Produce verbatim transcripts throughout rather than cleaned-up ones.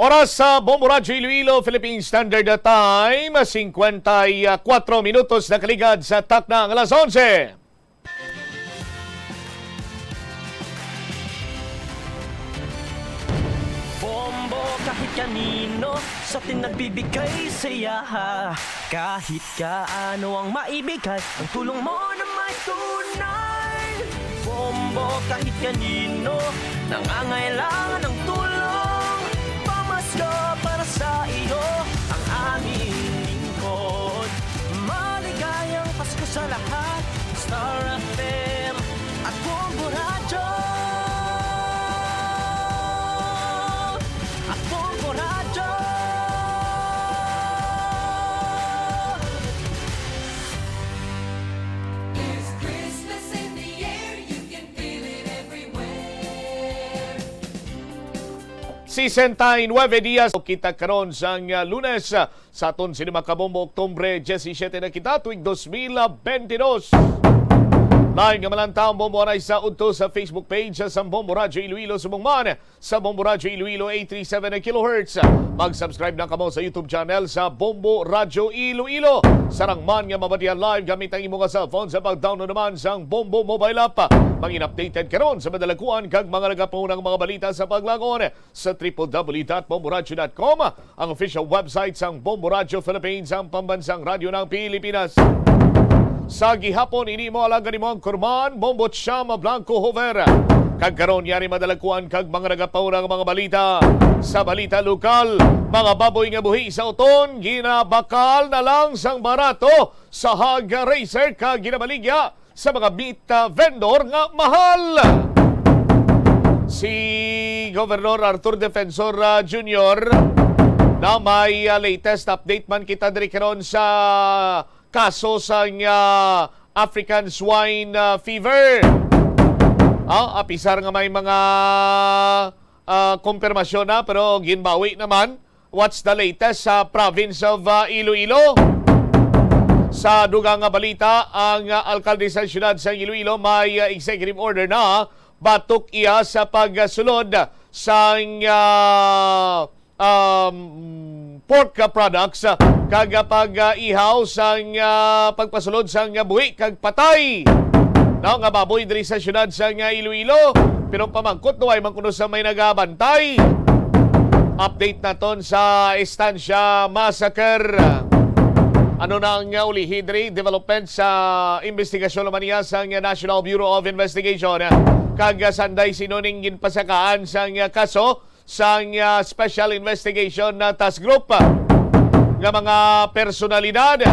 Oras sa Bombo Radyo Iloilo, Philippine Standard Time, singkwenta y kuwatro minutos na kaligad sa takna ang alas onse. Bombo kahit kanino sa atin nagbibigay saya. Kahit kaano ang maibigay, ang tulong mo na may tunay. Bombo kahit kanino nangangailangan ng tulong. Pamasko para sa iyo ang aming lingkod. Maligayang Pasko sa lahat. Star F M at Bombo Radyo. At Bombo Radyo. There's Christmas in the air, you can feel it everywhere. Sesenta y nueve dias kita karon sang, ah, Lunes, ah, sa aton sini, mga kabombo, Oktubre disisiete na kita, tuig dos mil bentidós. Lain nga malanta ang Bombo anay sa udto sa Facebook page sa Bombo Radyo Iloilo, subong man sa Bombo Radyo Iloilo eight three seven kilohertz. Mag-subscribe na kamo sa YouTube channel sa Bombo Radyo Iloilo. Sarang man nga mabatian live gamit ang imo nga cellphone sa pag-download naman sang Bombo mobile app. Mangin updated karon sa madalakuan kag mga nagapaunang mga balita sa paglangon sa triple W dot bombo radyo dot com, ang official website sang Bombo Radyo Philippines, ang pambansang radyo ng Pilipinas. Sa gihapon, ini mo alagad mo ang kurman, Bombo Chama Blanco Hover. Kag karon, yari madalakuan kag mga nagapaunang mga balita. Sa balita lokal, mga baboy nga buhi sa uton, ginabakal na lang sang barato sa hog raiser kag ginabaligya sa mga meat, ah, vendor nga mahal. Si Governor Arthur Defensor, ah, Junior, na may, ah, latest update man kita diri karon sa kaso sang, ah, African Swine, ah, Fever. Ah, apisar nga may mga, ah, kumpirmasyon na, pero ginbawi naman. What's the latest sa province of, uh, Iloilo? Sa dugang nga balita, ang, uh, alkalde sa siyudad sa Iloilo may, uh, executive order na batok iya sa pagsulod sang, uh, um, pork products, uh, kag, uh, pag, uh, ihaw sang, uh, pagpasulod sang, uh, buhi kag patay, no, nga baboy diri sa siyudad sang, uh, Iloilo. Pero pamangkot, no, ay man kuno sa may nagabantay. Update naton sa Estancia Massacre. Ano na ang, uh, ulihi diri? Development sa investigasyon naman niya sang National Bureau of Investigation. Kag, uh, sanday sino ning ginpasakaan sang, uh, kaso sang, uh, Special Investigation, uh, Task Group, uh, nga mga personalidad.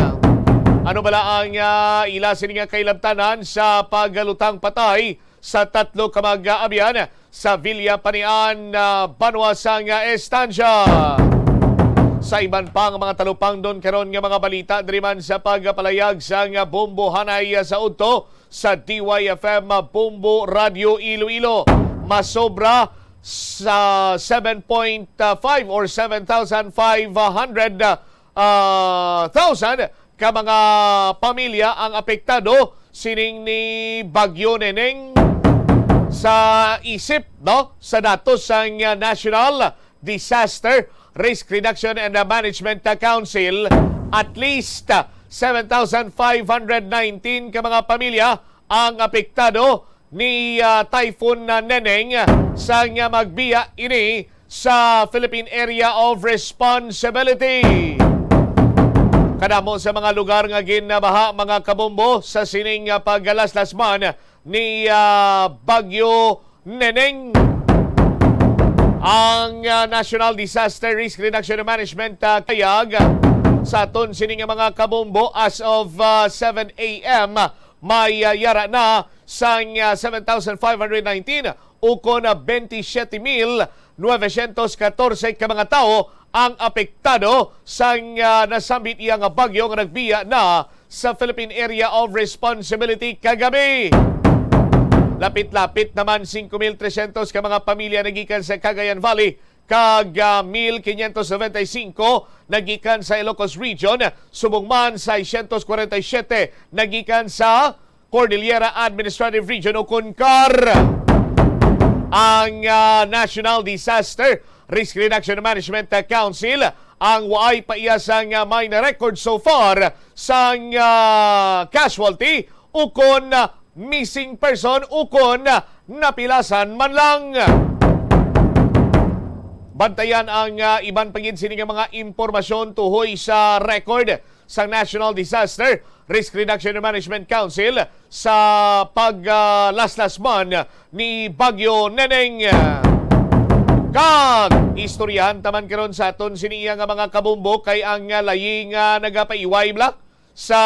Ano bala ang, uh, ila sini nga kailabtanan sa pagalutang patay sa tatlo ka mag-aabyan sa Villa Panian, ah, banwa sang, ah, Estancia. Sa iban pa nga mga talupangdon karon nga mga balita, diri man sa pagpalayag sang, ah, bombo hanay, ah, sa udto sa D Y F M, ah, Bombo Radio Iloilo, masobra sa seven point five or seven thousand five hundred, ah, thousand ka mga pamilya ang apektado sining ni Bagyo Neneng. Sa isip, no, sa datos sang National Disaster Risk Reduction and Management Council, at least, ah, seven thousand five hundred nineteen ka mga pamilya ang apektado ni, ah, Typhoon, ah, Neneng, sang, ah, magbiya ini sa Philippine Area of Responsibility. Kadamo sa mga lugar nga ginabaha, mga kabombo, sa sining, ah, paglaslasman ni, ah, Bagyo Neneng. Ang, ah, National Disaster Risk Reduction and Management, ah, kayag sa aton sini nga mga kabombo, as of, ah, seven a m, may, ah, yara na sang, ah, seven thousand five hundred nineteen ukon, ah, twenty-seven mil novecientos catorce ka mga tawo ang apektado sang, ah, nasambit iya nga bagyo nga nagbiya na sa Philippine Area of Responsibility kagabi. Lapit-lapit naman singko mil tresyentos ka mga pamilya nagikan sa Cagayan Valley kag, ah, mil quinientos noventa y cinco nagikan sa Ilocos Region, subong man seiscientos cuarenta y siete nagikan sa Cordillera Administrative Region o kon CAR. Ang, ah, National Disaster Risk Reduction Management Council ang waay pa iya sang, ah, may na-record so far sang, ah, casualty ukon, ah, missing person ukon, ah, napilasan man lang. Bantayan ang, ah, iban pa gid sini nga mga impormasyon tuhoy sa record sa National Disaster Risk Reduction and Management Council sa pag, ah, laslas man ni Bagyo Neneng. Kag istoryahan taman karon sa aton sini iya nga mga kabombo kay ang, ah, layi nga nagapaiway bla sa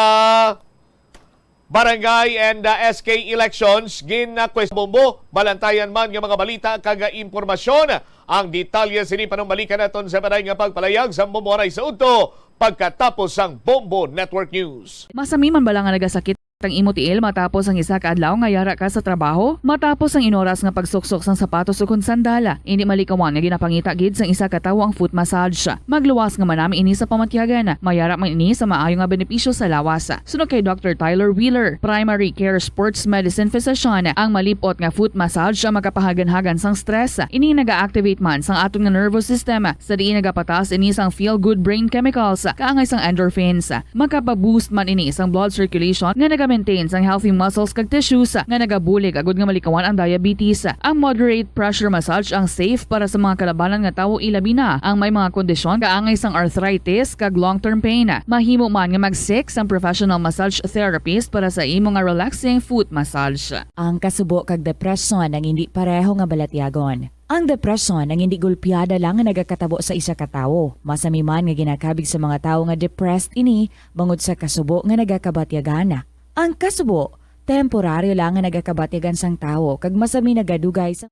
barangay and, ah, S K elections, gin-, ah, quest bombo. Balantayan man nga mga balita kag, ah, impormasyon. Ang detalye sini panumbalikan naton sa panay nga pagpalayag sa Bombo Aray sa udto pagkatapos sang Bombo Network News. Masami man bala nga nagasakit ang imo tiil matapos ang isa ka adlaw nga yara ka sa trabaho? Matapos ang inoras nga pagsuksok sang sapatos ukon sandal, indi malikawan nga ginapangita gid sang isa ka tawo ang foot massage. Magluwas nga manami ini sa pamatyagan. Mayara man ini sa maayo nga benepisyo sa lawas. Suno kay Doctor Tyler Wheeler, Primary Care Sports Medicine Physician, ang malip-ot nga foot massage ang makapahaganhagan sang stress. Ini naga-activate man sang aton nga nervous system, sa diin nagapataas ini sang feel-good brain chemicals, kaangay sang endorphins. Makapa-boost man ini sang blood circulation nga naga-maintain sang healthy muscles kag tissues nga nagabulig agud nga malikawan ang diabetes. Ang moderate pressure massage ang safe para sa mga kalabanan nga tawo, ilabi na ang may mga kondisyon kaangay sang arthritis kag long-term pain. Mahimo man nga mag-seek sang professional massage therapist para sa imo nga relaxing foot massage. Ang kasubo kag depresyon ang hindi pareho nga balatyagon. Ang depresyon ang hindi gulpiada lang nga nagakatabo sa isa ka tawo. Masami man nga ginakabig sa mga tawo nga depressed ini bangod sa kasubo nga nagakabatyagan. Ang kasubo, temporaryo lang nga nagakabatyagan sang tawo kag masami nagadugay sa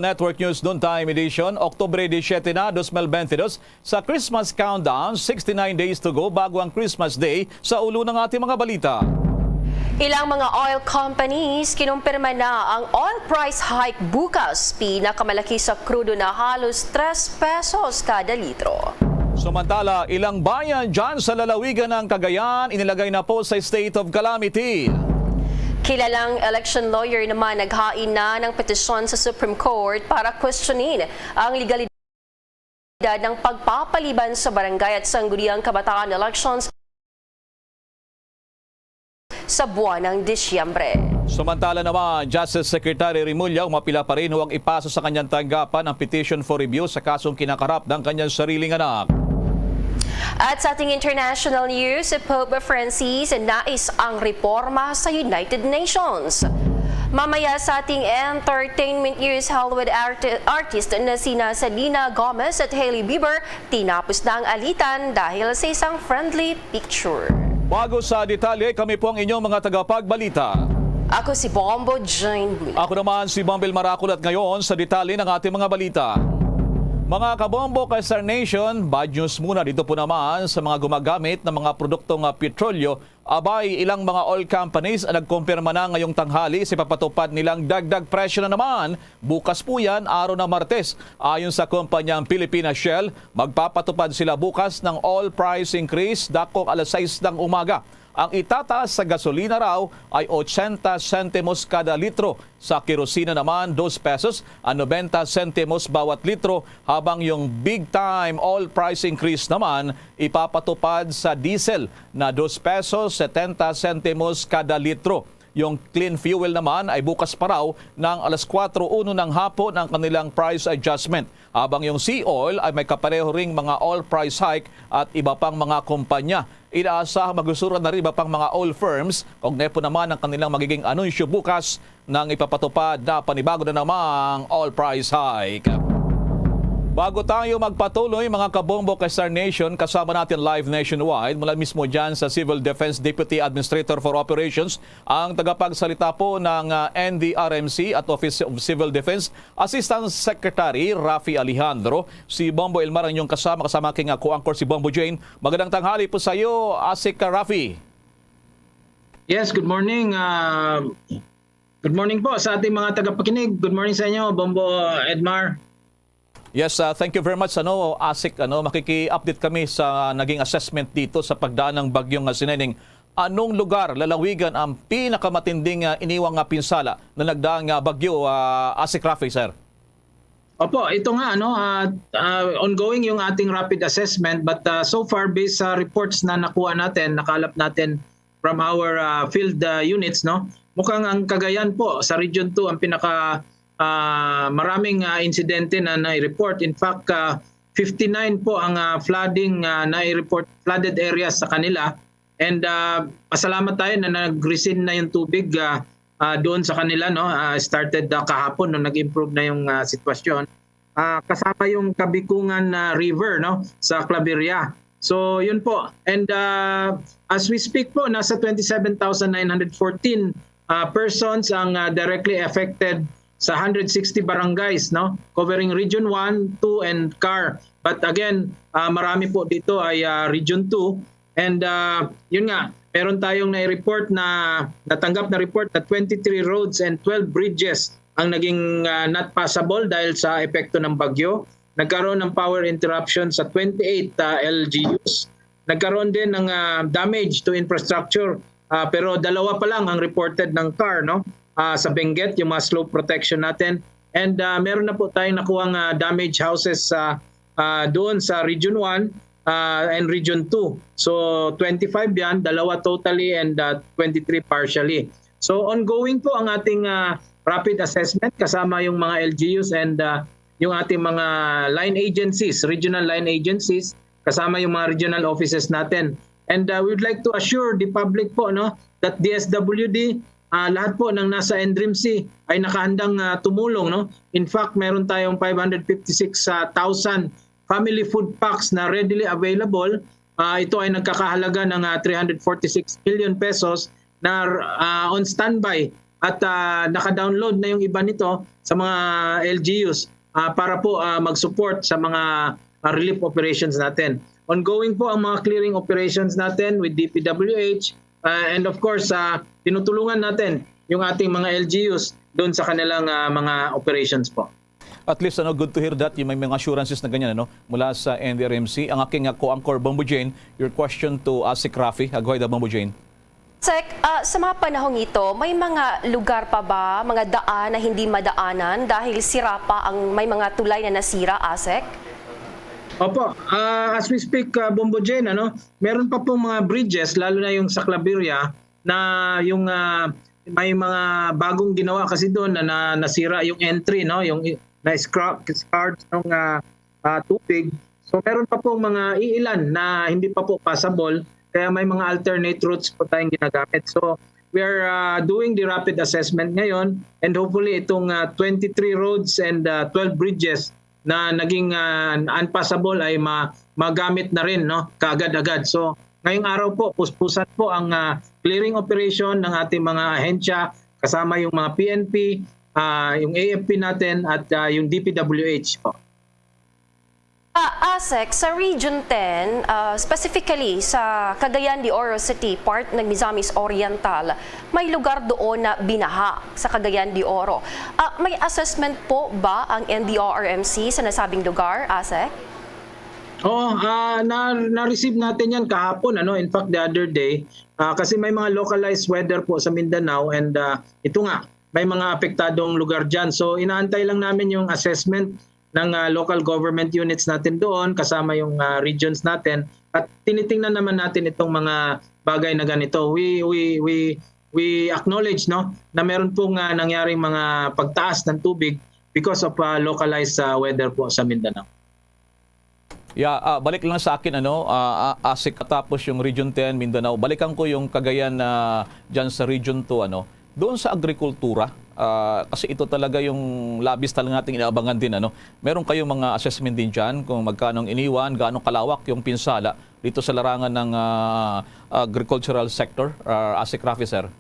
Network News Noontime Edition, Oktubre disisiete na, dos mil bente dos, sa Christmas Countdown, sixty-nine days to go bago ang Christmas Day. Sa ulo ng ating mga balita. Ilang mga oil companies kinumpirma na ang oil price hike bukas, pinakamalaki sa krudo na halos tres pesos kada litro. Samantala, ilang bayan dyan sa lalawigan ng Cagayan inilagay na po sa state of calamity. Kilalang election lawyer naman naghain na ng petisyon sa Supreme Court para questionin ang legalidad ng pagpapaliban sa barangay at sangguniang kabataan elections sa buwan ng Disyembre. Samantala naman, Justice Secretary Remulla umapila pa rin huwag ipasa sa kanyang tanggapan ang petition for review sa kasong kinakarap ng kanyang sariling anak. At sa ating international news, si Pope Francis nais ang reforma sa United Nations. Mamaya sa ating entertainment news, Hollywood arti-, artist na sina Selena Gomez at Hailey Bieber tinapos na ang alitan dahil sa isang friendly picture. Bago sa detalye, kami po ang inyong mga tagapagbalita. Ako si Bombo Jane Bul. Ako naman si Bombil Maracol at ngayon sa detalye ng ating mga balita. Mga kabombo kay Star Nation, bad news muna dito po naman sa mga gumagamit ng mga produktong, ah, petrolyo. Abay, ilang mga oil companies ang nagkumpirma na ngayong tanghali sa ipapatupad nilang dagdag presyo na naman bukas po yan, araw na Martes. Ayon sa kumpanyang Pilipinas Shell, magpapatupad sila bukas ng oil price increase dakong alas sais ng umaga. Ang itataas sa gasolina raw ay ochenta sentimos kada litro. Sa kerosina naman, dos pesos ang nobenta sentimos bawat litro, habang yung big time oil price increase naman ipapatupad sa diesel na dos pesos setenta sentimos kada litro. Yung clean fuel naman ay bukas pa raw ng alas kwatro uno ng hapon ang kanilang price adjustment, habang yung sea oil ay may kapareho ring mga oil price hike at iba pang mga kumpanya. Inaasahang magsusurat na rin iba pang mga oil firms kaugnay po naman ang kanilang magiging anunsyo bukas nang ipapatupad na panibago na namang oil price hike. Bago tayo magpatuloy, mga kabombo kay Star Nation, kasama natin live nationwide mula mismo dyan sa Civil Defense Deputy Administrator for Operations, ang tagapagsalita po ng, ah, N D R M C at Office of Civil Defense, Assistant Secretary Raffy Alejandro. Si Bombo Elmar ang inyong kasama, kasama king, ah, co-anchor si Bombo Jane. Magandang tanghali po sa iyo, Asik, ah, Raffy. Yes, good morning. Ah, good morning po sa ating mga tagapakinig. Good morning sa inyo, Bombo Edmar. Yes, ah, thank you very much, ano, Asik, ano, makiki-update kami sa naging assessment dito sa pagdaan ng bagyong, ah, Sineneng. anong lugar, lalawigan ang pinakamatinding, ah, iniwang, ah, pinsala na nagdaang, ah, bagyo, ah, Asek Rafi, sir? Opo, ito nga, ano, ah, ah, ongoing yung ating rapid assessment, but, ah, so far, based sa reports na nakuha natin, nakalap natin from our, ah, field, ah, units, no, mukhang ang Cagayan po sa Region two ang pinaka, ah, maraming, ah, insidente na nai-report. In fact, ah, fifty-nine po ang, ah, flooding, ah, nai-report, flooded areas sa kanila. And, ah, pasalamat tayo na nag-recede na yung tubig, ah, ah, doon sa kanila, no? Ah, started, ah, kahapon, no, nag-improve na yung, ah, sitwasyon. Ah, kasama yung Kabikungan, ah, River, no, sa Claveria. So, yun po. And, ah, as we speak po, nasa twenty-seven thousand nine hundred fourteen, ah, persons ang, ah, directly affected sa hundred sixty barangays, no, covering Region one, two, and car. But again, ah, marami po dito ay, ah, Region two. And, ah, yun nga, meron tayong nai-report na, natanggap na report na twenty-three roads and twelve bridges ang naging, ah, not passable dahil sa epekto ng bagyo. Nagkaroon ng power interruption sa twenty-eight, ah, L G Us. Nagkaroon din ng, ah, damage to infrastructure. Ah, pero dalawa pa lang ang reported ng car, no? Ah, sa Benguet, yung mga slope protection natin. And, ah, meron na po tayong nakuhang, ah, damage houses sa, ah, doon sa Region one, ah, and Region two. So, twenty-five yan, dalawa totally and, ah, twenty-three partially. So, ongoing po ang ating, ah, rapid assessment kasama yung mga L G Us and, ah, yung ating mga line agencies, regional line agencies, kasama yung mga regional offices natin. And, uh, we would like to assure the public po, no, that D S W D, uh, lahat po ng nasa N D R M C ay nakahandang, uh, tumulong, no. In fact, meron tayong five hundred fifty-six thousand family food packs na readily available. Uh, ito ay nagkakahalaga ng, uh, three hundred forty-six million pesos na, uh, on standby at, uh, naka-download na yung iba nito sa mga L G Us, uh, para po, uh, mag-support sa mga, uh, relief operations natin. Ongoing po ang mga clearing operations natin with D P W H, uh, and of course, uh, tinutulungan natin yung ating mga L G Us doon sa kanilang, uh, mga operations po. At least, ano, good to hear that yung may mga assurances na ganyan, ano, mula sa N D R M C. Ang aking, uh, co-anchor, Bombo Jane, your question to Asek Rafi. Uh, go ahead, uh, Bombo Jane. Sek, ah, sa mga panahong ito, may mga lugar pa ba, mga daan na hindi madaanan dahil sira pa ang may mga tulay na nasira, Asek? Opo, ah, as we speak, ah, Bombo Jane, ano, meron pa pong mga bridges, lalo na yung sa Claveria, na yung, ah, may mga bagong ginawa kasi doon na, na nasira yung entry, no, yung i-, na-scra-, scarred ng, ah, ah, tubig. So, meron pa pong mga iilan na hindi pa po passable, kaya may mga alternate routes po tayong ginagamit. So, we are, ah, doing the rapid assessment ngayon, and hopefully itong, ah, twenty-three roads and, ah, twelve bridges na naging, ah, unpassable ay ma-, magamit na rin, no, kaagad-agad. So, ngayong araw po, puspusan po ang, ah, clearing operation ng ating mga ahensya, kasama yung mga P N P, ah, yung A F P natin, at, ah, yung D P W H po. Ah, Asek, sa Region ten, ah, specifically sa Cagayan de Oro City, part ng Misamis Oriental, may lugar doon na binaha sa Cagayan de Oro. Ah, may assessment po ba ang N D R R M C sa nasabing lugar, Asek? Oo, ah, na, na-receive natin yan kahapon, ano, in fact, the other day, ah, kasi may mga localized weather po sa Mindanao and, ah, ito nga, may mga apektadong lugar dyan. So, inaantay lang namin yung assessment ng, ah, local government units natin doon, kasama yung, ah, regions natin. At tinitingnan naman natin itong mga bagay na ganito. We, we, we, we acknowledge, no, na meron pong, ah, nangyaring mga pagtaas ng tubig because of, ah, localized, ah, weather po sa Mindanao. Yeah, ah, balik lang sa akin, ano, ah, ah, Asek, katapos yung Region ten, Mindanao, balikan ko yung Cagayan na dyan sa Region two, ano, doon sa agrikultura, ah, kasi ito talaga yung labis talaga nating inaabangan din, ano. Meron kayong mga assessment din dyan kung magkano ang iniwan, gaano kalawak yung pinsala dito sa larangan ng, ah, agricultural sector, ah, Asek Rafi, sir?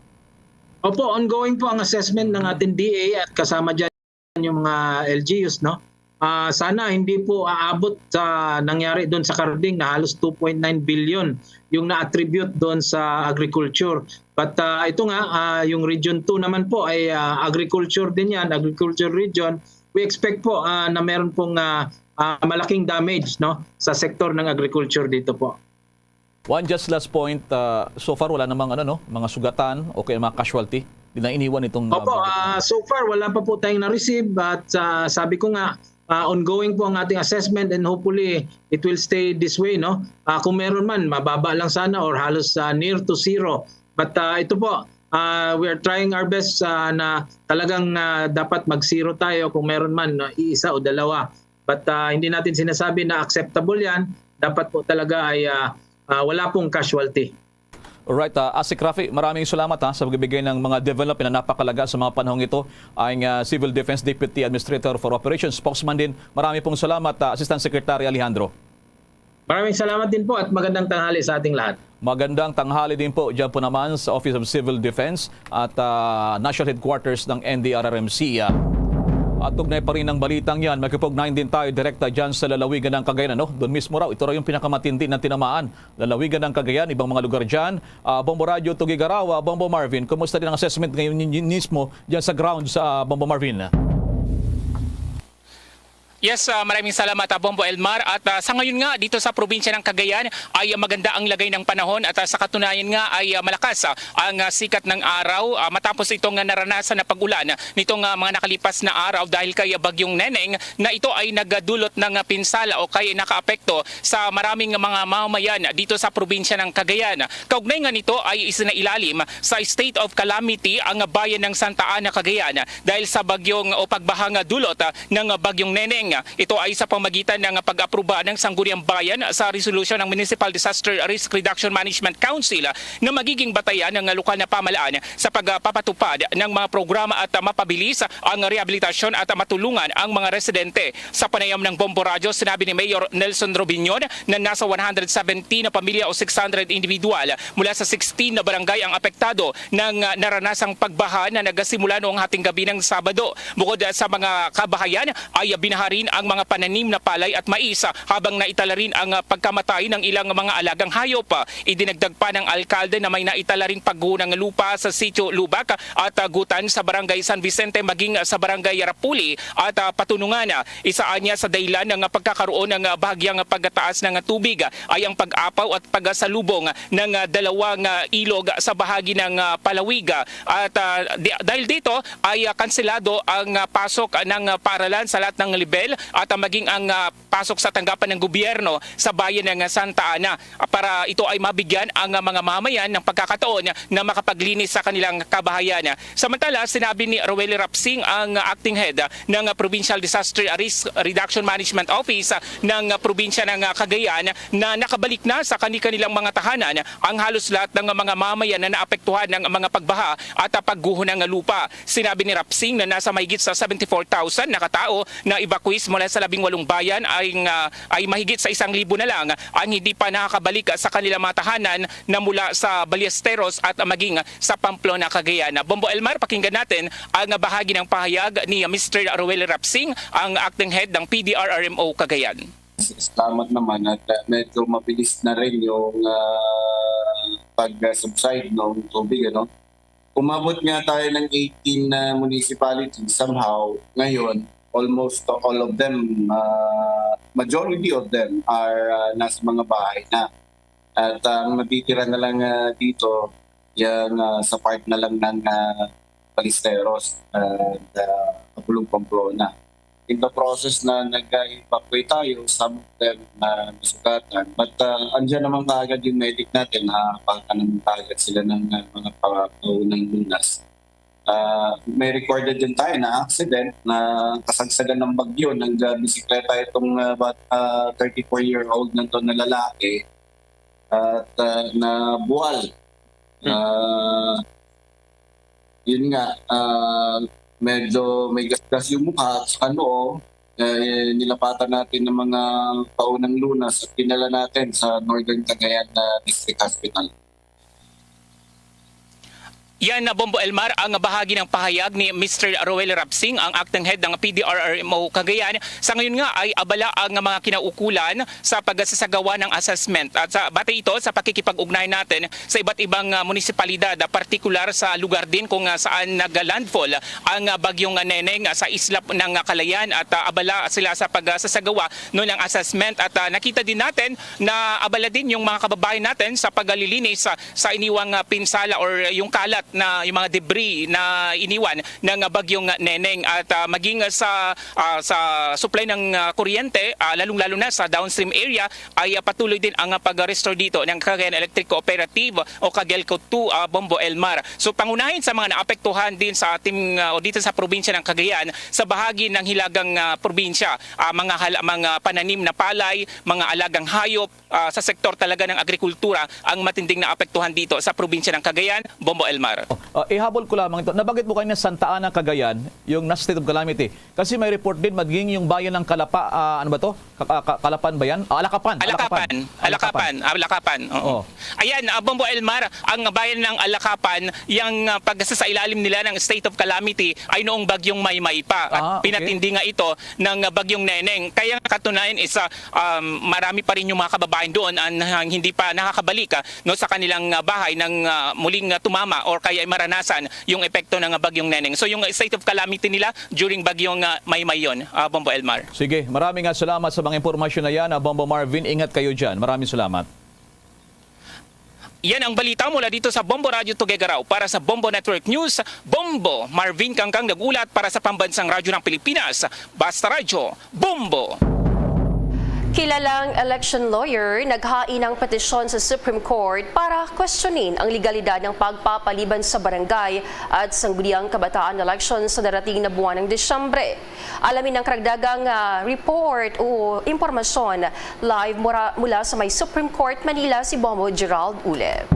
Opo, ongoing po ang assessment ng ating D A at kasama dyan yung mga L G Us, no? Ah, sana hindi po aabot sa nangyari doon sa Carding na halos two point nine billion yung na-attribute doon sa agriculture. But, ah, ito nga, ah, yung Region two naman po ay, ah, agriculture din yan, agriculture region. We expect po, ah, na meron pong, ah, ah, malaking damage, no, sa sektor ng agriculture dito po. One just last point, ah, so far wala namang ano, no, mga sugatan o kaya mga casualty. Di na iniwan itong, ah, Opo, bagyo. Ah, so far wala pa po tayong na-receive at ah, sabi ko nga, ah, ongoing po ang ating assessment and hopefully it will stay this way, no? Ah, kung meron man, mababa lang sana or halos ah, near to zero. But ah, ito po, ah, we are trying our best ah, na talagang ah, dapat mag-zero tayo kung meron man ah, iisa o dalawa. But ah, hindi natin sinasabi na acceptable yan. Dapat po talaga ay ah, ah, wala pong casualty. Alright, ah, Asik Rafi, maraming salamat, ha, sa pagbibigay ng mga development na napakalaga sa mga panahong ito. Ang ah, Civil Defense Deputy Administrator for Operations, spokesman din. Marami pong salamat, ah, Assistant Secretary Alejandro. Maraming salamat din po at magandang tanghali sa ating lahat. Magandang tanghali din po dyan po naman sa Office of Civil Defense at ah, National Headquarters ng N D R R M C. Ah. At tugnay pa rin ang balitang yan, makipugnayan din tayo direkta dyan sa lalawigan ng Cagayan. Ano? Doon mismo raw, ito raw yung pinakamatindi na tinamaan. Lalawigan ng Cagayan, ibang mga lugar dyan. Ah, Bombo Radyo, Tugigarawa, Bombo Marvin, kumusta din ang assessment ngayon ni- mismo dyan sa ground sa ah, Bombo Marvin? Yes, ah, maraming salamat, ah, Bombo Elmar. At ah, sa ngayon nga, dito sa probinsya ng Cagayan ay ah, maganda ang lagay ng panahon at ah, sa katunayan nga ay ah, malakas ah, ang ah, sikat ng araw ah, matapos itong ah, naranasan na pag-ulan nitong ah, mga nakalipas na araw dahil kay ah, Bagyong Neneng na ito ay nagdulot ng ah, pinsala o kay nakaapekto sa maraming mga mamamayan dito sa probinsya ng Cagayan. Kaugnay nga nito ay isinailalim sa state of calamity ang bayan ng Santa Ana, Cagayan dahil sa bagyong o pagbahang dulot ah, ng Bagyong Neneng. Ito ay sa pamagitan ng pag-aproba ng Sangguniang Bayan sa resolusyon ng Municipal Disaster Risk Reduction Management Council na magiging batayan ng lokal na pamahalaan sa pagpapatupad ng mga programa at mapabilis ang rehabilitasyon at matulungan ang mga residente. Sa panayam ng Bombo Radyo, sinabi ni Mayor Nelson Robinhon na nasa one hundred seventeen na pamilya o six hundred individual mula sa sixteen na barangay ang apektado ng ah, naranasang pagbaha na nagasimula noong hating gabi ng Sabado. Bukod ah, sa mga kabahayan ay ah, binaha rin ang mga pananim na palay at mais ah, habang naitala rin ang ah, pagkamatay ng ilang mga alagang hayop. Ah, idinagdag pa ng alkalde na may naitala ring pagguho ng lupa sa Sitio Lubak at ah, Gutan sa Barangay San Vicente maging ah, sa Barangay Rapuli at ah, Patunungan. Isa anya sa dahilan ng pagkakaroon ng bahagyang pagtaas ng tubig ay ang pag-apaw at pagsalubong ng dalawang ilog sa bahagi ng palawig. At ah, di- dahil dito ay ah, kanselado ang ah, pasok ng paaralan sa lahat ng level at ah, maging ang ah, pasok sa tanggapan ng gobyerno sa bayan ng Santa Ana para ito ay mabigyan ang ah, mga mamayan ng pagkakataon na makapaglinis sa kanilang kabahayan. Samantala, sinabi ni Roel Rapsing, ang acting head ng Provincial Disaster Risk Reduction Management Office ng probinsya ng Cagayan, na nakabalik na sa kani-kanilang mga tahanan ang halos lahat ng mga mamayan na naapektuhan ng mga pagbaha at pagguho ng lupa. Sinabi ni Rapsing na nasa mahigit sa seventy-four thousand na katao na evacuees mula sa labing walong bayan ay, ah, ay mahigit sa isang libo na lang ang hindi pa nakakabalik sa kanilang mga tahanan na mula sa Ballesteros at maging sa Pamplona, Cagayan. Bombo Elmar, pakinggan natin ang bahagi ng pahayag ni Mister Roel Rapsing, ang acting head ng P D R R M O Cagayan. Salamat naman at uh, medyo mabilis na rin yung uh, pag-subside ng tubig, ano. Umabot nga tayo ng eighteen na municipalities. Somehow, ngayon, almost all of them, uh, majority of them are uh, nasa mga bahay na. At ang natitira na lang uh, dito, yung uh, sa part na lang ng uh, Ballesteros and uh, Abulong, Pamplona. In the process na nag-evacuate tayo, some of them na nasugatan. But uh, andyan naman kaagad yung medic natin, nakakapaka naman kaagad sila ng uh, mga pa- paunang lunas. Uh, may recorded din tayo na accident na kasagsagan ng bagyo, nagbisikleta itong uh, bat- uh, thirty-four-year-old na to na lalaki at uh, na buwal. Uh, yun nga, ah, medyo may gasgas yung mukha at saka noo. Eh, nilapatan natin ng mga paunang lunas at dinala natin sa Northern Cagayan na District Hospital. Yan na, Bombo Elmar, ang bahagi ng pahayag ni Mister Roel Rapsing, ang acting head ng P D R R M O Cagayan. Sa ngayon nga ay abala ang mga kinaukulan sa pagsasagawa ng assessment. At sa, batay ito sa pakikipag-ugnayan natin sa iba't ibang, ah, munisipalidad, ah, partikular sa lugar din kung, ah, saan nag-landfall ang, ah, bagyong, ah, Neneng, ah, sa isla ng, ah, Calayan at, ah, abala sila sa pagsasagawa no ng assessment. At, ah, nakita din natin na abala din yung mga kababayan natin sa paglilinis sa, sa iniwang, ah, pinsala or yung kalat na yung mga debris na iniwan ng, ah, bagyong Neneng. At, ah, maging sa, ah, sa supply ng, ah, kuryente, ah, lalong-lalo na sa downstream area, ay, ah, patuloy din ang, ah, pag-restore dito ng Cagayan Electric Cooperative o Cagelco two, ah, Bombo Elmar. So, pangunahin sa mga naapektuhan din sa ating, ah, o dito sa probinsya ng Cagayan sa bahagi ng hilagang, ah, probinsya, ah, mga hal-, mga pananim na palay, mga alagang hayop, ah, sa sektor talaga ng agrikultura ang matinding naapektuhan dito sa probinsya ng Cagayan, Bombo Elmar. Oh, ah, ihabol ko lamang ito. Nabanggit mo kanina Santa Ana, Cagayan, yung nasa state of calamity. Kasi may report din, maging yung bayan ng Kalapa, ah, ano ba to? Ka-, ka-, Kalapan ba yan? Ah, Alakapan. Alakapan. Alakapan. Alakapan. Alakapan. Oo. Oo. Ayan, ah, Bombo Elmar, ang bayan ng Alakapan, yung, ah, pag sa, sa ilalim nila ng state of calamity ay noong bagyong Maymay pa. At Ah, okay. pinatindi nga ito ng, ah, bagyong Neneng. Kaya nga katunayan is, ah, um, marami pa rin yung mga kababayan doon ang, ang hindi pa nakakabalik, ah, no, sa kanilang, ah, bahay nang, ah, muling, ah, tumama or kaya ay maranasan yung epekto ng, ah, bagyong Neneng. So yung state of calamity nila during bagyong, ah, Maymay yun, ah, Bombo Elmar. Sige, maraming nga salamat sa mga impormasyon na yan, ah, Bombo Marvin. Ingat kayo dyan. Maraming salamat. Yan ang balita mula dito sa Bombo Radio Tuguegarao. Para sa Bombo Network News, Bombo Marvin Kangkang nag-ulat para sa Pambansang Radyo ng Pilipinas. Basta Radyo, Bombo! Kilalang election lawyer naghain ng petisyon sa Supreme Court para questionin ang legalidad ng pagpapaliban sa barangay at sangguniang kabataan election sa darating na buwan ng Disyembre. Alamin ang karagdagang, ah, report o impormasyon live mura-, mula sa may Supreme Court, Manila, si Bombo Gerald Ulep.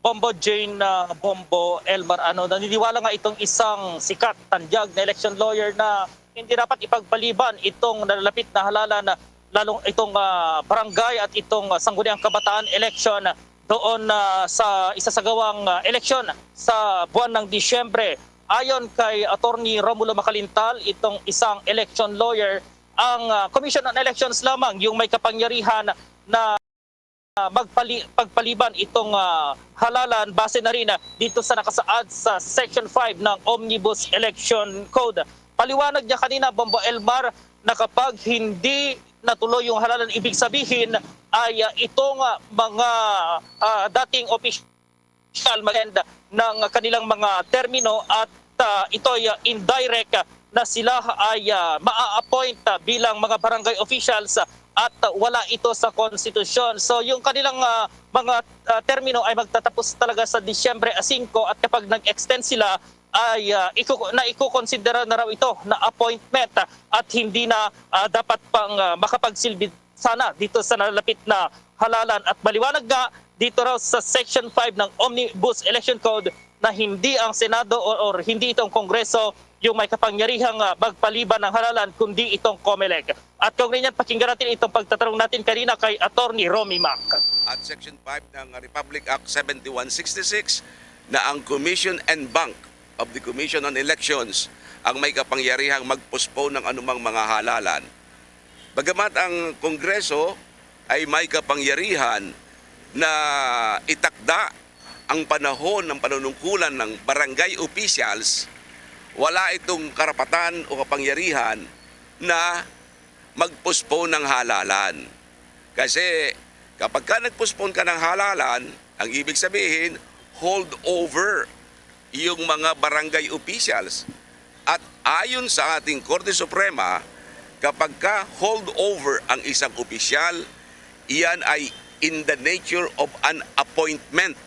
Bombo Jane, ah, Bombo Elmar, ano, naniniwala nga itong isang sikat, tanyag na election lawyer na hindi dapat ipagpaliban itong nalalapit na halalan, lalong itong, ah, barangay at itong, ah, sangguniang kabataan election doon, ah, sa isasagawang, ah, eleksyon sa buwan ng Disyembre. Ayon kay Attorney Romulo Macalintal, itong isang election lawyer, ang, ah, Commission on Elections lamang yung may kapangyarihan na magpali-, pagpaliban itong, ah, halalan base na rin, ah, dito sa nakasaad sa Section five ng Omnibus Election Code. Paliwanag niya kanina, Bombo Elmar, na kapag hindi natuloy yung halalan, ibig sabihin ay, ah, itong, ah, mga, ah, dating opisyal mag-end ng kanilang mga termino at, ah, ito'y, ah, indirect, ah, na sila ay, ah, maa-appoint, ah, bilang mga barangay officials, ah, at, ah, wala ito sa konstitusyon. So, yung kanilang, ah, mga, ah, termino ay magtatapos talaga sa Disyembre singko at kapag nag-extend sila, ay, ah, iko-, na ikokonsidera na raw ito na appointment, ah, at hindi na, ah, dapat pang, ah, makapagsilbi sana dito sa nalapit na halalan. At maliwanag nga dito raw sa Section five ng Omnibus Election Code na hindi ang Senado or, or hindi itong Kongreso yung may kapangyarihang, ah, magpaliban ng halalan, kundi itong COMELEC. At kung ganyan, pakinggan natin itong pagtatanong natin kanina kay Attorney Romy Mac. At Section five ng Republic Act seventy-one sixty-six na ang Commission en banc of the Commission on Elections ang may kapangyarihang mag-postpone ng anumang mga halalan. Bagamat ang Kongreso ay may kapangyarihan na itakda ang panahon ng panunungkulan ng barangay officials, wala itong karapatan o kapangyarihan na mag-postpone ng halalan. Kasi kapag ka nag-postpone ka ng halalan, ang ibig sabihin, hold over yung mga barangay officials. At ayon sa ating Korte Suprema, kapag ka hold over ang isang opisyal, iyan ay in the nature of an appointment.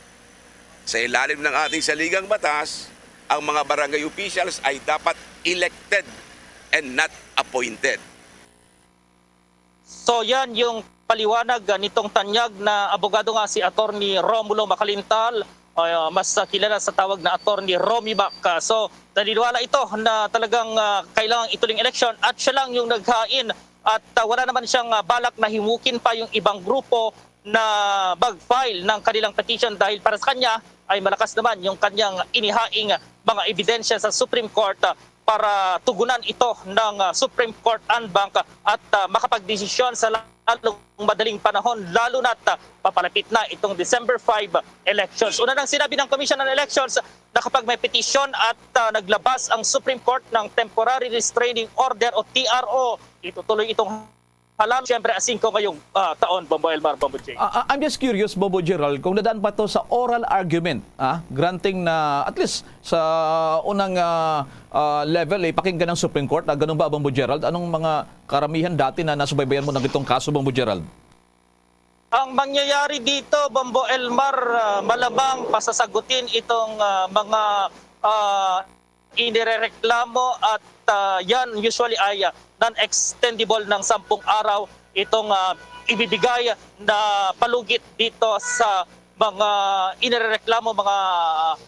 Sa ilalim ng ating saligang batas, ang mga barangay officials ay dapat elected and not appointed. So, yan yung paliwanag, ah, nitong tanyag na abogado nga si Attorney Romulo Macalintal, ah, mas, ah, kilala sa tawag na Attorney Romy Mac. Ah, so, naniniwala ito na talagang, ah, kailangang ituloy ang eleksyon at siya lang yung naghain at, ah, wala naman siyang, ah, balak na himukin pa yung ibang grupo na mag-file ng kanilang petition dahil para sa kanya ay malakas naman yung kanyang inihaing mga ebidensya sa Supreme Court, ah, para tugunan ito ng, ah, Supreme Court en banc at, ah, makapagdesisyon sa lalong madaling panahon, lalo na't, ah, papalapit na itong December five elections. Una nang sinabi ng Commission on Elections na kapag may petisyon at, ah, naglabas ang Supreme Court ng Temporary Restraining Order o T R O, itutuloy itong halam, siyempre, a singko ngayong, ah, taon, Bombo Elmar, Bombo J. Ah, ah, I'm just curious, Bombo Gerald, kung dadaan pa to sa oral argument, ah, granting na at least sa unang, ah, ah, level, eh, pakinggan ng Supreme Court, ah, ganun ba, Bombo Gerald? Anong mga karamihan dati na nasubaybayan mo na gitong kaso, Bombo Gerald? Ang mangyayari dito, Bombo Elmar, ah, malamang pasasagutin itong, ah, mga, ah, inirereklamo at, ah, yan usually ay, ah, non-extendible ng sampung araw itong, ah, ibibigay na palugit dito sa mga inirereklamo, mga,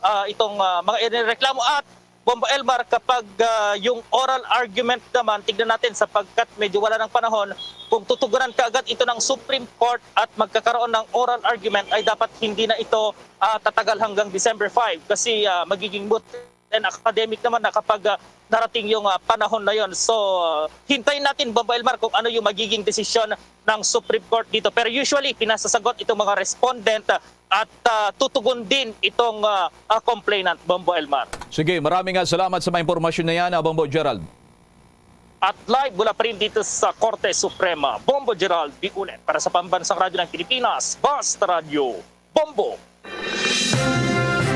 ah, itong, ah, mga inireklamo. At Bombo Elmar, kapag, ah, yung oral argument naman, tignan natin sapagkat medyo wala ng panahon, kung tutugunan kaagad ito ng Supreme Court at magkakaroon ng oral argument, ay dapat hindi na ito, ah, tatagal hanggang December five kasi, ah, magiging moot and academic naman na kapag, ah, narating yung, ah, panahon na yon. So, ah, hintayin natin, Bombo Elmar, kung ano yung magiging desisyon ng Supreme Court dito. Pero usually, pinasasagot itong mga respondent, ah, at, ah, tutugon din itong, ah, ah, complainant, Bombo Elmar. Sige, maraming, ah, salamat sa mga impormasyon na yan, ah, Bombo Gerald. At live mula pa rin dito sa Korte Suprema, Bombo Gerald Biulet para sa Pambansang Radyo ng Pilipinas, Basta Radyo, Bombo.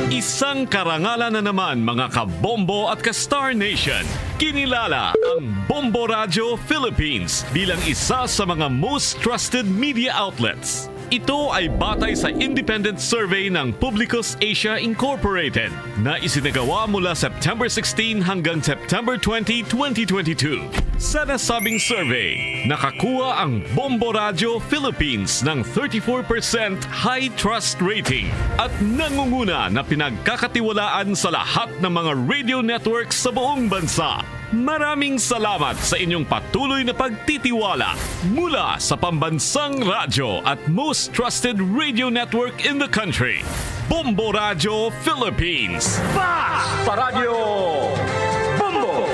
Isang karangalan na naman, mga ka-Bombo at ka-Star Nation. Kinilala ang Bombo Radio Philippines bilang isa sa mga most trusted media outlets. Ito ay batay sa independent survey ng Publicus Asia Incorporated na isinagawa mula September sixteen hanggang September twenty, twenty twenty-two. Sa nasabing survey, nakakuha ang Bombo Radio Philippines ng thirty-four percent high trust rating at nangunguna na pinagkakatiwalaan sa lahat ng mga radio networks sa buong bansa. Maraming salamat sa inyong patuloy na pagtitiwala mula sa pambansang radyo at most trusted radio network in the country, Bombo Radio Philippines. Basta Radyo Bombo!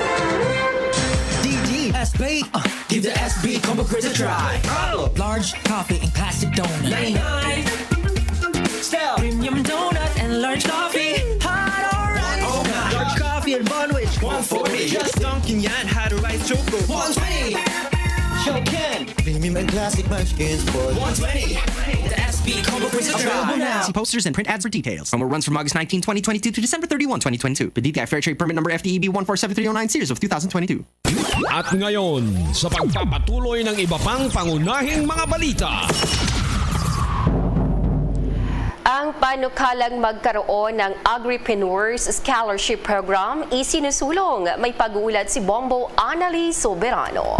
D D S P, uh, give the S B Combo Quiz a try. Large coffee and classic donut. Nine nine. Style. Premium donut and large coffee. Hot or right? Oh my. Large coffee and bun wich. One forty. Just Dunkin' Yan had a rice choco. One twenty. Show Ken. Premium and classic munchkins for one twenty. The S B Combo Quiz a try. Available now. See posters and print ads for details. Promo runs from August nineteen, twenty twenty-two to December thirty-one, twenty twenty-two. Per D T I Fair Trade Permit Number F T E B one four seven three oh nine, series of two thousand twenty-two. At ngayon, sa pagpapatuloy ng iba pang pangunahing mga balita. Ang panukalang magkaroon ng Agripreneurs Scholarship Program isinusulong. May pag-uulat si Bombo Anali Soberano.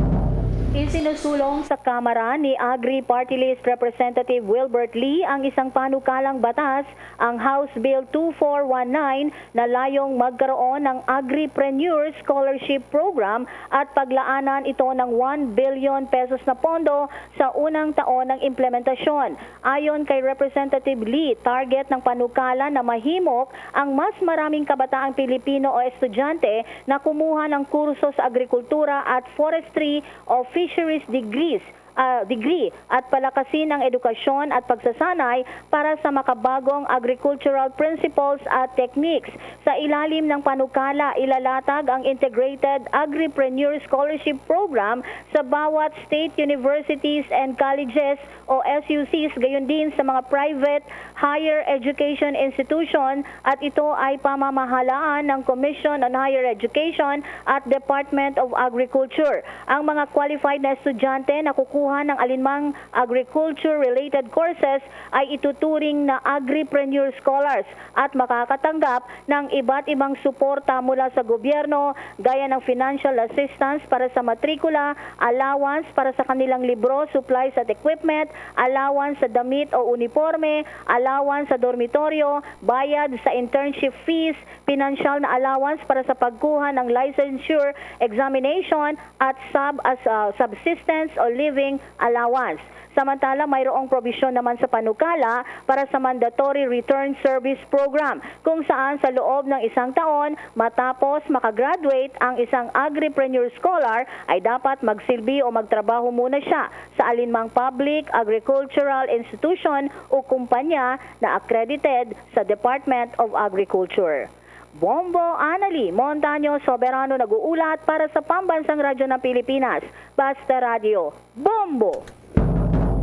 Isinusulong sa Kamara ni Agri Party List Representative Wilbert Lee ang isang panukalang batas, ang House Bill two four one nine, na layong magkaroon ng Agripreneur Scholarship Program at paglaanan ito ng one billion pesos na pondo sa unang taon ng implementasyon. Ayon kay Representative Lee, target ng panukala na mahimok ang mas maraming kabataang Pilipino o estudyante na kumuha ng kurso sa agrikultura at forestry o fisheries degrees, ah, degree at palakasin ang edukasyon at pagsasanay para sa makabagong agricultural principles at techniques. Sa ilalim ng panukala, ilalatag ang Integrated Agripreneur Scholarship Program sa bawat state universities and colleges o S U Cs, gayon din sa mga private higher education institution, at ito ay pamamahalaan ng Commission on Higher Education at Department of Agriculture. Ang mga qualified na estudyante na kukuha ng alinmang agriculture-related courses ay ituturing na agripreneur scholars at makakatanggap ng iba't ibang suporta mula sa gobyerno, gaya ng financial assistance para sa matrikula, allowance para sa kanilang libro, supplies at equipment, allowance sa damit o uniporme, allowance sa dormitoryo, bayad sa internship fees, pinansyal na allowance para sa pagkuha ng licensure examination, at sub-, as, ah, subsistence o living allowance. Samantala, mayroong probisyon naman sa panukala para sa Mandatory Return Service Program, kung saan sa loob ng isang taon matapos makagraduate ang isang agripreneur scholar ay dapat magsilbi o magtrabaho muna siya sa alinmang public, agricultural institution o kumpanya na accredited sa Department of Agriculture. Bombo Anali Montaño Soberano nag-uulat para sa Pambansang Radyo ng Pilipinas, Basta Radyo, Bombo!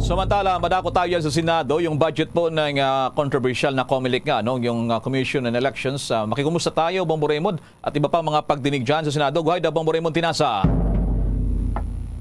Samantala, madako tayo sa Senado, yung budget po ng ah, controversial na COMELEC nga, no? Yung ah, Commission on Elections. Ah, makikumusta tayo, Bombo Raymond, at iba pang mga pagdinig dyan sa Senado. Go ahead, Bombo Raymond Tinasa.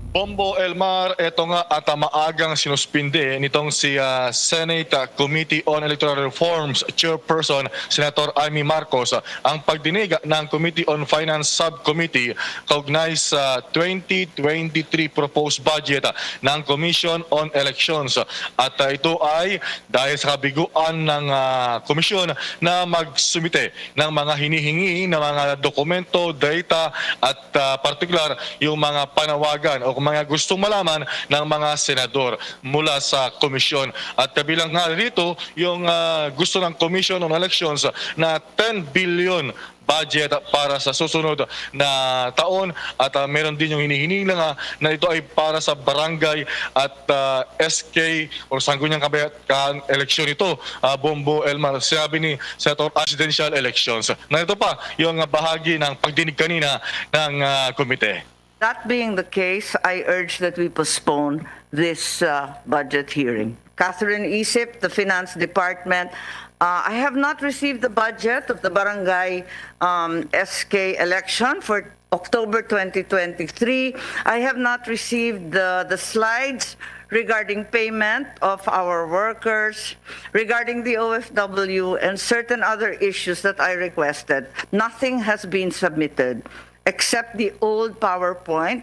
Bombo Elmar, eto nga at ah, maagang sinuspinde nitong si ah, Senate ah, Committee on Electoral Reforms Chairperson Senator Imee Marcos ah, ang pagdinig ng Committee on Finance Subcommittee kaugnay sa twenty twenty-three proposed budget ah, ng Commission on Elections. At ah, ito ay dahil sa kabiguan ng ah, komisyon na magsumite ng mga hinihingi na mga dokumento, data, at ah, partikular yung mga panawagan o mga gustong malaman ng mga senador mula sa komisyon. At kabilang nga rito yung ah, gusto ng Commission on Elections na ten billion budget para sa susunod na taon. At ah, meron din yung hinihingi na nga na ito ay para sa barangay at ah, S K o Sangguniang Kabataan eleksyon ito, ah, Bombo Elmar. Sinabi ni Senator Presidential Elections. Narito pa yung ah, bahagi ng pagdinig kanina ng ah, komite. That being the case, I urge that we postpone this uh, budget hearing. Catherine Isip, the Finance Department. Uh, I have not received the budget of the Barangay um, S K election for October twenty twenty-three. I have not received the, the slides regarding payment of our workers, regarding the O F W, and certain other issues that I requested. Nothing has been submitted except the old PowerPoint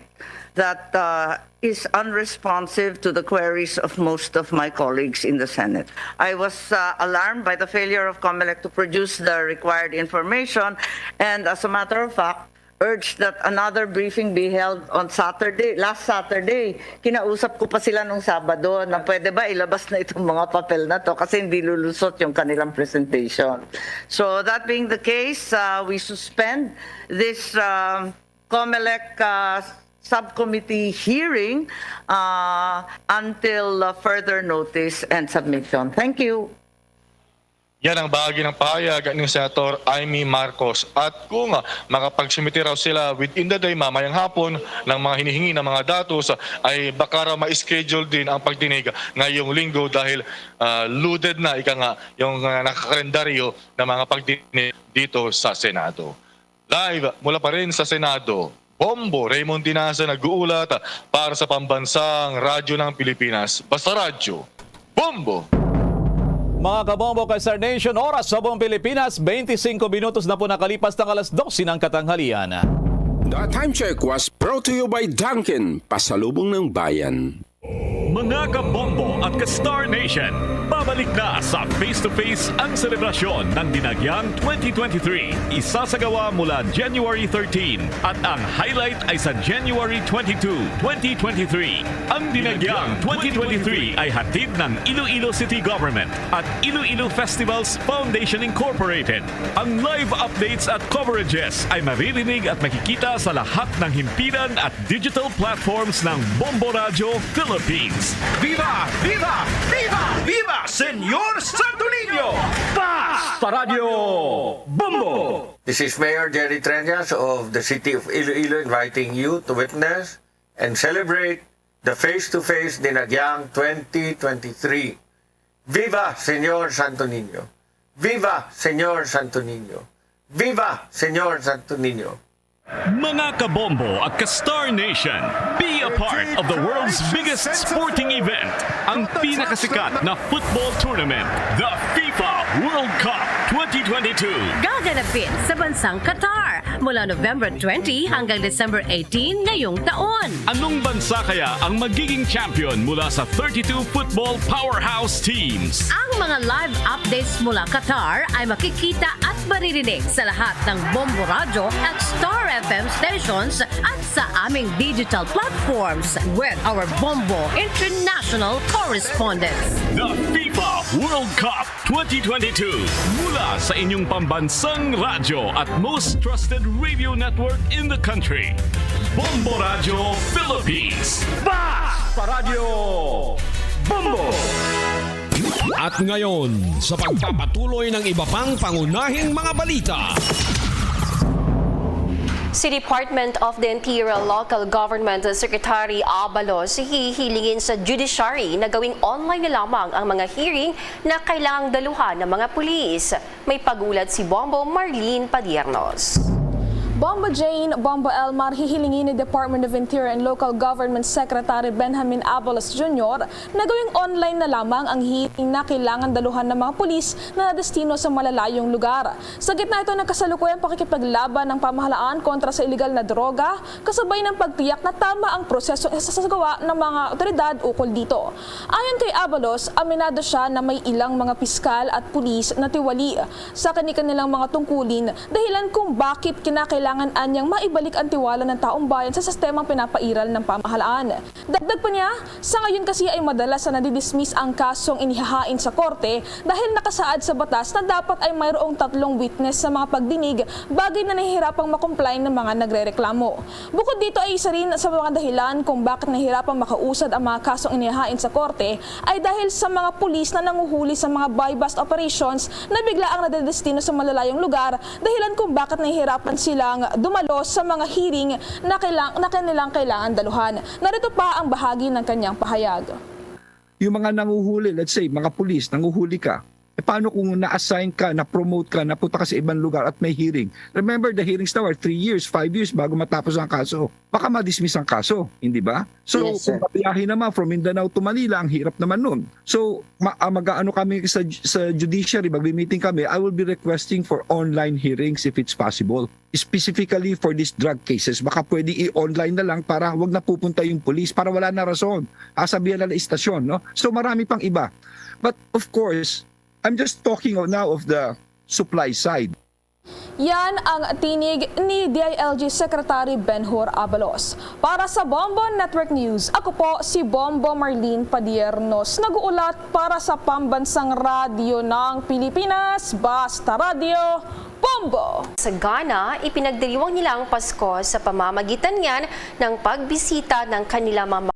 that uh, is unresponsive to the queries of most of my colleagues in the Senate. I was uh, alarmed by the failure of COMELEC to produce the required information, and as a matter of fact, urged that another briefing be held on Saturday, last Saturday. Kinausap ko pa sila nung Sabado na pwede ba ilabas na itong mga papel na to kasi hindi lulusot yung kanilang presentation. So that being the case, uh, we suspend this um, COMELEC uh, subcommittee hearing uh, until uh, further notice and submission. Thank you. Yan ang bahagi ng pahayag ni Senator Imee Marcos. At kung makapagsumite raw sila within the day, mamayang hapon, ng mga hinihingi ng mga datos, ay baka raw ma-schedule din ang pagdinig ngayong linggo dahil ah, loaded na, ika nga, yung ah, nakakalendaryo ng mga pagdinig dito sa Senado. Live mula pa rin sa Senado, Bombo Raymond Tinasa nag-uulat para sa Pambansang Radyo ng Pilipinas, Basta Radyo, Bombo! Mga kabombo kay Star Nation, oras sa buong Pilipinas, twenty-five minutos na po nakalipas ng alas dose ng katanghalian. The time check was brought to you by Dunkin, pasalubong ng bayan. Mga kabombo at ka-Star Nation, babalik na sa Face to Face ang selebrasyon ng Dinagyang twenty twenty-three. Isasagawa mula January thirteen at ang highlight ay sa January twenty-two, twenty twenty-three. Ang Dinagyang twenty twenty-three ay hatid ng Iloilo City Government at Iloilo Festivals Foundation Incorporated. Ang live updates at coverages ay maririnig at makikita sa lahat ng himpilan at digital platforms ng Bombo Radyo Philippines. Viva! Viva! Viva! Viva Señor Santo Niño! Basta Radyo Bombo! This is Mayor Jerry Treñas of the City of Iloilo inviting you to witness and celebrate the Face to Face Dinagyang twenty twenty-three. Viva Señor Santo Niño! Viva Señor Santo Niño! Viva Señor Santo Niño! Mga kabombo at ka-Star Nation, be a part of the world's biggest sporting event, ang pinakasikat na football tournament, the FIFA World Cup twenty twenty-two. Gaganapin sa bansang Qatar. mula November twenty hanggang December eighteen ngayong taon. Anong bansa kaya ang magiging champion mula sa thirty-two football powerhouse teams? Ang mga live updates mula Qatar ay makikita at maririnig sa lahat ng Bombo Radyo at Star F M stations at sa aming digital platforms with our Bombo International correspondents. The FIFA World Cup twenty twenty-two, mula sa inyong pambansang radyo at most trusted radio network in the country, Bombo Radyo Philippines. Basta Radyo Bombo! At ngayon, sa pagpapatuloy ng iba pang pangunahing mga balita. Si Department of the Interior Local Government Secretary Abalos hihilingin sa judiciary na gawing online na lamang ang mga hearing na kailangang daluhan ng mga pulis. May pag-ulat si Bombo Marlene Padiernos. Bombo Jane, Bombo Elmar, hihilingin ni Department of Interior and Local Government Secretary Benjamin Abalos Junior na gawing online na lamang ang hearing na kailangan daluhan ng mga pulis na nadestino sa malalayong lugar. Sa gitna ito ng kasalukuyang pakikipaglaban ng pamahalaan kontra sa iligal na droga, kasabay ng pagtiyak na tama ang prosesong isasagawa ng mga awtoridad ukol dito. Ayon kay Abalos, aminado siya na may ilang mga piskal at pulis na tiwali sa kani-kanilang mga tungkulin, dahilan kung bakit kinakailangan anyang maibalik ang tiwala ng taong bayan sa sistemang pinapairal ng pamahalaan. Dagdag pa niya, sa ngayon kasi ay madalas na nadidismiss ang kasong inihahain sa korte dahil nakasaad sa batas na dapat ay mayroong tatlong witness sa mga pagdinig, bagay na nahihirapang makomply ng mga nagrereklamo. Bukod dito ay isa rin sa mga dahilan kung bakit nahihirapang makausad ang mga kasong inihahain sa korte ay dahil sa mga pulis na nanguhuli sa mga buy-bust operations na bigla ang nadedestino sa malalayong lugar, dahilan kung bakit nahihirapan silang dumalo sa mga hearing na kailang-, na kanilang kailangan daluhan. Narito pa ang bahagi ng kanyang pahayag. Yung mga nanguhuli, let's say, mga pulis, nanguhuli ka, eh, paano kung na-assign ka, na-promote ka, napunta ka sa ibang lugar at may hearing? Remember, the hearings now are three years, five years bago matapos ang kaso. Baka ma-dismiss ang kaso, hindi ba? So, Yes, sir. Kung pabiyahe naman from Mindanao to Manila, ang hirap naman nun. So, ma-, ah, mag-aano kami sa, sa judiciary, magbi-meeting kami, I will be requesting for online hearings if it's possible. Specifically for these drug cases, baka pwede i-online na lang para wag na pupunta yung police, para wala na rason. Sasabihan na lang istasyon, no? So, marami pang iba. But of course, I'm just talking of, now of the supply side. Yan ang tinig ni D I L G Secretary Ben-Hur Abalos. Para sa Bombo Network News, ako po si Bombo Marlene Padiernos, nag-uulat para sa Pambansang Radyo ng Pilipinas, Basta Radyo, Bombo! Sa Ghana, ipinagdiriwang nila ang Pasko sa pamamagitan niyan ng pagbisita ng kanilang mga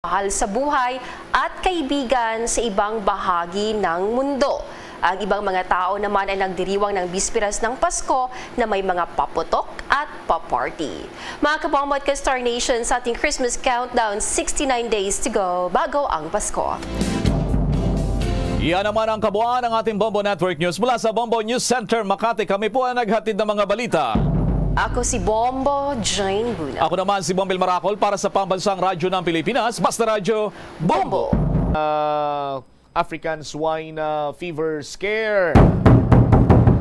mahal sa buhay at kaibigan sa ibang bahagi ng mundo. Ang ibang mga tao naman ay nagdiriwang ng bisperas ng Pasko na may mga paputok at pa-party. Mga kabombo at ka-Star Nation, sa ating Christmas countdown, sixty-nine days to go bago ang Pasko. Yan naman ang kabuuan ng ating Bombo Network News. Mula sa Bombo News Center, Makati, kami po ang naghatid ng mga balita. Ako si Bombo Jane Buna. Ako naman si Bombil Maracol para sa Pambansang Radyo ng Pilipinas, Basta Radyo, Bombo! Bombo! Ah, African Swine, ah, Fever Scare.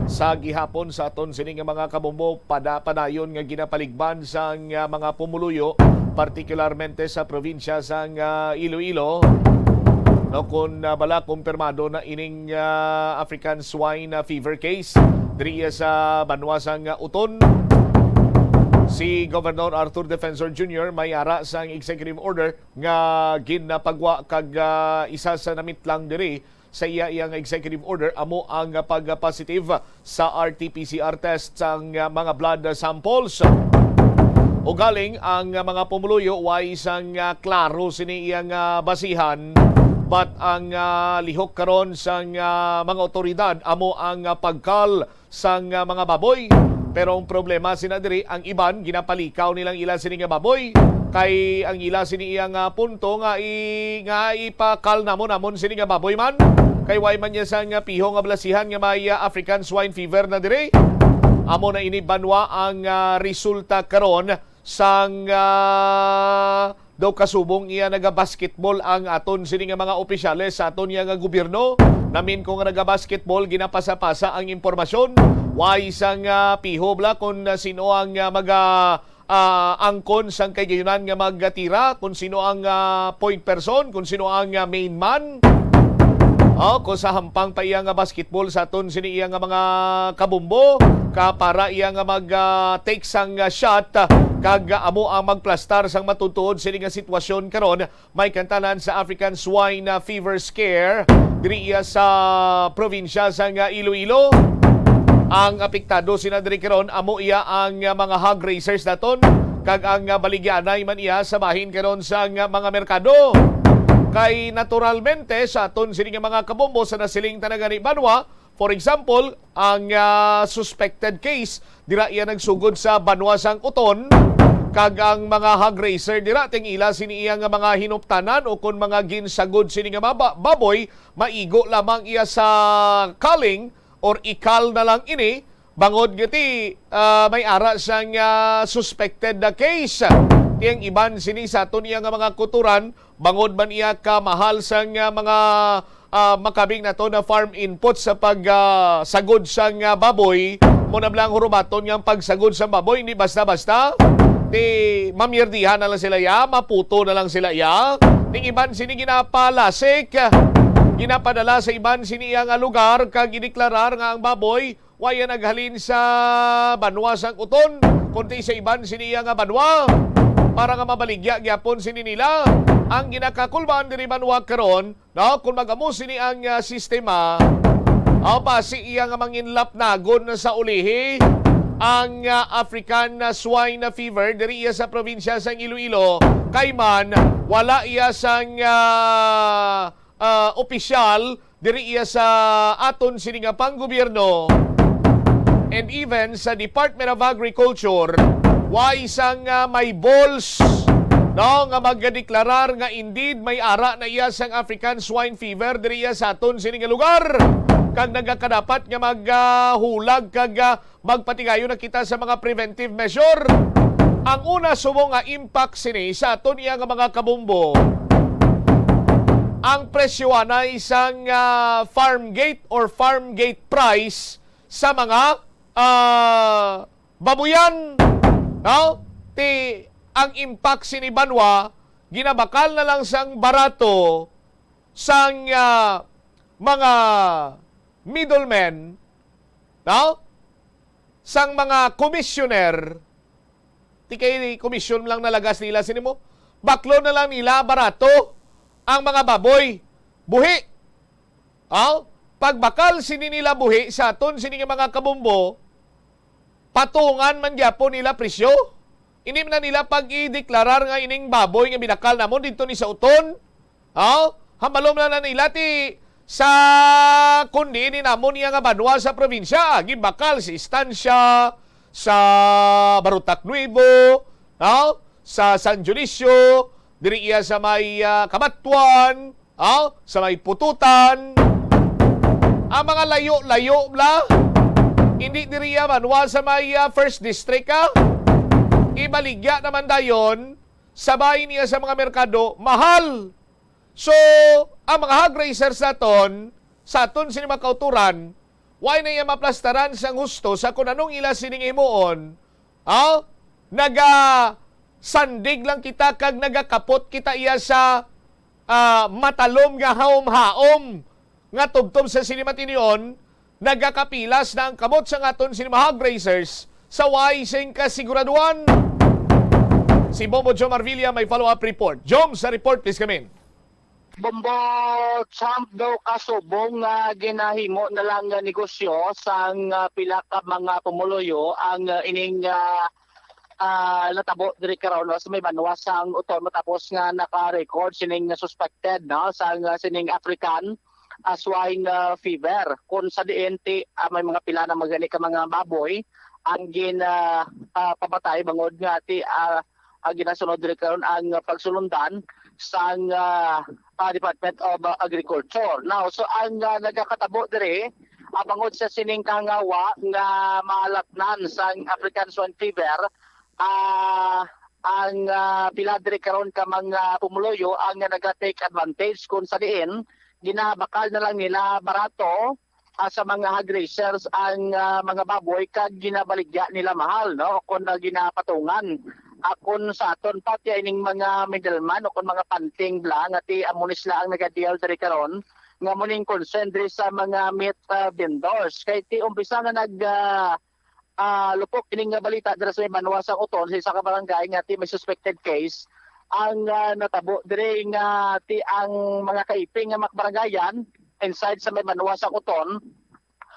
Sa gihapon sa aton sini nga mga kabombo, pada-, padayon nga ginapaligban sang, ah, mga pumuluyo, partikularmente sa probinsya sang, ah, Iloilo. No, kun, ah, bala, kumpirmado na ining, ah, African Swine, ah, Fever case diri sa banwa sang, ah, Oton. Si Governor Arthur Defensor Junior may ara sang executive order nga ginapagwa kag, ah, isa sa namitlang diri sa iya, iya nga executive order amo ang pag-positive sa R T P C R test sang, ah, mga blood samples. Ugaling ang, ah, mga pumuluyo way sang, ah, klaro sini iya nga basihan, but ang, ah, lihok karon sang, ah, mga otoridad amo ang, ah, pagkal sang, ah, mga baboy. Pero ang problema sina diri, ang iban ginapalikaw nilang ila sini nga baboy. Kay ang ila sini iya nga punto nga i-, nga ipakal namon, namon sini nga baboy man. Kay way man niya sang, ah, piho nga balasihan nga may, ah, African swine fever na diri. Amo na ini banwa ang, ah, resulta karon sang, ah, daw kasubong iya nagabasketball ang aton sini nga mga opisyales sa aton iya nga gobyerno. Namin ko nga nagabasketball, ginapasa-pasa ang impormasyon. Way sang, ah, piho bala kung, ah, sino ang, ah, maga, ah, angkon sang kaigayonan nga magtira, kung sino ang, ah, point person, kung sino ang, ah, main man. Oh, kung sa hampang pa iya nga basketball sa aton sini iya nga mga kabombo, ka para iya nga mag, ah, take sang, ah, shot, ah, kag, ah, amo ang magplastar sang matutuod sini nga sitwasyon karon, may kantanan sa African Swine, ah, Fever Scare diri iya sa probinsya sang, ah, Iloilo. Ang apektado sina diri karon amo iya ang, ah, mga hog raisers naton, kag ang, ah, baligyanay man iya sa bahin karon sang, ah, mga merkado. Kay naturalmente, sa aton sini nga mga kabombo sa nasiling ta na gani banwa, for example, ang, ah, suspected case dira iya nagsugod sa banwa sang Uton, kag ang mga hog raiser dira ting ila sini iya nga mga hinuptanan o kon mga ginsagod sini nga maba-, baboy, maigo lamang iya sa culling or i-cull na lang ini, bangod nga ti, ah, may ara sang, ah, suspected na case. Ti ang iban sini sa aton iya nga mga kutoran, bangod man iya ka mahal sang, ah, mga, ah, makabig nato na farm input sa pag, ah, sagod sang, ah, baboy, mo na bala ang hurubaton nga ang pagsagod sang baboy, hindi basta-basta. Ti mamierdihan na lang sila iya, maputo na lang sila iya. Ning iban sini ginapalasik, ginapadala sa iban sini iya nga lugar, kag gideklarar nga ang baboy waya naghalin sa banwa sang Uton, kundi sa iban sini iya nga banwa, para nga mabaligya gyapon sini nila. Ang ginakakulbaan diri banwa karon, no, kung mag-amo sini ang, ah, sistema, aw, basi iya nga manginlapnagon na sa ulihi ang, ah, African, ah, swine fever diri iya sa probinsya sang Iloilo, kay man wala iya sang, ah, ah, opisyal diri iya sa aton sini nga panggobyerno and even sa Department of Agriculture, way sang, ah, may balls, no, nga magadeklarar nga indeed may ara na iya sang African Swine Fever diri iya sa aton sini nga lugar, kag nagakadapat nga maghulag kag, ah, magpatigayon na kita sa mga preventive measure. Ang una subong nga impact sini sa aton iya nga mga kabombo, ang presyo anay sang, ah, farm gate or farm gate price sa mga, ah, babuyan, no? Ti ang impact sini banwa ginabakal na lang sang barato sang, ah, mga middlemen, no? Sang mga commissioner, ti kay commission lang nalagas nila sini mo. Baklo na lang nila barato ang mga baboy, buhi. Aw, pagbakal sini nila buhi sa aton sini nga mga kabombo, patungan man gyapon nila presyo. Hindi man na nila pag-ideklarar nga ining baboy nga binakal namon didto ni sa Uton. Aw, hambalom lang na nila ti sa kundi ni namon niya nga banwa sa probinsya, gibakal sa Estancia, sa Barotac Nuevo, aw, sa San Dionisio, diri iya sa may, ah, Cabatuan, aw, sa may Pututan. Ang mga layo-layo bla, hindi diri iya banwa sa may, ah, First District, ah. Ibaligya naman dayon sa bahin niya sa mga merkado, mahal. So, ang mga hog raisers naton, sa aton sini mga kauturan, why na iya maplastaran sang husto sa kung anong ila sining himuon? Ha? Nagasandig lang kita kag nagakapot kita iya sa, ah, matalom nga haom-haom nga tubtob sa sini matinion, nagakapilas na ang kamot sang aton sini mga hog raisers sa way sing kasiguraduhan. Si Bobo Joe Marvilla may follow-up report. Jom, sa report, please come in. Bombo, Champ, daw kasubong nga ginahimo na lang nga negosyo sang, ah, pila ka mga pumuluyo ang, ah, ining, ah, ah, natabo diri karon, no, sa may banwa sang Uton matapos nga naka-record sining suspected, no, sang, ah, sining African, ah, swine, ah, fever, kung sa diin ti, ah, may mga pila na magani ka mga baboy ang gin, ah, ah, pamatay bangod nga ti, ah, ang ginasunod diri karon ang pagsulundan sang, ah, ah, Department of, ah, Agriculture. Now, so ang, ah, nagakatabo diri, Ah, bangod sa sining kahangawa nga maalatnan sang African Swine Fever, ah, ang, ah, pila diri karon ka mga pumuluyo ang naga-take advantage kung sa diin ginabakal na lang nila barato, ah, sa mga hog raisers ang, ah, mga baboy kag ginabaligya nila mahal, no? Kung na ginapatungan. Ah, kung sa aton pa, ti ining mga middleman o kung mga panting bala nga ti amo ni sila ang nagadeal diri karon, nga mo ning concern diri sa mga meat, ah, vendors. Kay ti umpisa nga nag, ah, ah, lupok ining nga balita dira sa may banwa sa Oton, sa isa ka barangay nga ti may suspected case ang, ah, natabo diri nga ti ang mga kaiping nga mga barangayan inside sa may banwa sa Oton.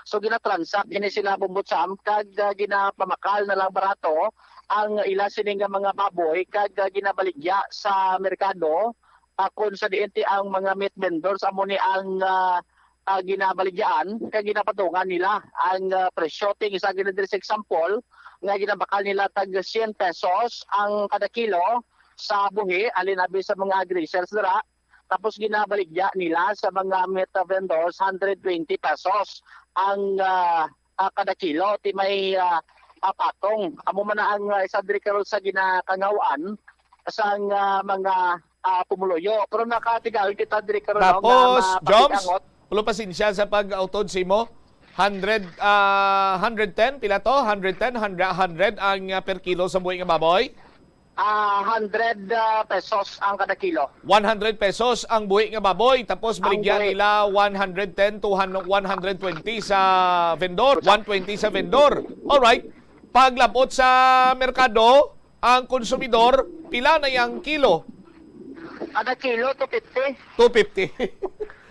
So, ginatransak ini sila, Bombo Cham, kag, ah, ginapamakal na lang barato ang ila sini nga mga baboy kag, ah, ginabaligya sa merkado. Ah, kung sa diin ti ang mga meat vendors amo ni ang, ah, ah, ginabaligyaan kag ginapatungan nila ang, ah, presyo. Ti isa gid diri sa example nga ginabakal nila tag siyam pesos ang kada kilo sa buhi, halin abi sa mga hog raisers dira. Tapos ginabaligya nila sa mga meat vendors, hundred twenty pesos ang, ah, ah, kada kilo. Ti may, ah, ah, patong. Amo man na ang, ah, isa diri karon sa ginakangaw-an sang, ah, mga, ah, pumuluyo. Pero nakatigayon kita diri karon, no, nga Tapos, Joms, mapatiangot. Ulo pasensya sa pag-utod sa imo. Hundred, ah, hundred ten, pila to? Hundred ten, hundred, hundred ang, ah, per kilo sa buhi nga baboy? Ah, hundred, ah, pesos ang kada kilo. One hundred pesos ang buhi nga baboy, tapos Ang baligyan buhi. nila one hundred ten to han-, one hundred twenty sa vendor, one twenty sa vendor. Alright. Paglabot sa merkado, ang konsumidor, pila na yang kilo? Kada kilo, two fifty. Two fifty.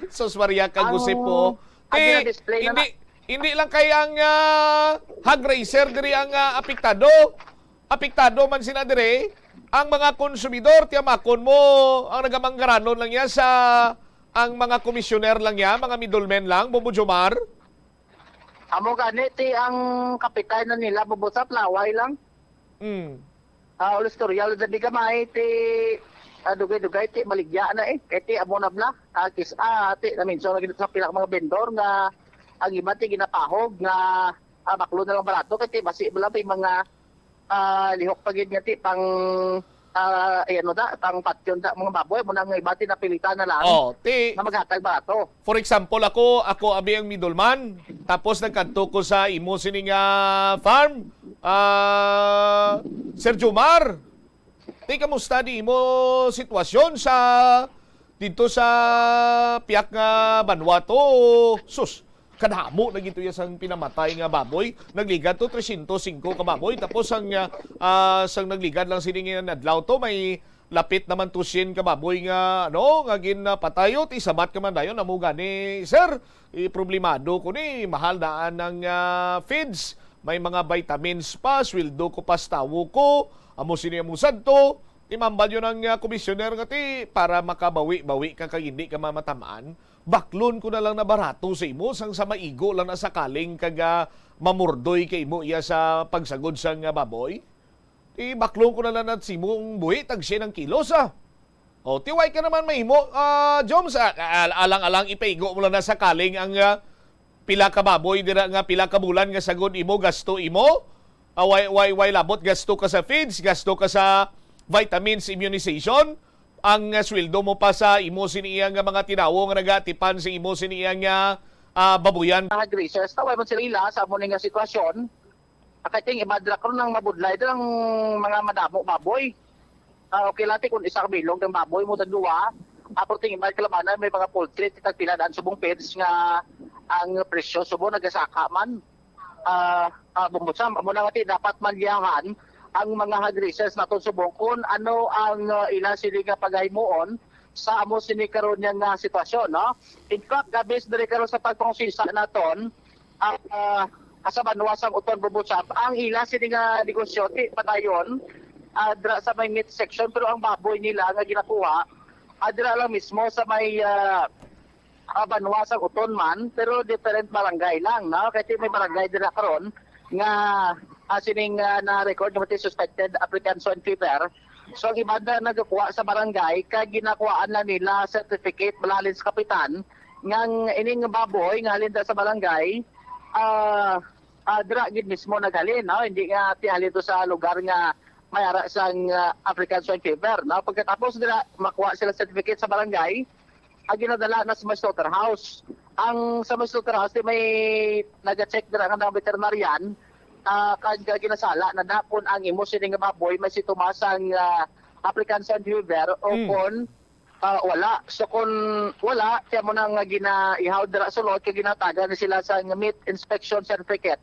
Sus Maria, kagusip Ang, po. ang Ti, gina-display na hindi, na. hindi lang kay ang, ah, hog raiser diri ang, ah, apektado. Apektado man sina dire ang mga konsumidor, tiyamakon mo, ang nagamanggaranon lang niya sa, ang mga komisyoner lang niya, mga middlemen lang, Bombo Jomar. Amo gani ti ang kapitay na nila, Bombo Cham, laway lang. Mm. Ah, ulos tutorial na di gamay ti, ah, dugay-dugay ti maligya na eh. Kay ti amo na bla. Ah, kis, ah, ti naminsan lagi sa pila ka mga vendor nga ang iba ti ginapahog nga, ah, baklo na lang barato kay ti basi bala may mga, ah, lihok pa gid nga ti pang, ah, eh, ano da, pang patyon da mga baboy mo na nga iba ti napilitan na lang Oh, ti nga maghatag barato. For example, ako, ako abi ang middleman, tapos nagkadto ko sa imo sini nga farm, ah, Sir Jomar. Ti, kamusta di imo sitwasyon sa, dito sa piyak nga banwa to? Sus, kadamo na gito ya sang pinamatay nga baboy. Nagligad to tresyentos singko ka baboy, tapos ang, ah, ah, sang nagligad lang sini nga adlaw to, may lapit naman to syen ka baboy nga, ano, nga ginapatayo. Ti sabat ka man dayon, amo gani, sir, eh, problemado ko ni, mahal daan ang, ah, feeds, may mga vitamins pa, sweldo ko pa sa tawo ko, amo sini amo sadto. Imambal yun ang, ah, komisyoner nga ti para makabawi-bawi ka kag hindi ka mamatamaan. Baklon ko na lang na barato sa imo, sang sa maigo lang na sa kaling kag, ah, mamurdoy kay imo iya sa pagsagod sang, ah, baboy. Ti baklon ko na lang na sa imong buhi, tag syen ang kilo sa. O, ti way ka naman mahimo, ah, Joms, ah, ah, alang-alang ipaigo mo lang na sa kaling ang, ah, pila ka baboy dira nga pila ka bulan nga sagod imo, gasto imo. Ah, way, way, way labot, gasto ka sa feeds, gasto ka sa vitamins, immunization. Ang, ah, sweldo mo pa sa imo sini iya nga mga tinawo nga nagaatipan sa imo sini iya nga, ah, babuyan. Mga grazers, taway man sila ila sa amo ni nga sitwasyon. Kay ting iba dira karon ang mabudlay dira ang mga madamo baboy. Ah, okay lang ti kung isa ka bilog ang baboy mo tagduwa. Ako ting iba kalabanan may mga poultry ti tagpila daan subong pairs nga ang presyo subong nagasaka man. Ah, ah, Bombo Cham, amo na nga ti dapat manliyahan ang mga hog raisers naton subong kung ano ang, ah, ila sini nga pagahimuon sa amo sini karon nga, ah, sitwasyon, no? In fact, ah, based diri karon sa pagpangusisa naton, ah, ah, sa banwa sang Oton, Bombo Cham, ang ila sini nga negosyo ti padayon, ah, dira sa may meat section, pero ang baboy nila nga ginakuha, ah, dira lang mismo sa may, ah, ah, banwa sang Oton man, pero different barangay lang, no? Kay ti may barangay dira karon nga, ah, sining, ah, na-record nga may suspected African swine fever. So, ang iban na nagakuha sa barangay, kay ginakuhaan lang nila certificate, bala halin sa kapitan, nga ang ining baboy nga halin da sa barangay, ah, ah, dira gid mismo naghalin, no? Hindi nga tihalin to sa lugar nga may ara sang, ah, African Swine Fever, no? Pagkatapos dira, makuha sila certificate sa barangay, ang ginadala na sa may slaughterhouse. Ang sa may slaughterhouse, di may nag-check dira nga ng veterinarian, ah, kag ginasala na da kung ang imo sini nga baboy may sintomas sang, ah, African Swine Fever o Mm. kung, ah, wala. So kung wala, kaya mo na nga ginaihaw dira sulod, kay ginatagan ni sila sa meat inspection certificate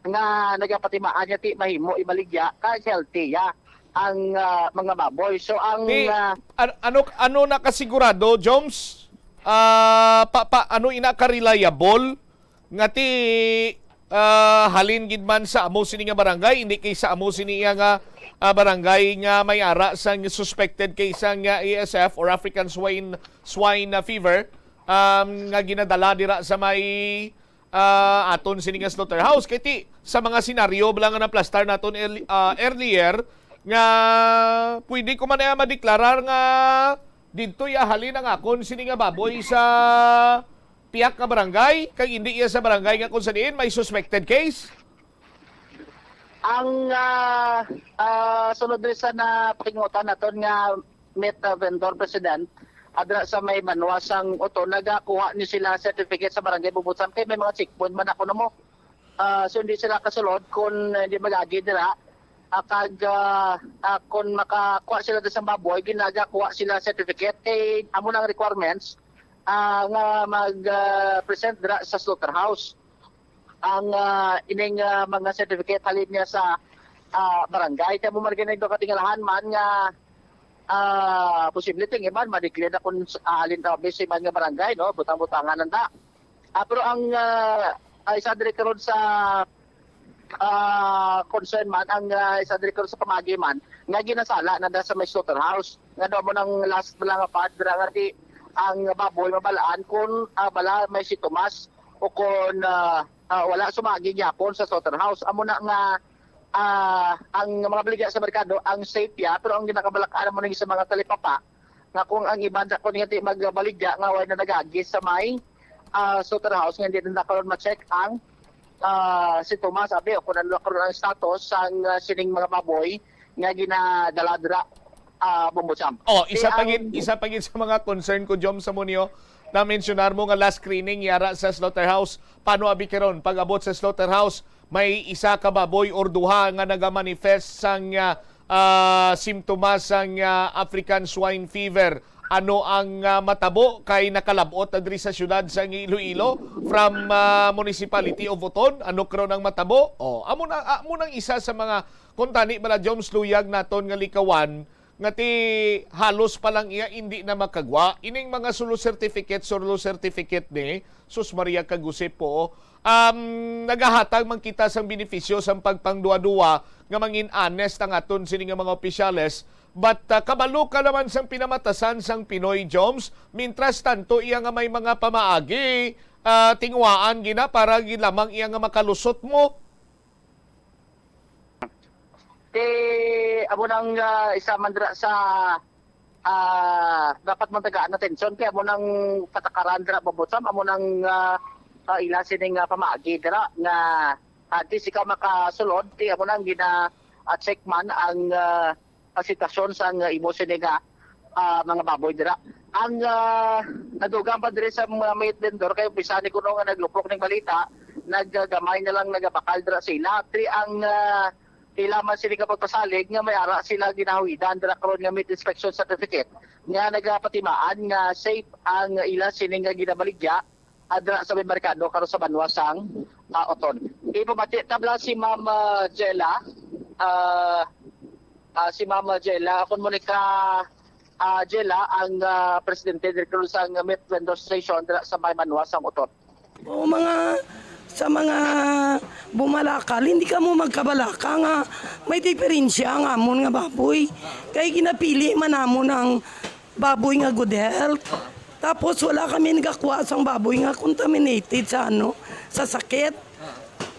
nga nagapatimaan niya ti mahimo ibaligya kag healthy ya ang, ah, mga baboy. So ang, Ti, ah, an-, ano, ano nakasigurado, Joms? Ah, pa, pa, ano ina ka reliable nga ti, ah, halin gid man sa amo sini nga barangay, hindi kay sa amo sini iya nga, ah, barangay nga may ara sang suspected case sang, ah, A S F or African swine, swine, ah, fever, um, nga ginadala dira sa may, ah, aton sini nga slaughterhouse. Kay ti, sa mga senaryo bala nga naplastar naton early-, ah, earlier, nga pwede ko man na madeklarar nga didto ya halin ang akon sini nga baboy sa pihak nga barangay, kag hindi iya sa barangay nga kung sa diin may suspected case. Ang, ah, ah, sunod diri sa napakingutan naton nga meat, ah, vendor president, adra sa may banwa sang Oton, nagakuha ni sila certificate sa barangay Bubutsam, kay may mga checkpoint man ako namo. Ah, so hindi sila kasulod kung hindi mag-agi dira. Ah, kag, ah, ah, kung makakuha sila sa baboy, ginagakuha sila certificate. Kay amo nang requirements, ah, nga mag, ah, present dira sa slaughterhouse ang, ah, ining, ah, mga certificate halin niya sa, ah, barangay. Kaya mo man ganito katingalahan man nga, ah, posible ting iban madeclare na kung s-, ah, halin daw si man nga barangay, no? Butang-butangan nanda. Ah, pero ang, ah, ah, isa diri karon sa, ah, concern man, ang, ah, isa diri karon sa pamagi man nga ginasala na sa may slaughterhouse. Nga daw mo nang last na nga part dira nga di ang baboy mabalaan kung, ah, bala may sintomas o kung, ah, ah, wala sumagi gyapon sa slaughterhouse. Amo na nga, ah, ang mga baligya sa merkado ang safe ya, pero ang ginakabalakan mo sa mga talipapa nga kung ang iban sa kunyati magbaligya nga way na nagagi sa may, ah, slaughterhouse nga hindi na karon ma-check ang, ah, sintomas, abi, o kung ano karon ang status sang, ah, sining mga baboy nga ginadala dira, ah, Bombo Champ. Oh, isa Di pa ang gid, isa pa gid sa mga concern ko, Jom, sa munyo, na-mensionar mo nga last screening yara sa slaughterhouse. Paano abi karon pag-abot sa slaughterhouse? May isa ka baboy or duha nga nagamanifest sang, ah, ah, simptomas sang, ah, African swine fever. Ano ang, ah, matabo kay nakalab-ot na diri sa siyudad sang Iloilo from, ah, Municipality of Oton? Ano karon ang matabo? Oh, amo na, amo nang isa sa mga, kung tani bala, Joms, luyag naton nga likawan nga ti halos pa lang iya indi na makagwa. Ining mga sulo certificate, surlo certificate ni, sus Maria kagusip po, um, nagahatag man kita sang benepisyo sang pagpangduwa-duwa nga mangin honest ang aton sini nga mga opisyales. But, ah, kabalo ka naman sang pinamatasan sang Pinoy, Joms. Mintras tanto, iya nga may mga pamaagi, ah, tinguhaan gina para gilamang iya nga makalusot mo. Ti, amo nang, ah, isa man dira sa, ah, dapat man tagaan atensyon, kay amo nang patakaran dira, Bobotsam, amo nang, ah, ah, ila sining, ah, pamaagi dira nga at least ikaw makasulod, ti amo nang gina, ah, check man ang, ah, ang sitwasyon sa, ah, imo sini nga, ah, mga baboy dira. Ang, ah, nadugang pa diri sa mga meat vendor, kay umpisa ni kuno nga naglupok ning balita, naggamay na lang nagabakal dira sila. Ti ang, ah, ila man sini nga pagpasalig nga may ara sila ginahawidan dira karon nga meat inspection certificate nga nagapatimaan nga safe ang ila sini nga ginabaligya adra sa may merkado karon sa banwa sang, ah, Oton. Ipamati tabla si Ma'am, ah, Jella, ah, ah, si Ma'am Jella, akon mo ni ka, ah, Jella, ang, ah, presidente direktor sang Meat Vendor Association dira sa may banwa sang Oton. O mga, sa mga bumalakal, hindi kamo magkabalaka nga may diferensya ang amon nga baboy. Kay ginapili man namon ang baboy nga good health. Tapos wala kami nagakuha sang baboy nga contaminated sa ano, sa sakit.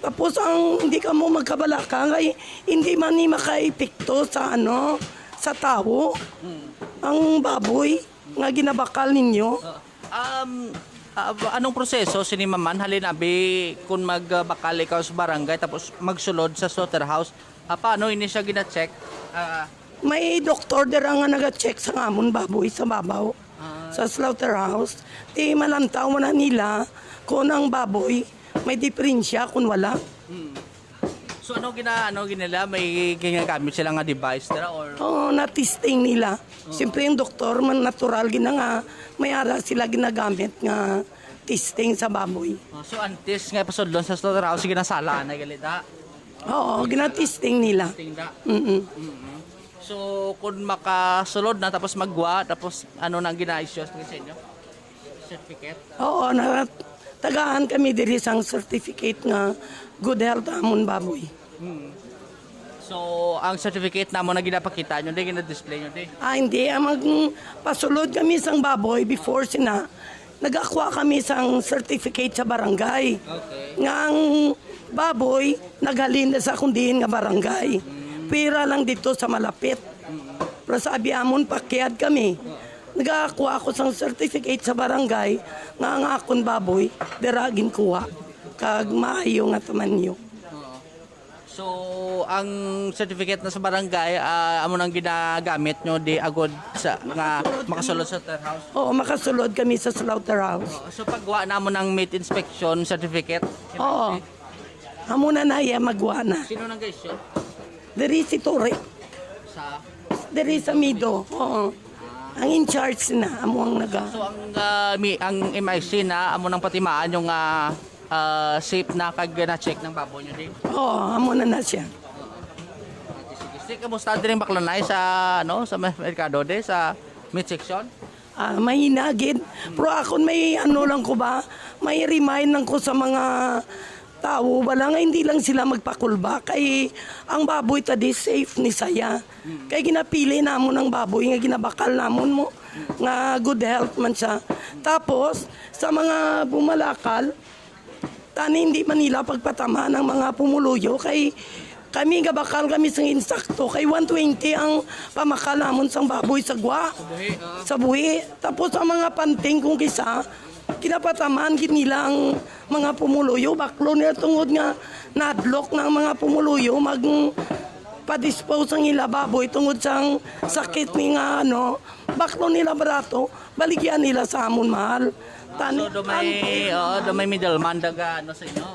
Tapos ang hindi kamo magkabalaka kay hindi man ni makaepekto sa ano, sa tawo ang baboy nga ginabakal ninyo. Um, Ah, anong proseso sini, ma'am, halin abi kun magbakal ikaw sa barangay tapos magsulod sa slaughterhouse? Ah, paano ini siya gina-check? Ah, May doktor dira nga naga-check sa amon baboy sa babaw, sa slaughterhouse. Ti malantaw man na nila kung ang baboy may diferensya kung wala. so ano gina ano ginila may ginagamit sila nga device dira or Oo, na-testing nila. Siyempre, yung doktor, man natural gina nga may ara sila ginagamit nga testing sa baboy. Oh, so antes nga pasudlon sa slaughterhouse ginasala na gali da. Oo, gina-testing nila. Tinda. Mm-mm. So kung makasulod na tapos magwa tapos ano nang gina-issue sa inyo? Certificate. Oo, na tagaan kami diri sang certificate nga good health amon baboy. So ang certificate namo na ginapakita nyo di, gina-display nyo di. Ah, hindi. Ang mag, pasulod kami sang baboy before sina, nagakuha kami sang certificate sa barangay. Okay. Nga ang baboy naghalin na sa kung diin nga barangay. Pira lang dito sa malapit. Pero sabi amon, pakyat kami. Nagakuha ako sang certificate sa barangay nga ang akon baboy dira ginkuha kag maayo nga tamanyo. So ang certificate na sa barangay, ah, amo nang ginagamit nyo di agod sa nga makasulod sa slaughterhouse. Oo, makasulod kami sa slaughterhouse. So pagwa namo ng meat inspection certificate. Oo. Amo na na iya magwa na. Sino nang ga-issue? Diri si Tore. Sa Diri sa Mido. Oo. Ang in charge na amo ang naga. So ang ah, mi, ang M I C na amo nang patimaan yung ah, ah, safe na kag na-check ng baboy nyo di. Oo, amo na na siya. Sige, sige, kamusta din yung baklanay sa ano sa mer- merkado di sa meat section? Ah, mahina gid. Pero akon may ano lang ko ba, may remind lang ko sa mga tawo bala nga hindi lang sila magpakulba kay ang baboy ta di safe ni saya. Kay ginapili namon ang baboy nga ginabakal namon mo nga good health man siya. Tapos sa mga bumalakal, tani hindi man nila pagpataman ang mga pumuluyo kay kami gabakal kami sang insakto kay one twenty ang pamakal namon sang baboy sa gwa. Sa buhi. Tapos ang mga panting kung kisa, ginapataman gid nila ang mga pumuluyo. Baklo nila tungod nga nadlok na ang mga pumuluyo mag padispose ang ila baboy tungod sang sakit ni nga ano, baklo nila barato, baligyan nila sa amon mahal. Tani, So do may, oh, do may middleman daga ano sa inyo.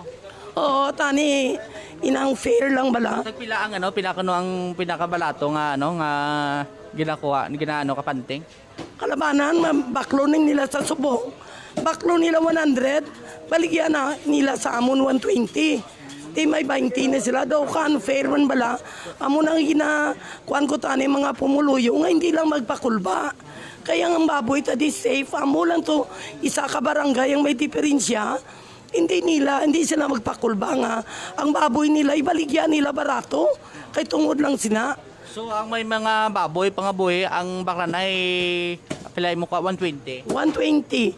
Oo, tani inang fair lang bala. Tagpila ang ano, pila kuno ang pinakabalato nga ano nga ginakuha, ginaano kapanting? Kalabanan, ma- baklo ning nila sa subong. Baklo nila one hundred, baligyan na nila sa amon one twenty. Di may twenty na sila daw ka unfair man bala. Amo nang gina kuan ko tani mga pumuluyo nga hindi lang magpakulba. Kaya ang baboy ta di safe, amo lang to isa ka barangay ang may diferensya. Hindi nila, hindi sila magpakulba nga ang baboy nila ibaligya nila barato kay tungod lang sina. So ang may mga baboy pangabuhi ang baklanay pila mo ka one twenty. One twenty.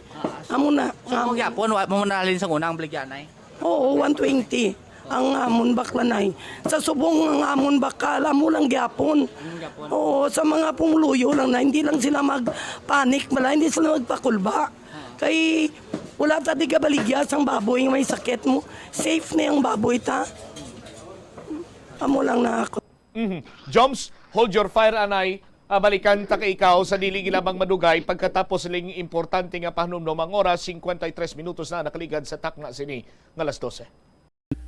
Amo na. So kung gyapon wa mo nalin sa unang baligyanay. Oo, one twenty ang amon baklanay. Sa subong ang amon bakal, amo lang gyapon. Oo, sa mga pumuluyo lang na hindi lang sila magpanik bala, hindi sila magpakulba. Kay wala ta di kabaligya sang baboy nga may sakit mo. Safe na yung baboy ta. Amo lang na ako. Mhm. Joms, hold your fire, anay. Ah, balikan ta kay ikaw sa dili lamang madugay pagkatapos ning importante nga pahanumdom. Ang oras, cincuenta y tres minutos na nakaligad sa takna sini nga alas dose.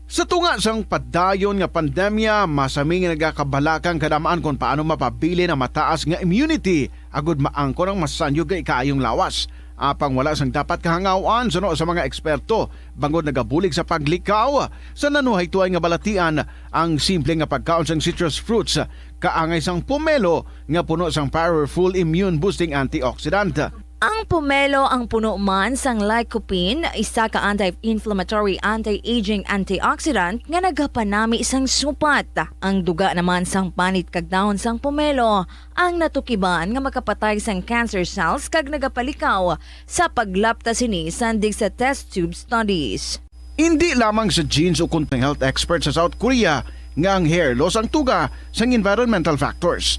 Sa tunga sang padayon nga pandemya, masami nga nagakabalaka ang kadam-an kon paano mapabilin ang mataas nga immunity agud maangkon ang masanyog nga ikaayong lawas. Apang wala sang dapat kahangaw-an suno sa mga eksperto, bangod nagabulig sa paglikaw sa nanuhay tuay nga balatian ang simple nga pagkaon sang citrus fruits, kaangay sang pomelo nga puno sang powerful immune boosting antioxidant. Ang pomelo ang puno man sang lycopene, isa ka anti-inflammatory, anti-aging antioxidant nga nagapanami sang supat. Ang duga naman sang panit kag dahon sang pomelo ang natukiban nga makapatay sang cancer cells kag nagapalikaw sa paglapta sini sandig sa test tube studies. Indi lamang sa genes ukon health expert sa South Korea nga ang hair loss ang tuga sang environmental factors.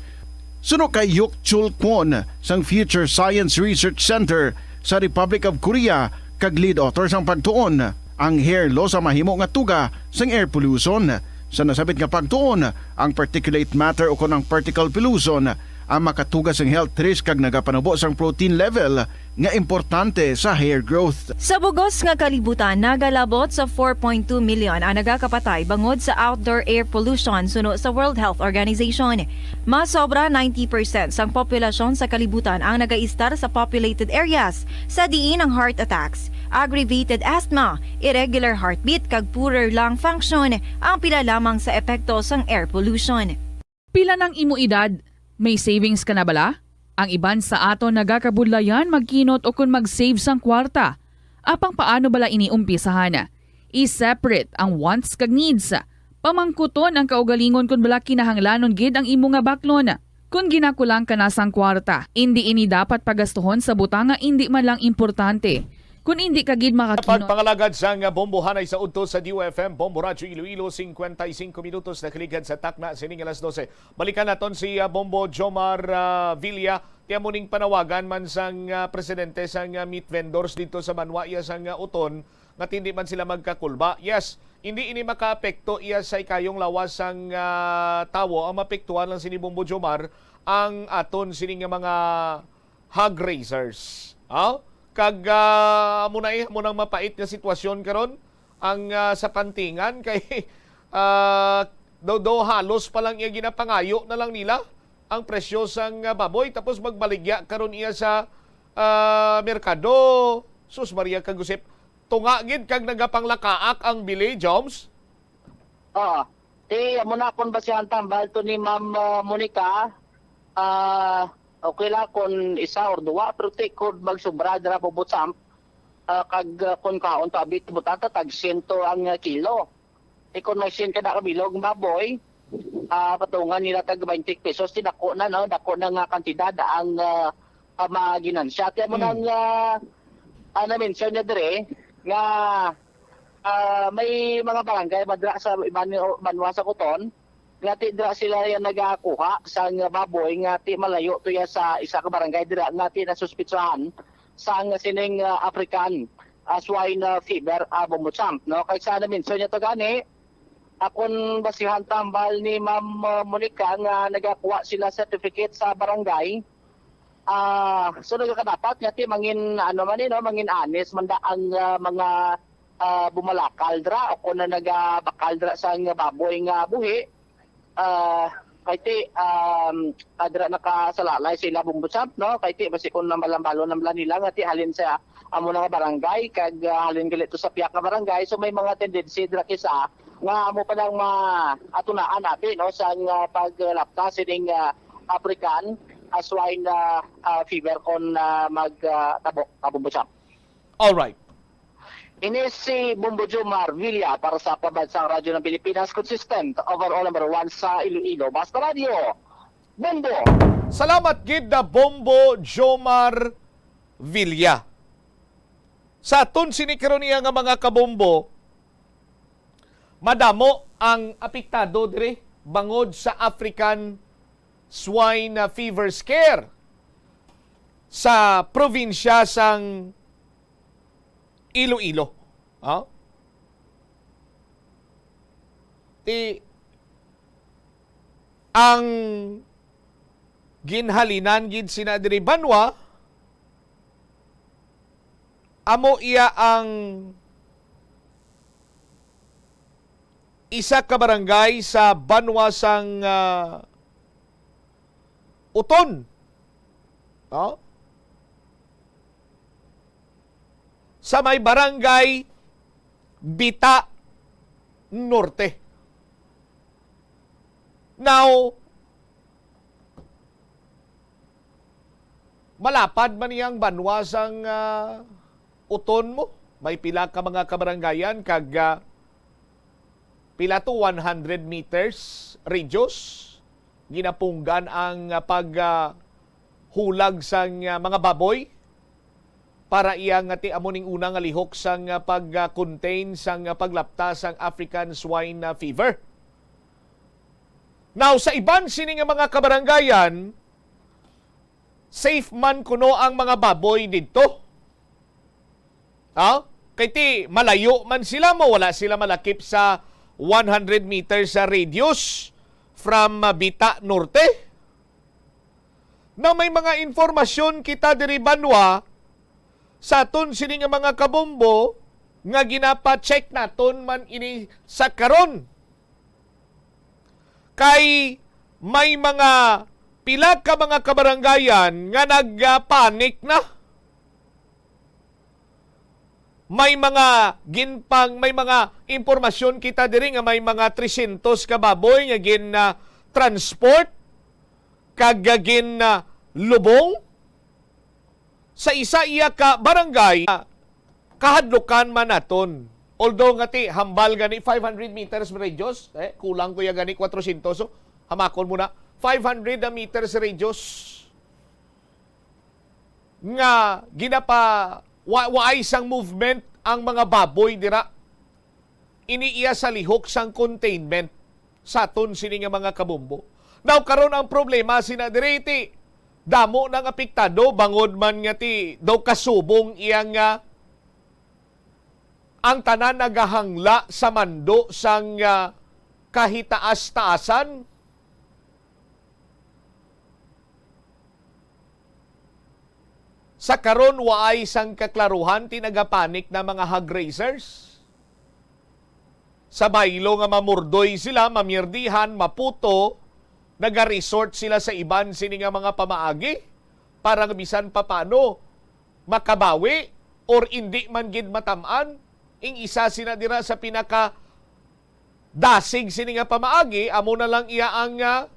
Suno kay Yuk Chul Kwon sang Future Science Research Center sa Republic of Korea, kag lead author sang pagtuon, ang hair loss ang mahimo nga tuga sang air pollution. Sa nasabit nga pagtuon, ang particulate matter ukon ang particle pollution ang makatuga sang health risk kag nagapanubo sang protein level nga importante sa hair growth. Sa bugos nga kalibutan, nagalabot sa four point two million ang nagakapatay bangod sa outdoor air pollution suno sa World Health Organization. Mas sobra ninety percent sang populasyon sa kalibutan ang nagaistar sa populated areas, sa diin ang heart attacks, aggravated asthma, irregular heartbeat, kag poorer lung function ang pila lamang sa epekto sang air pollution. Pila nang imo edad? May savings ka na bala? Ang iban sa aton nagakabudlayan magkinot ukon mag-save sang kwarta. Apang paano bala ini umpisahan? I-separate ang wants kag needs. Pamangkuton ang kaugalingon kon bala kinahanglanon gid ang imo nga baklon. Kon ginakulang ka na sang kwarta, indi ini dapat pagastuhon sa butang nga indi man lang importante. Kon indi ka gid makakinot. Pagpangalagad sang Bombo Hanay sa udto sa D U F M, Bombo Radyo Iloilo, cincuenta y cinco minutos na kaligad sa takna sining alas doce. Balikan naton si, ah, Bombo Jomar, ah, Villa. Ti amo ning panawagan man sang, ah, presidente sang, ah, meat vendors dito sa banwa iya sang, ah, Oton nga hindi man sila magkakulba. Yes, hindi ini makaapekto iya sa ikayong lawas sang, ah, tawo. Ang mapektuhan lang sini, Bombo Jomar, ang aton sini nga mga hog raisers. Ha? Kag, ah, amo na eh, amo nang mapait nga sitwasyon karon ang, ah, sa Pantingan kay, ah, daw, daw halos pa lang iya ginapangayo na lang nila ang presyo sang, ah, baboy, tapos magbaligya karon iya sa, ah, merkado. Sus Maria kag Josep, tunga gid kag nagapanglakaak ang bili, Joms. Oo. Ti, amo na akon basihan tambal to ni Ma'am, ah, Monica. Ah, okay lang kung isa or duwa, pero ti kung magsubra dira, Bombo Champ, ah, kag, ah, kung kaon to, abi, butang ta tag siyento ang, ah, kilo. Ti kung may siyen ka na kabilog nga baboy, ah, patungan nila tag twenty pesos, ti dako na, no? Dako na nga kantidad ang, ah, ah, maginansya. Ti amo Mm. nang, ah, ah, na-mention niya dire nga, ah, may mga barangay ba dira sa iban, o, banwa sa Coton nga ti dira sila yan nagakuha sang baboy nga ti malayo to ya sa isa ka barangay dira nga ti nasuspitsahan sang sining, ah, African, ah, swine, ah, fever, ah, Bombo Champ, no? Kay sa na-mention niya to gani, akon basihan tambal ni Ma'am, ah, Monica nga nagakuha sila certificate sa barangay. Ah, so nagakadapat nga ti mangin, ano man, eh, no, mangin honest man da ang, ah, mga, ah, bumalakal dra o kung na nagabakal dra sa nga baboy nga buhi. Ah, kay ti, um, ah, dira nakasalalay sila, Bombo Champ, no? Kay ti, basi kung nambalambalon naman nila nga ti halin sa amo na nga barangay, kag, ah, halin gali to sa piyak nga barangay. So may mga tendency dira kisa nga amo pa lang ma-, atunaan natin, no, sa nga paglapta sining, ah, African, ah, swine, ah, ah, fever kon, ah, mag, ah, tabo, ah, Bombo Champ. Alright. Ini si Bombo Jomar Villa para sa Pambansang Radyo ng Pilipinas, consistent, overall number one sa Iloilo. Basta Radyo, Bombo! Salamat gid na Bombo Jomar Villa. Sa aton sini karon niya nga mga kabombo, madamo ang apektado diri bangod sa African Swine Fever Scare sa probinsya sang Iloilo. Ha? Ti ang ginhalinan gid sina diri banwa, amo iya ang isa ka barangay sa banwa sang, ah, Uton. No? Sa may barangay Bita Norte. Now, malapad man niyang banwa sang, ah, Uton mo. May pila ka mga kabarangayan kag, ah, pila to, one hundred meters radius. Ginapunggan ang, ah, pag, ah, hulag sang, ah, mga baboy para iya nga ti amo ning una nga lihok sang, ah, pag, ah, contain sang, ah, paglapta sang African Swine, ah, Fever. Now, sa iban sini nga mga kabarangayan, safe man kuno ang mga baboy didto. Ha? Kay ti malayo man sila, mo wala sila malakip sa one hundred meters sa radius from, ah, Bita Norte. Na may mga impormasyon kita diri banwa sa aton sini nga mga kabombo nga ginapa-check naton man ini sa karon. Kay may mga pila ka mga kabarangayan nga nagpanic na. May mga ginpang, may mga impormasyon kita diri nga may mga trescientos ka baboy nga gin, ah, transport kag, ah, gin, ah, lubong sa isa iya ka barangay. Ah, kahadlukan man naton. Although nga ti hambal gani five hundred meters radius, eh, kulang ko ya gani kwatrocientos, so hamakon mo na, five hundred na meters radius nga ginapa-, wa-, waay sang movement ang mga baboy dira. Ini iya sa lihok sang containment sa aton sini nga mga kabombo. Now, karon ang problema sina diri ti damo nang apektado bangod man nga ti daw kasubong iya nga ang tanan nagahangla sa mando sang, ah, kahitaas-taasan. Sa karon, waay sang kaklaruhan ti nagapanic na mga hog raisers. Sa baylo nga mamurdoy sila, mamierdihan, maputo, nagaresort sila sa iban sini nga mga pamaagi para nga bisan papano makabawi or indi man gid matam-an. Ing isa sina dira sa pinaka dasig sini nga pamaagi, amo na lang iya ang, ah,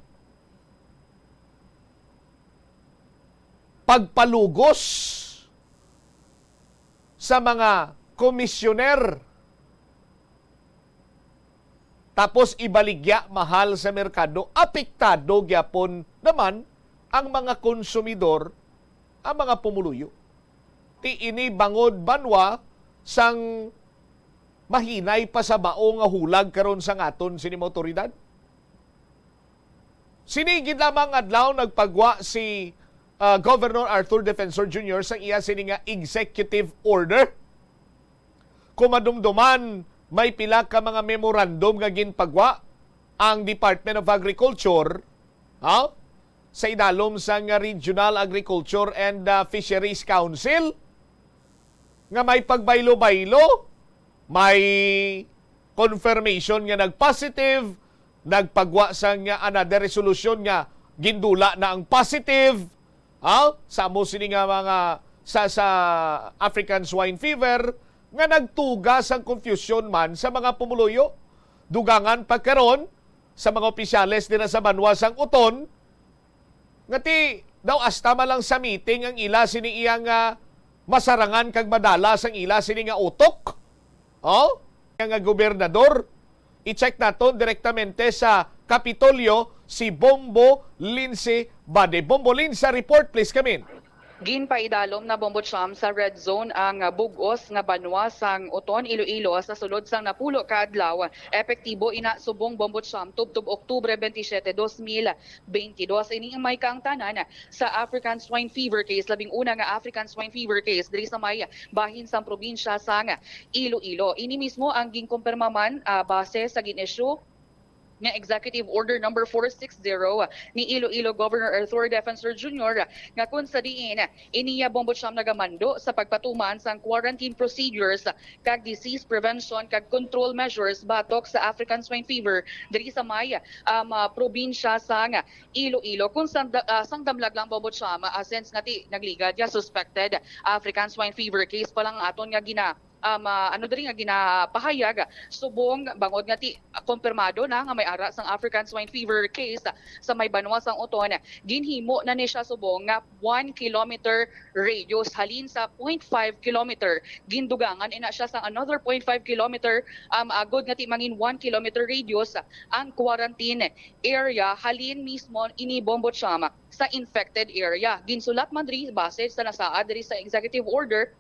pagpalugos sa mga komisyoner, tapos ibaligya mahal sa merkado, apektado gyapon naman ang mga konsumidor, ang mga pumuluyo. Ti ini bangod banwa sang mahinay pa sa bao nga hulag karon sang aton sini mga awtoridad. Sini gid lamang adlaw nagpagwa si, ah, Governor Arthur Defensor Junior sang iya sini nga executive order. Kung madumduman, may pila ka mga memorandum nga ginpagwa ang Department of Agriculture, ha? Sa idalom sang Regional Agriculture and, ah, Fisheries Council nga may pagbaylo-baylo, may confirmation nga nag-positive, nagpagwa sang another resolution nga gindula na ang positive, ha? Sa amo sini nga mga sa, sa African swine fever nga nagtuga sang confusion man sa mga pumuluyo. Dugangan pa karon sa mga opisyales dira sa banwa sang Oton nga ti daw hasta man lang sa meeting ang ila sini iya nga masarangan kag madala sang ila sini nga utok. Oh, nga gobernador. I-check naton direktamente sa Kapitolyo si Bombo Lindsay Bade. Bombo Lindsay, report please, come in. Ginpaidalom na, Bombo Cham, sa red zone ang, ah, bug-os nga banwa sang Oton, Iloilo, sa sulod sang napulo ka adlaw. Epektibo ina subong, Bombo Cham, tubtob Oktubre twenty-seven, dos mil twenty-dos. Ini ang may kaangtanan sa African Swine Fever case, labing una nga African Swine Fever case diri sa may bahin sang probinsya sang Iloilo. Ini mismo ang ginkumpirma man, ah, base sa gin-issue nga Executive Order Number four six zero ni Iloilo Governor Arthur Defensor Junior, nga kung sa diin iniya, Bombo Cham, nagamando sa pagpatuman sang quarantine procedures kag disease prevention kag control measures batok sa African Swine Fever diri sa may, um, ah, probinsya sang Iloilo. Kung sang da-, ah, sang damlag lang, Bombo Cham, ah, since nga ti nagligad ya suspected African Swine Fever case pa lang ang aton nga gina-, um, ah, ano diri nga ginapahayag, subong bangod nga ti kumpirmado na nga may ara sang African Swine Fever case sa may banwa sang Oton, ginhimo na ni siya subong nga one kilometer radius. Halin sa point five kilometer, gindugangan ina siya sang another point five kilometer, um, agod nga ti mangin one kilometer radius ang quarantine area halin mismo ini, Bombo Cham, sa infected area. Ginsulat man diri, base sa nasaad diri sa executive order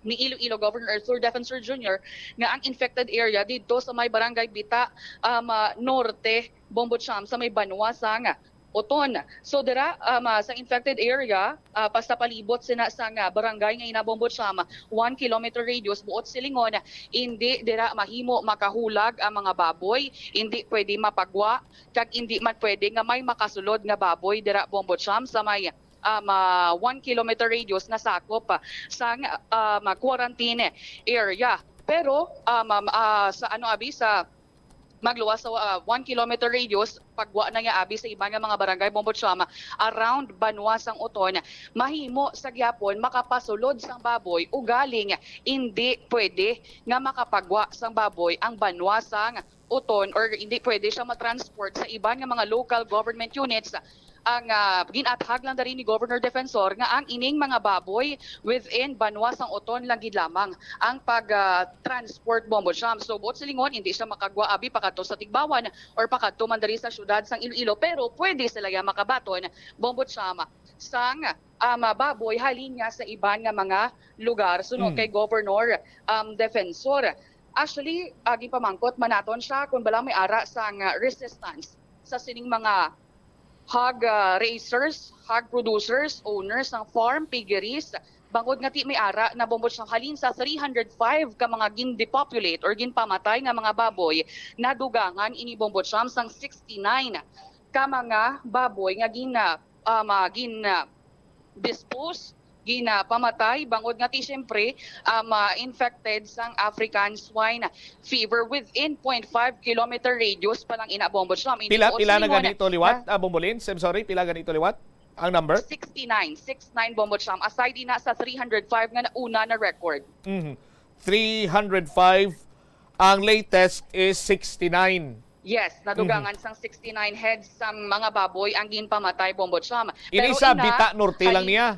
ni Iloilo Governor Arthur Defensor Junior, nga ang infected area didto sa may barangay Bita, um, ah, Norte, Bombo Cham, sa may banwa sang Oton. So dira, um, ah, sa infected area, ah, pa sa palibot sina sang, ah, barangay nga ina, Bombo Cham, one kilometer radius, buot silingon, indi dira mahimo makahulag ang mga baboy, indi pwede mapagwa, kag indi man pwede nga may makasulod nga baboy dira, Bombo Cham, sa may, um, ah, one kilometer radius nga sakop, ah, sang, um, quarantine area. Pero, um, um, ah, sa ano, abi, sa magluwas sa, ah, one kilometer radius, pagwa na niya abi sa iban nga mga barangay, Bombo Cham, around banwa sang Oton, mahimo sa gihapon makapasulod sang baboy, ugaling indi pwede nga makapagwa sang baboy ang banwa sang Oton, or hindi pwede siya matransport sa iban nga mga local government units. Ang, ah, ginathag lang diri ni Governor Defensor nga ang ining mga baboy within banwa sang Oton lang gid lamang ang pag, ah, transport, Bombo Cham. So, buot silingon, hindi siya makagwa abi pakadto sa Tigbawan or pakadto man diri sa siyudad sang Iloilo, pero pwede sila ya makabaton, Bombo Cham, sang, um, baboy halin niya sa iban nga mga lugar, suno Hmm. kay Governor, um, Defensor. Actually, ah, ginpamangkot man naton siya kung bala may ara sang, ah, resistance sa sining mga hog, ah, raisers, hog producers, owners sang farm, piggeries, bangod nga ti may ara na, Bombo Cham, halin sa three hundred five ka mga gin-depopulate or ginpamatay nga mga baboy, nadugangan ini, Bombo Cham, sang sixty-nine ka mga baboy nga gin, ah, um, ah, gin, ah, dispose, ginapamatay, bangod nga ti siyempre, um, ah, infected sang African swine fever within point five kilometer radius pa lang ina, Bombo Cham. Hindi Pila, po pila na silingon gani ito liwat, na ah, Bombolins? I'm sorry, pila gani ito liwat? Ang number? Sixty-nine, six nine, Bombo Cham. Aside ina sa three hundred five nga nauna na record. Mhm. Three hundred five, ang latest is sixty-nine. Yes, nadugangan Mhm. sang sixty-nine heads sang mga baboy ang ginpamatay, Bombo Cham. Ini Pero sa ina, Bita Norte lang halin niya?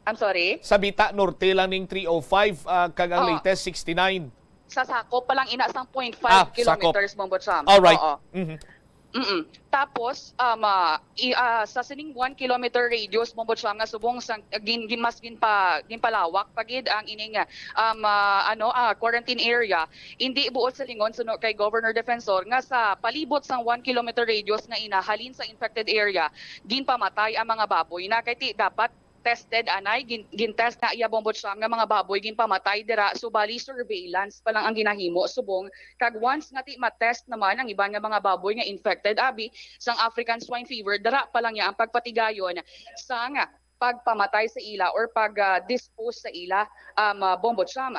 I'm sorry? Sa Bita Norte lang ning three oh five, ah, kag ang Oo. latest sixty-nine. Sa sakop pa lang ina sang point five Ah, sakop. kilometers, Bombo Cham. All right. Oo. Mhm. Mm-mm. Tapos, um, ah, i-, ah, sa sining one kilometer radius, Bombo Cham, nga subong sang, gin-, gin-, mas ginpa-, ginpalawak pa gid ang ining, ah, um, ah, ano, ah, quarantine area. Indi buot silingon, suno kay Governor Defensor, nga sa palibot sang one kilometer radius nga ina halin sa infected area, ginpamatay ang mga baboy na kay ti dapat tested anay, gin-, gin-test na iya, Bombo Cham, nga mga baboy ginpamatay dira, subali surveillance pa lang ang ginahimo subong kag once nga ti ma-test naman ang iban nga mga baboy nga infected abi sang African swine fever, dira pa lang niya ang pagpatigayon sang pagpamatay sa ila or pag, ah, dispose sa ila, um, ah, Bombo Cham.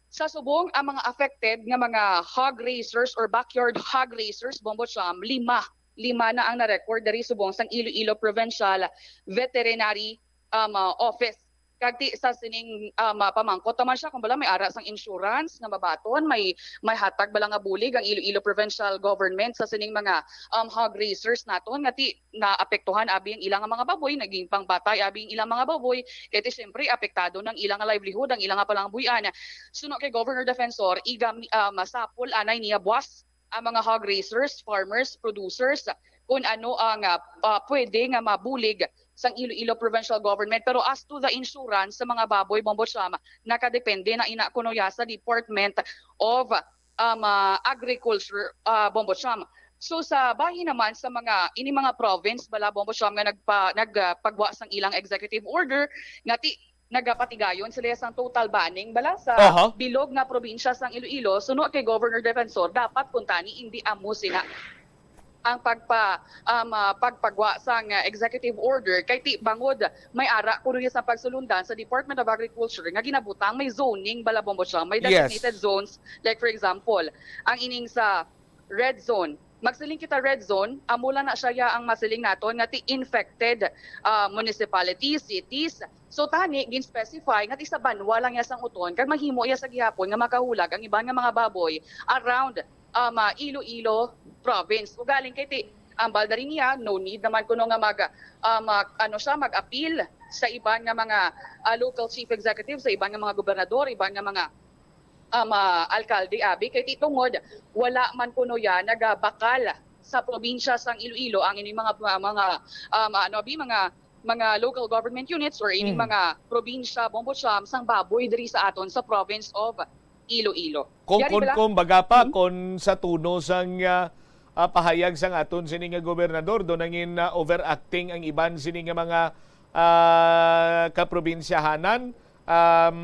Sa subong, ang mga affected nga mga hog raisers or backyard hog raisers, Bombo Cham, lima. Lima na ang na-record diri subong sang Iloilo Provincial Veterinary, um, uh, Office. Kag ti sa sining, um, uh, pamangkot naman siya kung bala may ara sang insurance nga mabaton, may, may hatag bala nga bulig ang Iloilo Provincial Government sa sining mga, um, hog raisers naton nga ti naapektuhan abi ang ilang mga baboy, naging pangbatay abi ang ilang mga baboy, kay ti siyempre apektado ng ilang livelihood, ang ilang palangabuhian. Suno kay Governor Defensor, igam-, ah, masapol anay niya buwas ang mga hog raisers, farmers, producers, kung ano ang, ah, ah, pwede nga mabulig sang Iloilo Provincial Government. Pero as to the insurance sa mga baboy, Bombo Cham, nakadepende na ina kuno ya sa Department of, um, ah, Agriculture, ah, Bombo Cham. So sa bahin naman sa mga, ini mga province bala, Bombo Cham, nga nagpa-, nagpagwa sang ilang executive order nga ti nagapatigayon sila sang total banning bala sa Aha. bilog nga probinsya sang Iloilo, suno kay Governor Defensor, dapat kuntani indi amo sina ang pagpa-, um, ah, pagpagwa sang, ah, executive order kay ti bangod may ara kuno sa pagsulundan sa Department of Agriculture nga ginabutang may zoning bala, Bombo Cham, may Yes. designated zones, like for example, ang ining sa red zone. Magsiling kita red zone, amo lang na siya ya ang masiling naton nga ti infected, ah, municipalities, cities. So tani gin-specify nga ti sa banwa lang ya sang Oton kag mahimo ya sa gihapon nga makahulag ang iban nga mga baboy around, um, ah, Iloilo province. Ugaling kay ti ang balda rin niya, no need naman kuno nga mag, um, ah, ano siya, mag-appeal sa iban nga mga, ah, local chief executive, sa iban nga mga gobernador, iban nga mga, um, ah, alkalde, abi, kay ti tungod wala man kuno ya nagabakal sa probinsya sang Iloilo ang ining mga, mga, um, ano, abi, mga, mga local government units or ining Mm. mga probinsya, Bombo Cham, sang baboy diri sa aton sa province of Iloilo. Kung, Yari kung, bala? kung baga pa, Hmm? kung sa tono sang, ah, ah, pahayag sang aton sini nga gobernador, do nangin, ah, overacting ang iban sini nga mga, ah, kaprobinsyahanan, um,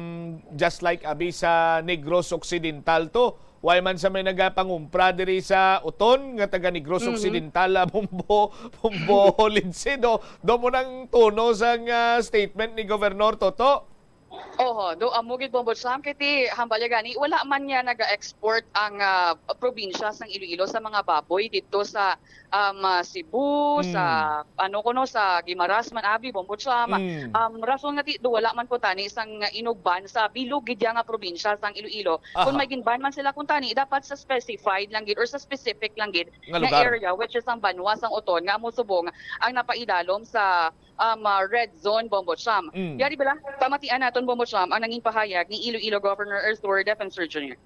just like abi sa Negros Occidental to. Why man sa may nagapangumpra diri sa Oton nga taga Negros Mhm. Occidental, ah, Bombo, Bombo Lince, do, do mo nang tono sang, ah, statement ni Governor Toto? Oho, do amo gid, Bombo Sam, kay ti hambal ya gani, wala man niya naga-export ang, ah, probinsya sang Iloilo sa mga baboy didto sa, um, ah, Cebu, sa, Mm. ano kuno, sa Guimaras man abi, Bombo Sam. Mm. Um, rason nga ti, do wala man kuntani sang inugban sa bilog gid ya nga probinsya sang Iloilo. Aha. Kung may ginban man sila kuntani, dapat sa specified lang gid or sa specific lang gid Nga nga lugar. area, which is ang banwa sang Oton, nga amo subong ang napaidalom sa um, uh, red zone, Bombo Cham. Mm. Yari bala, pamatian naton, Bombo Cham, ang nanging pahayag ni Iloilo Governor Arthur Defensor Junior.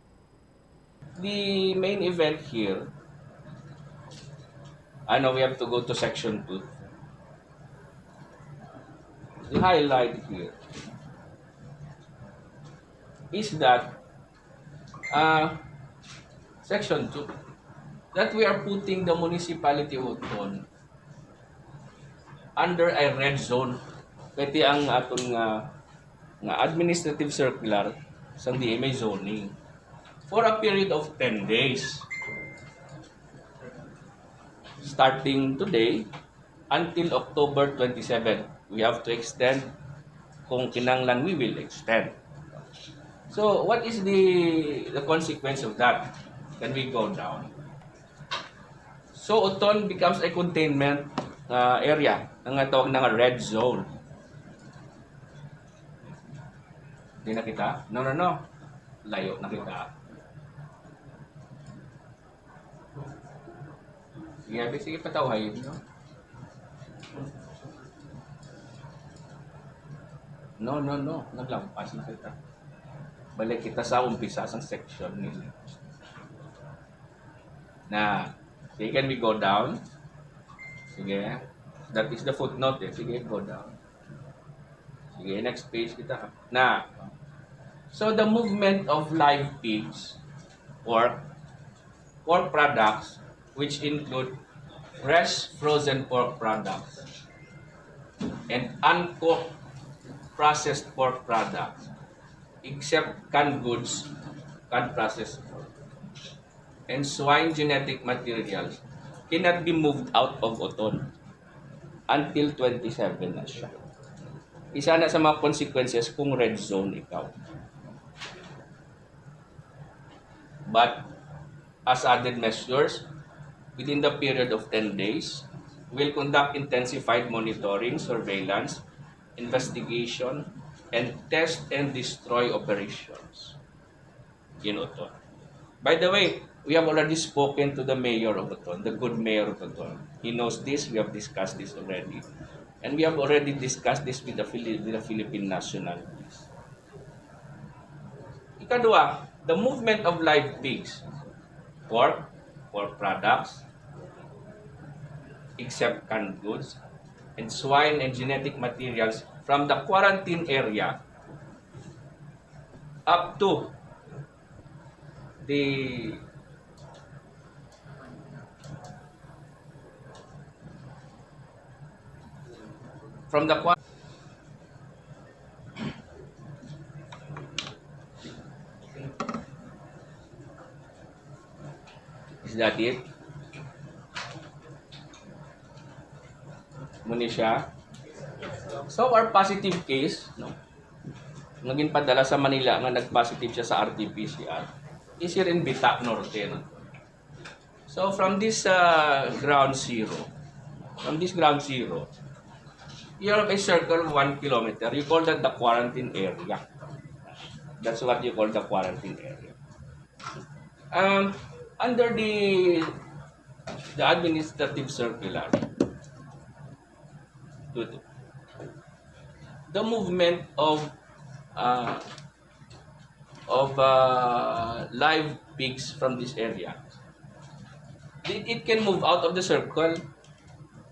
The main event here, I know we have to go to section two. The highlight here is that, uh, section two, that we are putting the municipality of Oton under a red zone. Kay ti ang aton nga, nga administrative circular sang D M A zoning for a period of ten days. Starting today until October twenty-seven, we have to extend. Kung kinahanglan, we will extend. So, what is the, the consequence of that? Can we go down? So, Oton becomes a containment, uh, area, ang tawag na nga red zone. Di na kita? No, no, no. Layo na kita. Sige, abi, sige, patawhay, no? No, no, no. Naglampas na kita. Balik kita sa umpisa sang section nila. Na, sige, can we go down? Sige. That is the footnote, eh. Sige, go down. Sige, next page kita. Na, so the movement of live pigs, pork, pork products, which include fresh frozen pork products and uncooked processed pork products, except canned goods, canned processed pork, and swine genetic materials cannot be moved out of Oton until twenty-seven na siya. Isa na sa mga consequences kung red zone ikaw. But as added measures, within the period of ten days, we'll conduct intensified monitoring, surveillance, investigation, and test and destroy operations in Oton. By the way, we have already spoken to the mayor of Oton, the good mayor of Oton. He knows this. We have discussed this already. And we have already discussed this with the Phili-, with the Philippine National Police. Ikadua, the movement of live pigs, pork, pork products, except canned goods, and swine and genetic materials from the quarantine area up to the, from the qua-, is that it? Muna siya. So, our positive case, no? Nga ginpadala sa Manila nga nag-positive siya sa R T P C R is here in Bita Norte, no? So, from this, uh, ground zero, from this ground zero, you have a circle of one kilometer. You call that the quarantine area. That's what you call the quarantine area. Um, under the, the administrative circular, the movement of, uh, of, uh, live pigs from this area, it, it can move out of the circle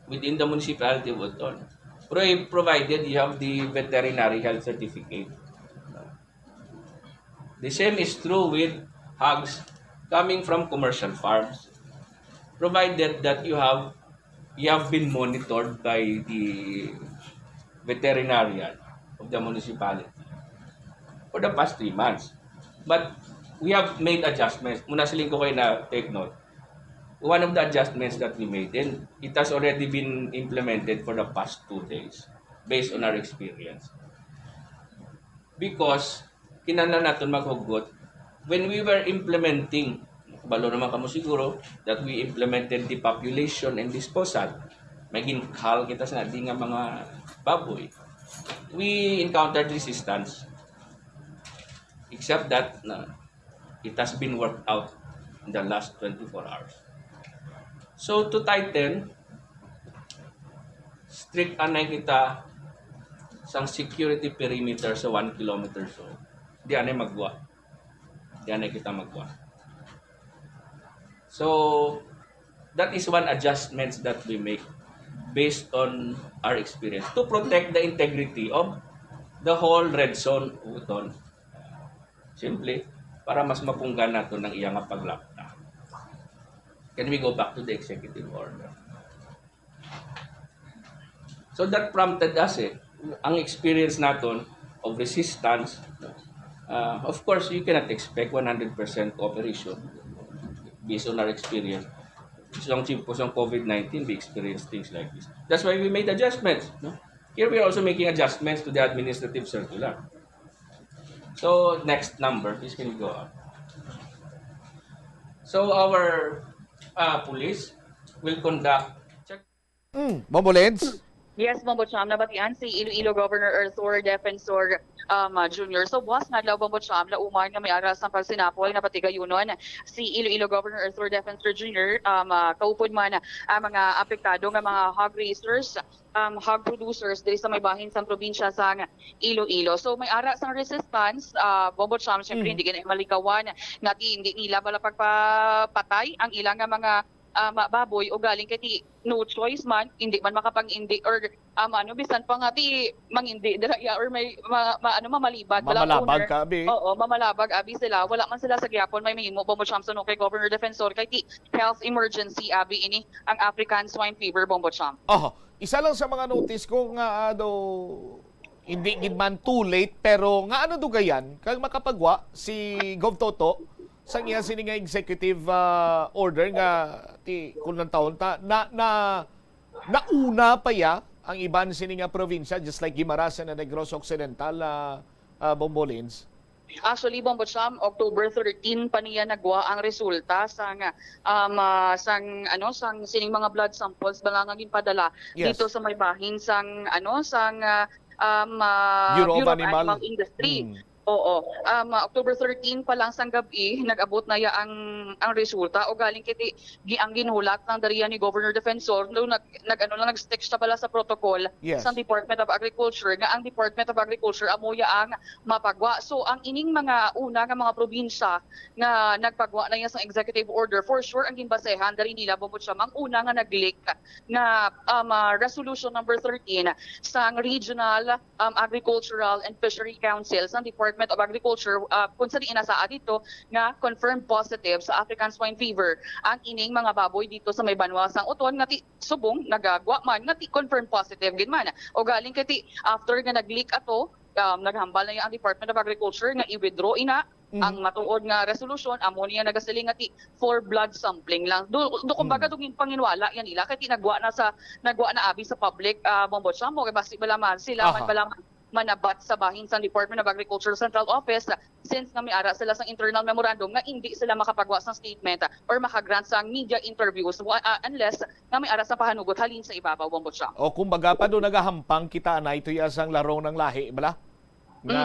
within the municipality of Oton, pro-, provided you have the veterinary health certificate. The same is true with hogs coming from commercial farms. Provided that you have, you have been monitored by the veterinarian of the municipality for the past three months. But we have made adjustments. Muna siling ko kayo na take note. One of the adjustments that we made, and it has already been implemented for the past two days based on our experience. Because kinahanglan naton maghugot, when we were implementing, balo naman kamo siguro that we implemented the population and disposal. May ginkal kita sa di nga mga baboy. We encountered resistance. Except that na it has been worked out in the last twenty-four hours. So to tighten, strict anay kita sang security perimeter sa one kilometer zone. Di anay magwa. Di anay kita magwa. So that is one adjustments that we make based on our experience to protect the integrity of the whole red zone, Uton. Simple, para mas mapunggan nato ang iya nga paglapta. Can we go back to the executive order? So that prompted us eh, ang experience naton of resistance, uh, of course, you cannot expect one hundred percent cooperation based on our experience. Sa ang chimpo sa COVID nineteen, we experienced things like this. That's why we made adjustments. No? Here we are also making adjustments to the administrative circular. So, next number, please can you go up? So, our uh, police will conduct check. Mm, Bombo Lens? Yes, Bombo Cham, nabatian si Iloilo Governor Arthur Defensor um, uh, Junior. So, buwas nga adlaw, Bombo Cham, lauman nga may ara sang pagsinapol nga patigayunon si Iloilo Governor Arthur Defensor Junior, um, uh, kaupod man ang mga apektado nga mga hog raisers, um, hog producers diri sa may bahin sang probinsya sang Iloilo. So, may ara sang resistance, uh, Bombo Cham, syempre, Mhm. hindi gani malikawan nga ti hindi nila bala pagpapatay ang ilang nga mga um, baboy, o galing kay ti no choice man, hindi man makapang-indi or um, ano, bisan pa nga ti mangindi dira iya or may ma, ma, ano, mamalibad. Wala Mamalabag owner. Ka, abi. Oo, mamalabag abi sila. Wala man sila sa gyapon may mahimo, Bombo Cham, suno kay Governor Defensor, kay ti health emergency abi ini ang African swine fever, Bombo Cham. Oh, isa lang sa mga notice ko nga ah, daw hindi gid man too late, pero nga ano dugayan kag makapagwa si Gov Toto sa iya sini nga executive ah, order nga ti kung lang taon ta na, na nauna pa ya ang iban sini nga probinsya, just like Guimaras and Negros Occidental, ah, ah, Bombo Lens. Actually, Bombo Cham, October thirteen pa niya nagwa ang resulta sang um, ah, sang ano, sang sining mga blood samples bala nga ginpadala Yes. dito sa may bahin sang ano, sang ah, um, ah, Bureau of Bureau of Animal. Animal Industry. Mm. Oo. Um, ah, October thirteen pa lang sang gabi, nag-abot na ya ang ang resulta, o galing kay ti- gi ang ginhulat lang dariya ni Governor Defensor, no, nag, nag ano lang, nag-stick siya pala sa protocol Yes. sa Department of Agriculture, nga ang Department of Agriculture amo ya ang mapagwa. So ang ining mga una nga mga probinsya nga nagpagwa na ya sang executive order, for sure ang ginbasehan dari nila, Bombo Cham, ang una nga nag-leak nga um, ah, resolution number thirteen sang regional um, Agricultural and Fishery Council sang Department of Agriculture, ah, kung sa diin nasaa dito nga confirmed positive sa African Swine Fever ang ining mga baboy dito sa may banwa sang Oton, nga ti subong nagagwa man nga ti confirmed positive gid man. O galing kay ti after nga nag-leak ato, um, naghambal na ya ang Department of Agriculture nga i-withdraw ina Mhm. ang matuod nga resolution, amo niya nagasiling nga ti for blood sampling lang. Do, do kumbaga Mm. dugin panginwala yan nila kay ti nagwa na sa nagwa na abi sa public, ah, Bombo Cham, kay basi bala man sila man Aha. bala man manabat sa bahin sang Department of Agriculture Central Office, since nga may ara sila sang internal memorandum nga hindi sila makapagwa sang statement or makagrant sang media interviews wa- ah, unless nga may ara sa pahanugot halin sa ibabaw, Bombo Cham. O kumbaga pa do nagahampang kita anay to ya sang larong ng lahi bala nga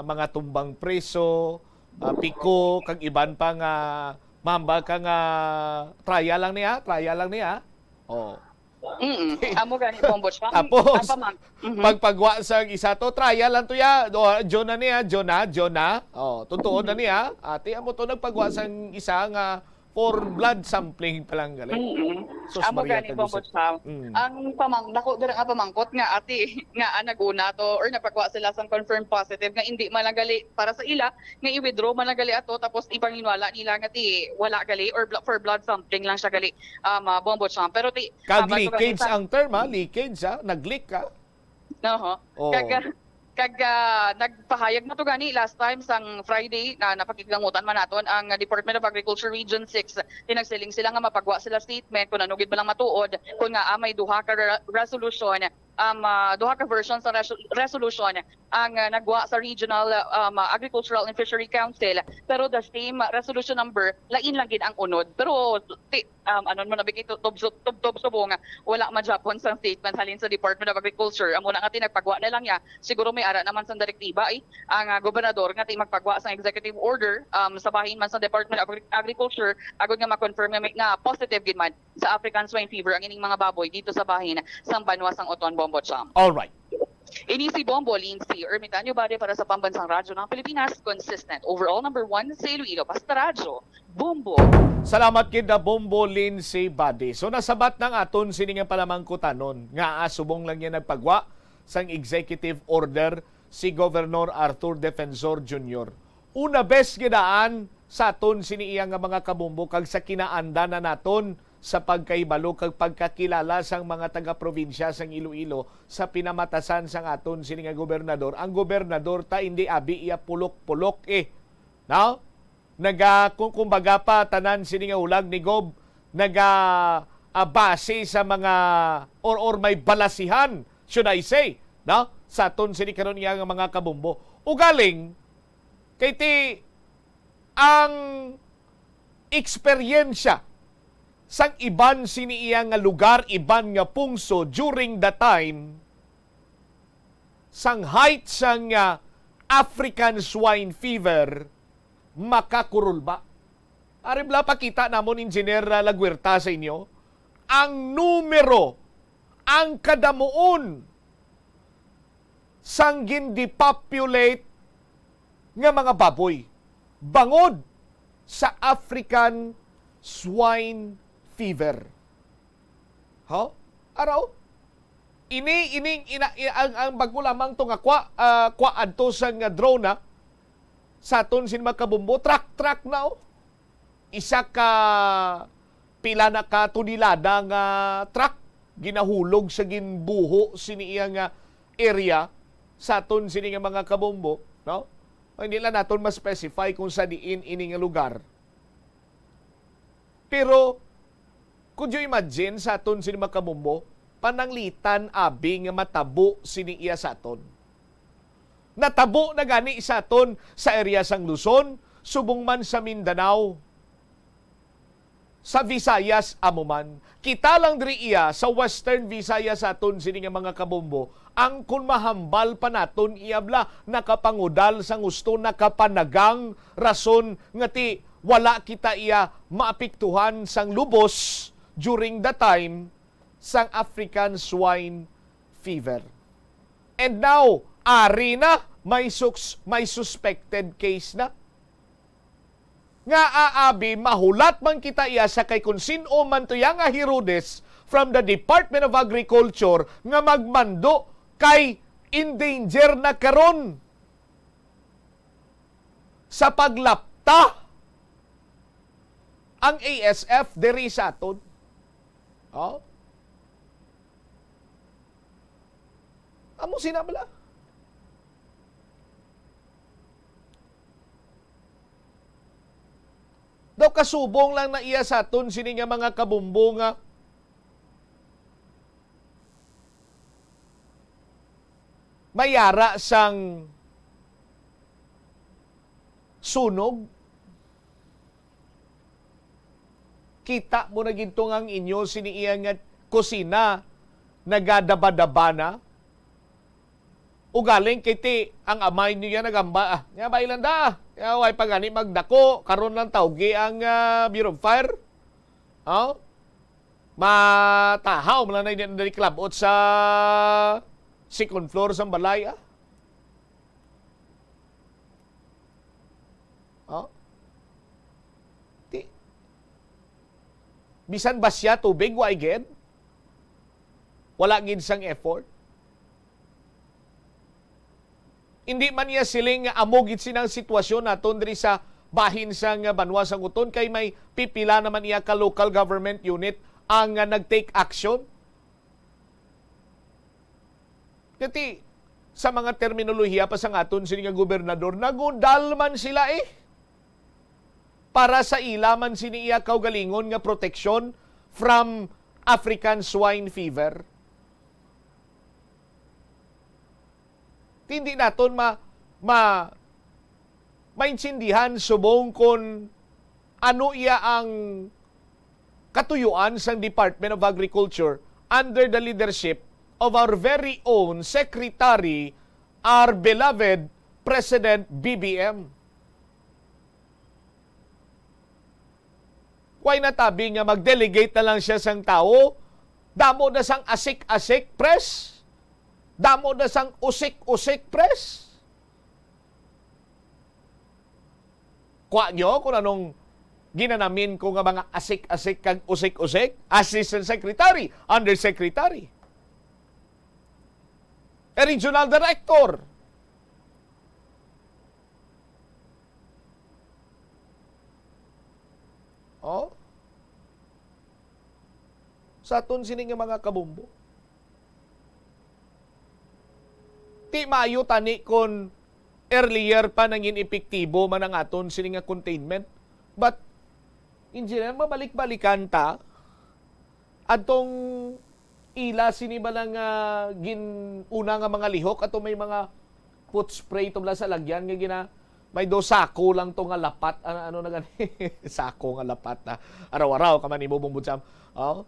mga tumbang preso, ah, piko kag iban pa nga mahambal ka nga trial lang niya, trial lang niya. Oh. Mm. Amo gani, Bombo Cham. Tapos, Apa man? Mhm. Pagpagwa sa isa to, trial lang to ya. O, John na niya, John na, John na. Oh, totoo na niya. Ate, amo to nagpagwa sa isa nga or blood sampling pa lang gali. Mm-mm. Sus, Amo Maria gani, Bombo Tagusig. Cham. Mm. Ang pamang-, dako dira nga pamangkot nga ati, nga, ah, nag-una to or napagwa sila sang confirmed positive nga hindi man lang gali para sa ila, nga i-withdraw man lang gali ato, tapos ipanginwala nila nga ti wala gali or blo-, for blood sampling lang siya gali, um, ah, Bombo Cham. Pero ti, Kag ah, bago gani leakage sa ang term, ha? Leakage, ha? Nag-leak, ha? Oho. Oo. Kag, ah, kag, ah, nagpahayag na to gani last time sang Friday na napakiglangutan man naton ang Department of Agriculture Region six. Ti nagsiling sila nga mapagwa sila statement kung ano gid ba lang matuod, kung nga, ah, may duha ka re-, resolution, um, ah, duha ka version sa resu-, resolution ang, ah, nagwa sa Regional, um, Agricultural and Fishery Council, pero the same resolution number, lain lang gid ang unod. Pero ti-, um, ano mo na, bigay tu-, tubso-, tub-, tubtob subong, wala man gyapon sang statement halin sa Department of Agriculture. Amo na nga ti nagpagwa na lang niya. Siguro may ara naman sang direktiba, eh, ang, ah, gobernador nga ti magpagwa sang executive order, um, sa bahin man sa Department of Agri-, Agriculture, agud nga ma-confirm nga, may, nga positive gid man sa African Swine Fever ang ining mga baboy dito sa bahin sang banwa sang Oton, Bombo Cham. All right. Ini si Bombo Lindsay Ermitanio Bade para sa Pambansang Radyo ng Pilipinas, consistent, overall number one sa Iloilo. Basta Radyo, Bombo. Salamat gid na Bombo Lindsay Bade. So, nasabat na ang aton sini nga panamangkutanon nga, ah, subong lang niya nagpagwa sang executive order si Governor Arthur Defensor Junior. Una bes gidaan sa aton sini iya nga mga kabombo kag sa kinaandan na naton sa pagkahibalo kag pagkakilala sang mga taga-probinsya sang Iloilo sa pinamatasan sang aton sini nga gobernador. Ang gobernador ta hindi abi iya pulok-pulok, eh. No? Naga-, kung, kumbaga pa, tanan sini nga hulag ni Gob, naga, ah, base sa mga, or, or may balasihan, should I say, no? Sa aton sini karon nga mga kabombo. Ugaling, kay ti, ang eksperyensya sang iban sini iya nga lugar, iban nga pungso during the time sang height sang, ah, African swine fever, makakurulba. Ari bala pakita namon, Engineer, ah, Laguerta, sa inyo ang numero, ang kadamuon sang gin-depopulate nga mga baboy bangod sa African swine fever. Ho? Araw? Ini, ining, ina, i-, ang, ang bago lamang to nga kwa, ah, kwa adto sa nga drone, ha? Sa aton sin mga kabombo, truck, truck na, oh. Isa ka pila na ka tonelada nga truck ginahulog sa ginbuho sini iya nga area sa aton sini nga mga kabombo, no? O, hindi lang naton ma-specify kung sa diin ini nga lugar. Pero, could you imagine sa aton sini mga kabombo, pananglitan abi nga matabo sini iya sa aton? Natabo na gani sa aton sa area sang Luzon, subong man sa Mindanao, sa Visayas, amo man. Kita lang diri iya sa Western Visayas sa aton sini nga mga kabombo, ang kon mahambal pa naton iya bala, nakapangudal sang husto, nakapanagang rason nga ti wala kita iya maapektuhan sang lubos during the time sang African swine fever. And now, ari na, may suks-, may suspected case na. Nga aabi, mahulat man kita iya sa kay kun sin-o man to iya nga Herodes from the Department of Agriculture nga magmando kay in danger na karon sa paglapta ang A S F diri sa aton. Oh? Amo sina bala. Daw kasubong lang na iya sa aton sini nga mga kabumbo nga mayara sang sunog. Kita mo na gid to nga ang inyo sini iya nga kusina nagadaba-daba na. Ugaling kay ti ang amay niya nagamba, ah, nga ba ilan da? Nga way pa gani magdako, karon lang tawgi ang, ah, Bureau of Fire. Oh? Matahaw man lang na, hindi na klabot sa second floor sang balay, ah. Oh? Ti, Bisan ba siya tubig, wa gid? Wala gid sang effort. Hindi man niya siling nga amo gid sini ang sitwasyon naton diri sa bahin sang banwa sang Uton, kay may pipila naman iya ka local government unit ang, ah, nag-take action. Kati, sa mga terminolohiya pa sang aton sini nga gobernador, nagudal man sila, eh. Para sa ila man sini iya kaugalingon nga proteksyon from African swine fever. Hindi naton ma-, ma-, maintindihan subong kon ano iya ang katuyuan sang Department of Agriculture under the leadership of our very own Secretary, our beloved President B B M. Why natabi nga mag-delegate na lang siya sang tawo? Damo na sang asik-asik, pres. Damo na sang usik-usik, pres. Kwa nyo kung anong ginanamin ko nga mga asik-asik kag usik-usik? Assistant Secretary, Undersecretary, eh, Regional Director. Oh? Sa aton sini nga mga kabombo. Ti maayo tani kon earlier pa nangin epektibo man ang aton sini nga containment. But, Engineer, mabalik-balikan ta, adtong ila sini bala nga gin-una nga mga lihok, ato may mga foot spray to bala sa lagyan nga gina-, may do sako lang to nga lapat, ano, ano na gani? Sako nga lapat na. Araw-araw ka man imo, Bumbod Sam. Oh?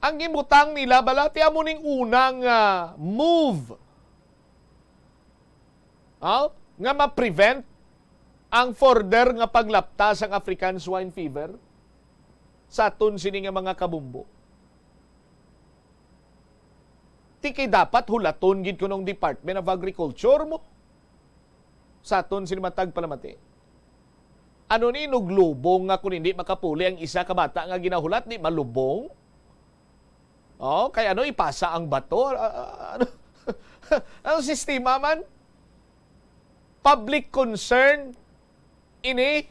Ang gibutang nila bala, ti amo ning unang, ah, move, oh, nga ma-prevent ang further nga paglapta sang African swine fever sa aton sini nga mga kabombo. Ti kay dapat hulaton gid kunong Department of Agriculture mo sa aton sini matag palamati. Ano ni, nuglubong nga kung hindi makapuli ang isa ka bata nga ginahulat, di malubong? Oh, kay ano, ipasa ang bato? Ah, ah, ano? Ang sistema man? Public concern ini,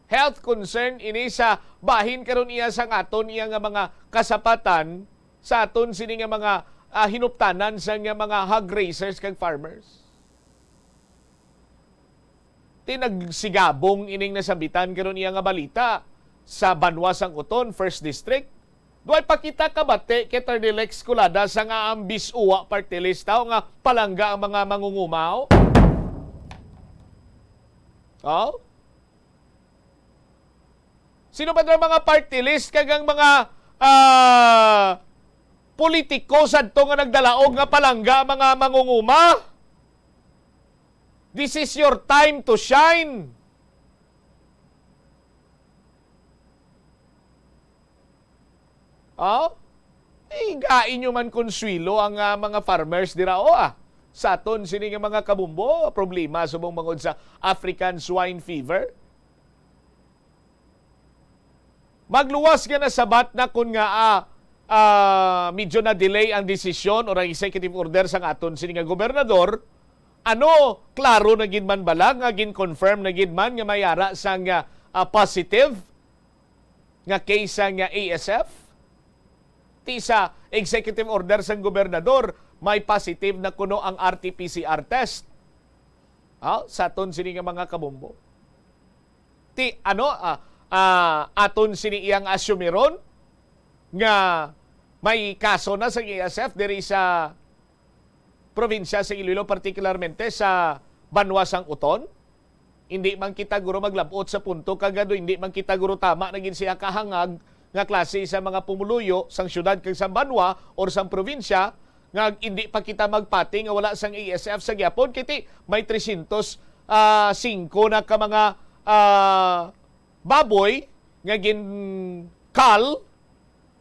health concern ini sa bahin karon iya sang aton iya nga mga kasapatan, sa aton sini nga mga, ah, hinuptanan sa nga mga hog raisers kag farmers. Ti nagsigabong ining nasambitan karon iya nga balita sa banwa sang Uton, First District. Duay pa kita kabati kay Attorney Lex Colada sa nga ang Bis-Uwa Party List, tao nga palangga ang mga mangungumaw. Oh? Sino ba ang mga party list kag ang mga, ah, politiko sadto nga nagdalaog nga palangga ang mga mangunguma? This is your time to shine. Oh? Igain nyo man konsuelo ang, ah, mga farmers dira, oh, ah. Sa aton sini nga mga kabumbo, problema subong bangod sa African swine fever. Magluwas nga nasabat na kun nga, ah, ah, medyo na-delay ang desisyon o ang executive order sang aton sini nga gobernador, ano, klaro na gid man bala nga gin-confirm na gid man nga may ara sang, ah, ah, positive nga case sang, ah, A S F? Ti sa executive order sang gobernador, may positive na kuno ang R T P C R test. Ah, sa aton sini nga mga kabumbo. Ti, ano, ah, ah, aton sini iyang asumiron nga may kaso na sa A S F diri sa probinsya sa Iloilo, partikularmente sa banwa sang Uton. Hindi man kita guro maglab-ot sa punto kag ano, hindi man kita guro tama na gid siya kahangag nga klase sa mga pumuluyo sang syudad kag sang banwa or sang probinsya nga hindi pa kita magpati nga wala sang A S F sa gyapon, kiti may trescientos, ah, singko na ka mga, ah, baboy nga gin-cull,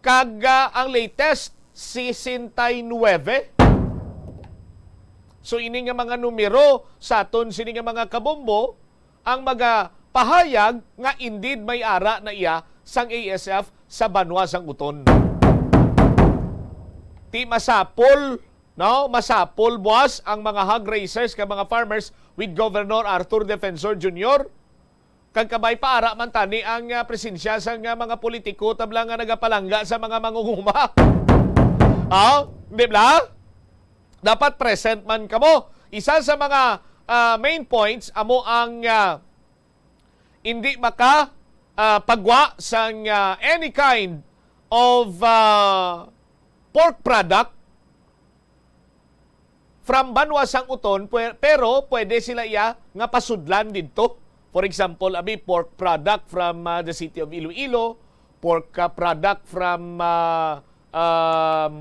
kag, ah, ang latest, sesenta y nuebe. So, ini nga mga numero sa aton sini nga mga kabombo ang magapahayag nga indeed may ara na iya sang A S F sa banwa sang Uton. Ti masapol, no? Masapol buas ang mga hog raisers kag mga farmers with Governor Arthur Defensor Junior. Kag kabay pa ara man tani ang, ah, presensya sang, ah, mga politiko tabla nga nagapalangga sa mga mangunguma. Ah, di ba? Dapat present man kamo. Isa sa mga, ah, main points amo ang, ah, hindi maka, ah, pagwa sang, ah, any kind of, ah, pork product from banwa sang Uton, pwe-, pero pwede sila iya nga pasudlan didto. For example, abi, pork product from, ah, the city of Iloilo, pork, ah, product from, ah, um,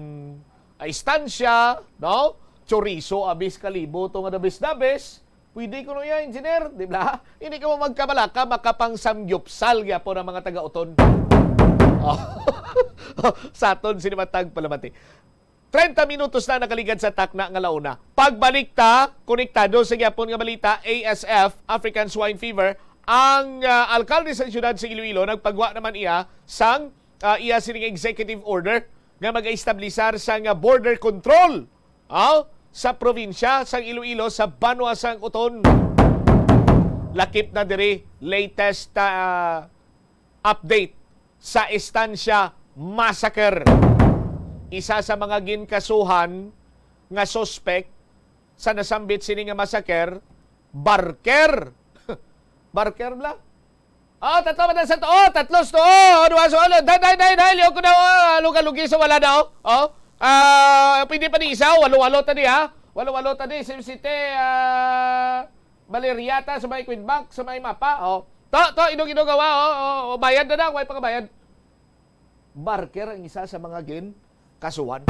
Estancia, no? Chorizo, abi, sa Kalibo, to nga the best, the best. Pwede kuno iya, engineer, di ba? Hindi ka mo magkabalaka, makapangsamgyupsal gyapon ang mga taga-Uton. Oh. Sa aton, sinimatag palamati. Treinta minutos na nakaligad sa takna nga launa. Pagbalik ta, konektado sa gyapon nga balita, A S F, African Swine Fever, ang, ah, alkalde sa siyudad sa Iloilo, nagpagwa naman iya sang, ah, iya sining executive order nga mag-establisar sang, ah, border control, ah, sa probinsya sang Iloilo, sa banwa sang Uton. Lakip na diri, latest, ah, update sa Estancia Massacre. Isa sa mga ginkasuhan nga suspek sa nasambit sini nga massacre, barker. Barker bla? Oh, tatlo man sa to. Oh, tatlo sa to. Oh, duha sa ulo. Dai, dai, dai, dai. Liog ko na. Oh, luga-lugi sa wala na. Oh, oh. Ah, pwede pa ni isa. Walo-walo ta di, ha? Walo-walo ta di. Sim City, ah, Baleriata sa may Queen Bank, sa may mapa. Oh. To, to, idog-idog awa. Oh, oh, oh, bayad na na. Way pakabayad. Barker ang isa sa mga gin kasuhan.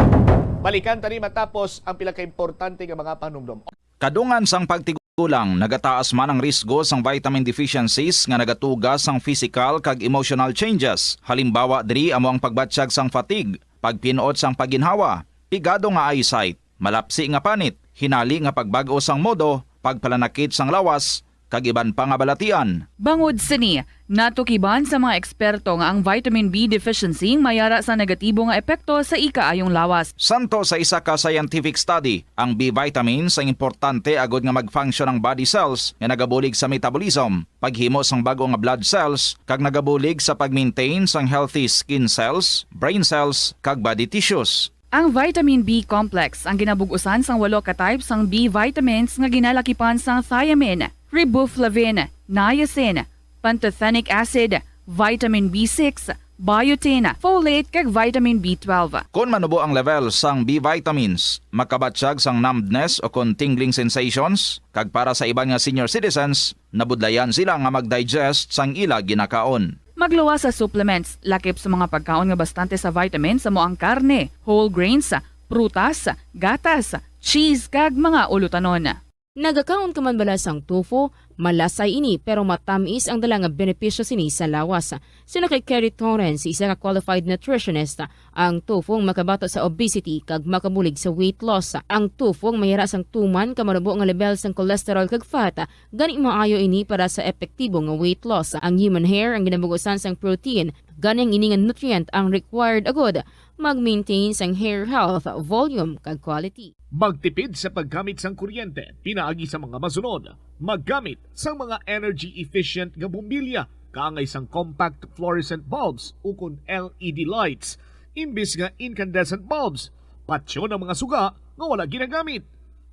Balikan tani matapos ang pila ka importante nga mga panumdom. Kadungan sang pagtigulang, nagataas man ang risgo sang vitamin deficiencies nga nagatuga sang physical kag emotional changes. Halimbawa diri amo ang pagbatyag sang fatigue, pagpin-ot sang pagginhawa, pigado nga eyesight, malapsi nga panit, hinali nga pagbag-o sang modo, pagpalanakit sang lawas, kag iban pa nga balatian. Bangod sini, natukiban sa mga eksperto nga ang vitamin B deficiency mayara sa negatibo nga epekto sa ikaayong lawas. Santo sa isa ka scientific study, ang B vitamins ang importante agod nga mag-function ang body cells nga nagabulig sa metabolism, paghimo sang bag-o nga blood cells, kag nagabulig sa pag-maintain sang healthy skin cells, brain cells, kag body tissues. Ang vitamin B complex ang ginabug-usan sang walo ka type sang B vitamins nga ginalakipan sang thiamine, riboflavin, niacin, pantothenic acid, vitamin B six, biotin, folate, kag vitamin B twelve. Kon manubo ang level sang B vitamins, makabatyag sang numbness o kon tingling sensations, kag para sa iban nga senior citizens, nabudlayan sila nga mag-digest sang ila ginakaon. Magluwas sa supplements, lakip sa mga pagkaon nga bastante sa vitamins amo ang karne, whole grains, prutas, gatas, cheese, kag mga ulutanon. Nagakaon ka man bala sang tofu? Malasay ini, pero matamis ang dala nga benepisyo sini sa lawas. Suno kay Kerry Torrens, isa ka qualified nutritionist, ang tofu ang makabato sa obesity kag makabulig sa weight loss. Ang tofu ang mayara sang tuman ka manubo nga lebel sang cholesterol kag fat, gani maayo ini para sa epektibo nga weight loss. Ang human hair ang ginabug-usan sang protein, gani ang ini nga nutrient ang required agud mag-maintain sang hair health, volume, kag quality. Magtipid sa paggamit sang kuryente pinaagi sa mga masunod. Maggamit sang mga energy-efficient nga bombilya kaangay sang compact fluorescent bulbs ukon L E D lights imbis nga incandescent bulbs. Patyon ang mga suga nga wala ginagamit.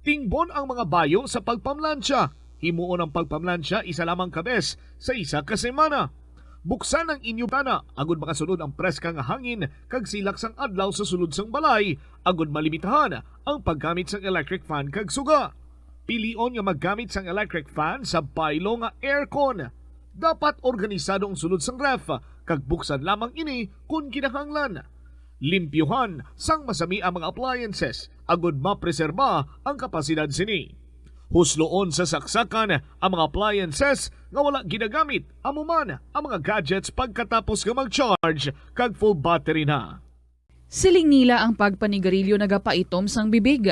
Tingbon ang mga bayo sa pagpamlansya. Himuon ang pagpamlansya isa lamang ka bes sa isa ka semana. Buksan ang inyo bintana agud makasulod ang preska nga hangin kag silak sang adlaw sa sulod sang balay, agud malimitahan ang paggamit sang electric fan kag suga. Pilion nga maggamit sang electric fan sa baylo nga aircon. Dapat organisado ang sulod sang ref, kag buksan lamang ini kon kinahanglan. Limpyuhan sang masami ang mga appliances agud mapreserba ang kapasidad sini. Husloon sa saksakan ang mga appliances nga wala ginagamit, amo man ang mga gadgets pagkatapos nga mag-charge kag full battery na. Siling nila ang pagpanigarilyo nagapaitom sang bibig.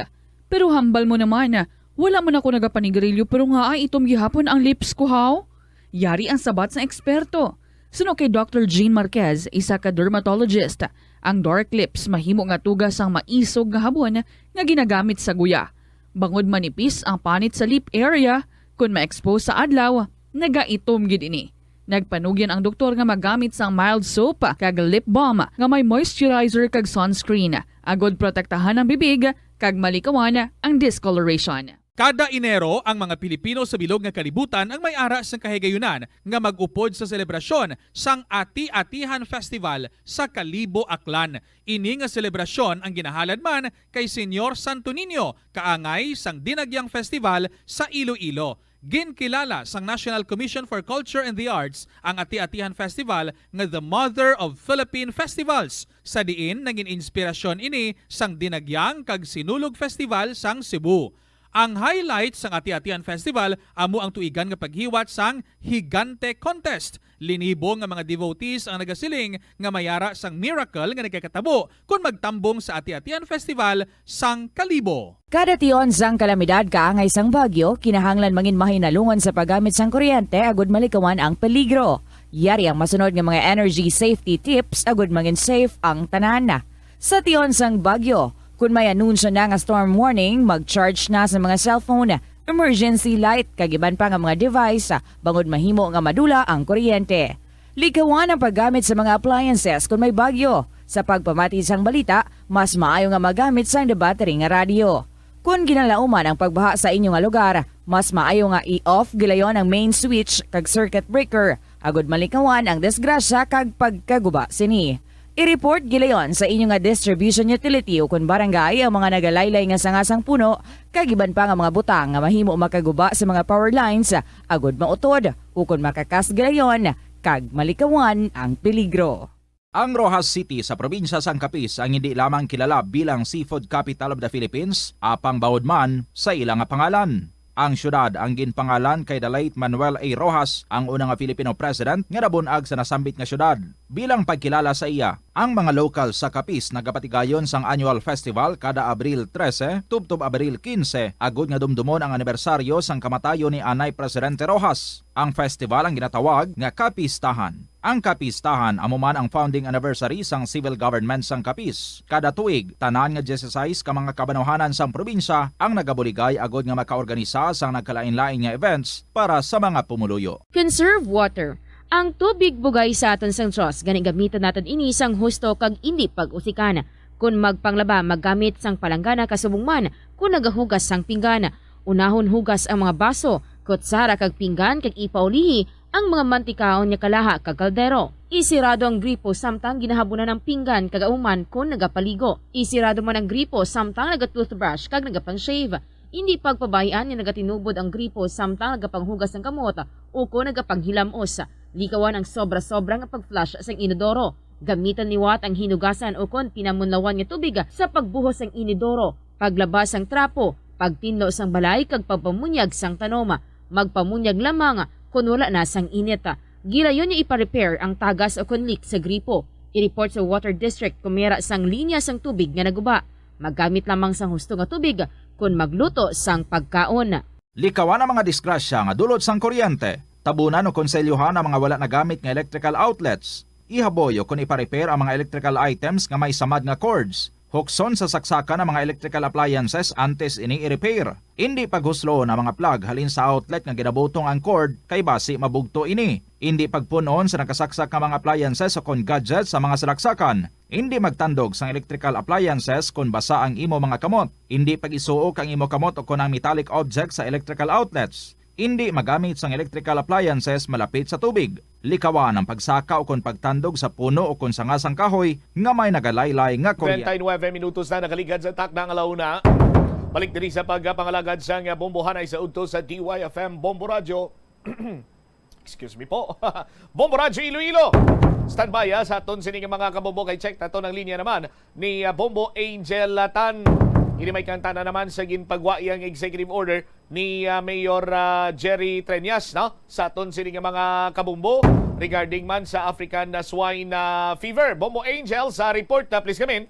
Pero hambal mo naman, wala man ako nagapanigarilyo pero ngaa itom gihapon ang lips ko, haw? Yari ang sabat sang eksperto. Suno kay Doctor Jean Marquez, isa ka dermatologist, ang dark lips mahimo nga tuga sang maisog nga habon nga ginagamit sa guya. Bangod manipis ang panit sa lip area, kun ma-expose sa adlaw, nagaitom gid ini. Nagpanugyan ang doktor nga magamit sang mild soap kag lip balm nga may moisturizer kag sunscreen, agod protektahan ang bibig kag malikawan ang discoloration. Kada Enero, ang mga Pilipino sa bilog nga kalibutan ang may ara sang kahigayunan nga mag-upod sa selebrasyon sang Ati-Atihan Festival sa Kalibo, Aklan. Ini nga selebrasyon ang ginahalad man kay Señor Santo Niño, kaangay sang Dinagyang Festival sa Iloilo. Ginkilala sang National Commission for Culture and the Arts ang Ati-Atihan Festival nga the mother of Philippine festivals, sa diin nangin inspirasyon ini sang Dinagyang kag Sinulog Festival sang Cebu. Ang highlight sang Ati-Atihan Festival amo ang tuigan nga paghiwat sang Higante Contest. Linibo nga mga devotees ang nagasiling nga may ara sang miracle nga nagakatabo kon magtambong sa Ati-Atihan Festival sang Kalibo. Kada tion sang kalamidad kaangay sang bagyo, kinahanglan mangin mahinalungan sa paggamit sang kuryente agud malikawan ang peligro. Yari ang masunod nga mga energy safety tips agud mangin safe ang tanan. Sa tion sang bagyo, kun may anunsyo na nga storm warning, mag-charge na sa mga cellphone, emergency light, kag iban pa nga mga device, bangod mahimo nga madula ang kuryente. Likawan ang paggamit sa mga appliances kun may bagyo. Sa pagpamati sang balita, mas maayo nga magamit sang battery nga radyo. Kon ginalauman ang pagbaha sa inyo nga lugar, mas maayo nga i-off gilayon ang main switch kag circuit breaker, agud malikawan ang disgrasya kag pagkaguba sini. I-report gilayon sa inyo nga distribution utility ukon barangay ang mga nagalaylay nga sanga sang puno kag iban pa nga mga butang nga mahimo makaguba sa mga power lines, agud mautod ukon makakas gilayon kag malikawan ang peligro. Ang Roxas City sa probinsya sang Capiz ang hindi lamang kilala bilang Seafood Capital of the Philippines, apang bawod man sa ila nga pangalan. Ang siyudad ang ginpangalan kay the late Manuel A. Roxas, ang una nga Filipino president nga nabun-ag sa nasambit nga siyudad. Bilang pagkilala sa iya, ang mga lokal sa Capiz nagapatigayon sang annual festival kada Abril trese tubtob Abril kinse, agud nga dumdumon ang anibersaryo sang kamatayon ni anay Presidente Roxas. Ang festival ang ginatawag nga Kapistahan. Ang Kapistahan amo man ang founding anniversary sang civil government sang Capiz. Kada tuig, tanan nga dieciséis ka mga kabanwahanan sang probinsya ang nagabuligay agud nga makaorganisa sang nagkalainlain nga events para sa mga pumuluyo. Conserve water. Ang tubig bugay sa aton sang Dios, gani gamiton naton ini sang husto kag indi pag-usikan. Kon magpanglaba, maggamit sang palanggana kasubong man kon nagahugas sang pinggan. Unahon hugas ang mga baso, kutsara kag pinggan kag ipaulihi ang mga mantikaon nga kalaha kag kaldero. Isirado ang gripo samtang ginahabunan ang pinggan kag ahuman kon nagapaligo. Isirado man ang gripo samtang naga-toothbrush kag nagapang-shave. Indi pagpabay-an nga nagatinubod ang gripo samtang nagapanghugas sang kamot ukon nagapanghilamos. Likawan ang sobra-sobra nga pag-flush sang inodoro. Gamiton liwat ang hinugasan ukon pinamunlawan nga tubig sa pagbuhos sang inodoro, paglaba sang trapo, pagtinlo sang balay kag pagpamunyag sang tanom. Magpamunyag lamang kon wala na sang init. Gilayon nga ipa-repair ang tagas ukon leak sa gripo. I-report sa water district kon may ara sang linya sang tubig nga naguba. Maggamit lamang sang husto nga tubig kon magluto sang pagkaon. Likawan ang mga disgrasya nga dulot sang kuryente. Tabunan o konselyohan ang mga wala nagamit nga electrical outlets. Ihaboy o kon ipa-repair ang mga electrical items nga may samad nga cords. Hukson sa saksakan ang mga electrical appliances antes ini i-repair. Indi paghusloon ang mga plug halin sa outlet nga ginabutong ang cord, kay basi mabugto ini. Indi pagpun-on sa nakasaksak nga mga appliances o kon gadgets sa mga salaksakan. Indi magtandog sang electrical appliances kon basa ang imo mga kamot. Indi pag-isuok ang imo kamot o kon ang metallic object sa electrical outlets. Indi magamit sang electrical appliances malapit sa tubig. Likawan ang pagsaka o kon pagtandog sa puno o kon sanga sang kahoy nga may nagalaylay nga kuryente. Treinta y nueve minutos na nakaligad sa takna nga alauna. Balik diri sa pagpangalagad sang bombohanay sa udto sa D Y F M Bombo Radyo. Excuse me po. Bombo Radyo Iloilo. Standby, ah, sa aton sini nga mga kabombo kay check naton ang linya naman ni, ah, Bombo Angel Latan. Ini may kanta na naman sa ginpagwa iyang executive order ni, ah, Mayor, ah, Jerry Treñas, no? Sa aton sini nga mga kabombo regarding man sa African, ah, swine, ah, fever. Bombo Angel sa report, ah, please come in.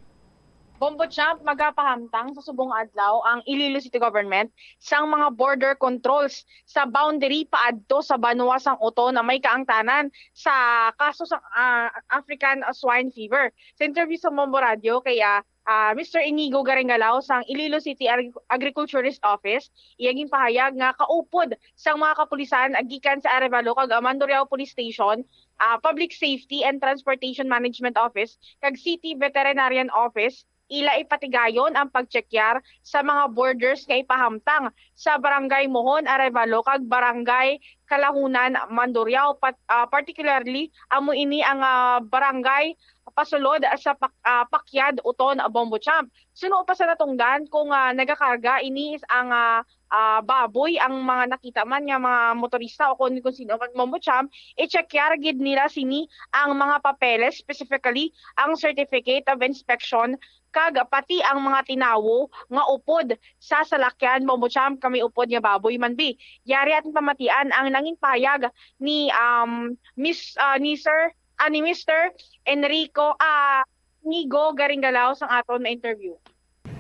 Bombo Champ, magapahamtang sa subong adlaw ang Iloilo City Government sang mga border controls sa boundary paadto sa banwa sang Oton na may kaangtanan sa kaso sa, ah, African Swine Fever. Sa interview sa Bombo Radio kay, ah, ah, Mister Inigo Garingalaw sang Iloilo City Agri-, Agriculturist Office, iya ginpahayag nga kaupod sang mga kapulisan gikan sa Arevalo kag Mandurriao Police Station, ah, Public Safety and Transportation Management Office kag City Veterinarian Office, ila ipatigayon ang pagtsekyar sa mga borders nga ipahamtang sa Barangay Mohon, Arevalo, kag Barangay Kalahunan, Mandurriao, pat-, ah, particularly amo ini ang, ah, barangay pasulod sa Pak-, ah, Pakyad, Oton, Bombo Champ. Suno pa sa natungdan kung, ah, nagakarga ini is ang, ah, ah, baboy ang mga nakita man nga mga motorista o kung, kung sino man, Bombo Champ, i-check yara gid nila sini ang mga papeles, specifically ang certificate of inspection kag pati ang mga tinawo nga upod sa salakyan, Bombo Champ, kami upod nga baboy man bi. Yari aton pamatian ang nangin pahayag ni, um, Miss, ah, ni Sir, ah, ni Mister Enrico, ah, Nigo Garingalaw sang aton na interview.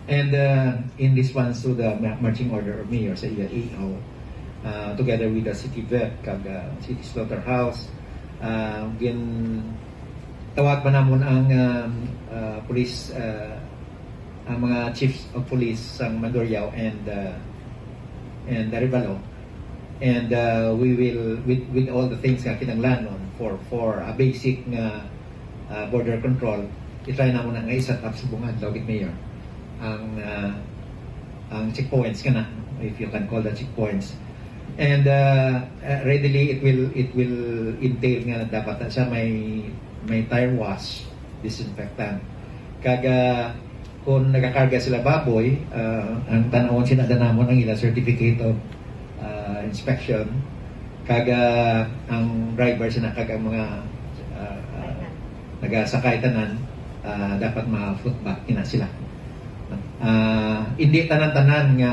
And uh, in response to the ma- marching order of mayor sa iya ihaw, uh, together with the city vet kag uh, city slaughterhouse, uh, gin tawag pa namon ang um, uh, police, uh, ang mga chiefs of police sang Mandurriao and uh, and Arevalo. And uh, we will, with, with all the things nga kinanglanon for for a basic nga uh, border control, i-try namo na nga i-set up subong adlaw gid, Mayor, ang uh, ang checkpoints kana, if you can call the checkpoints. And uh, uh, readily it will it will entail nga dapat na siya may may tire wash, disinfectant. Kag uh, kung nagakarga sila baboy, uh, ang tan-awon sila da namon ang ila certificate of uh, inspection. Kag uh, ang driver sila kag ang mga uh, uh, nagasakay tanan, uh, dapat ma-foot back kina sila. Uh, hindi tanan-tanan nga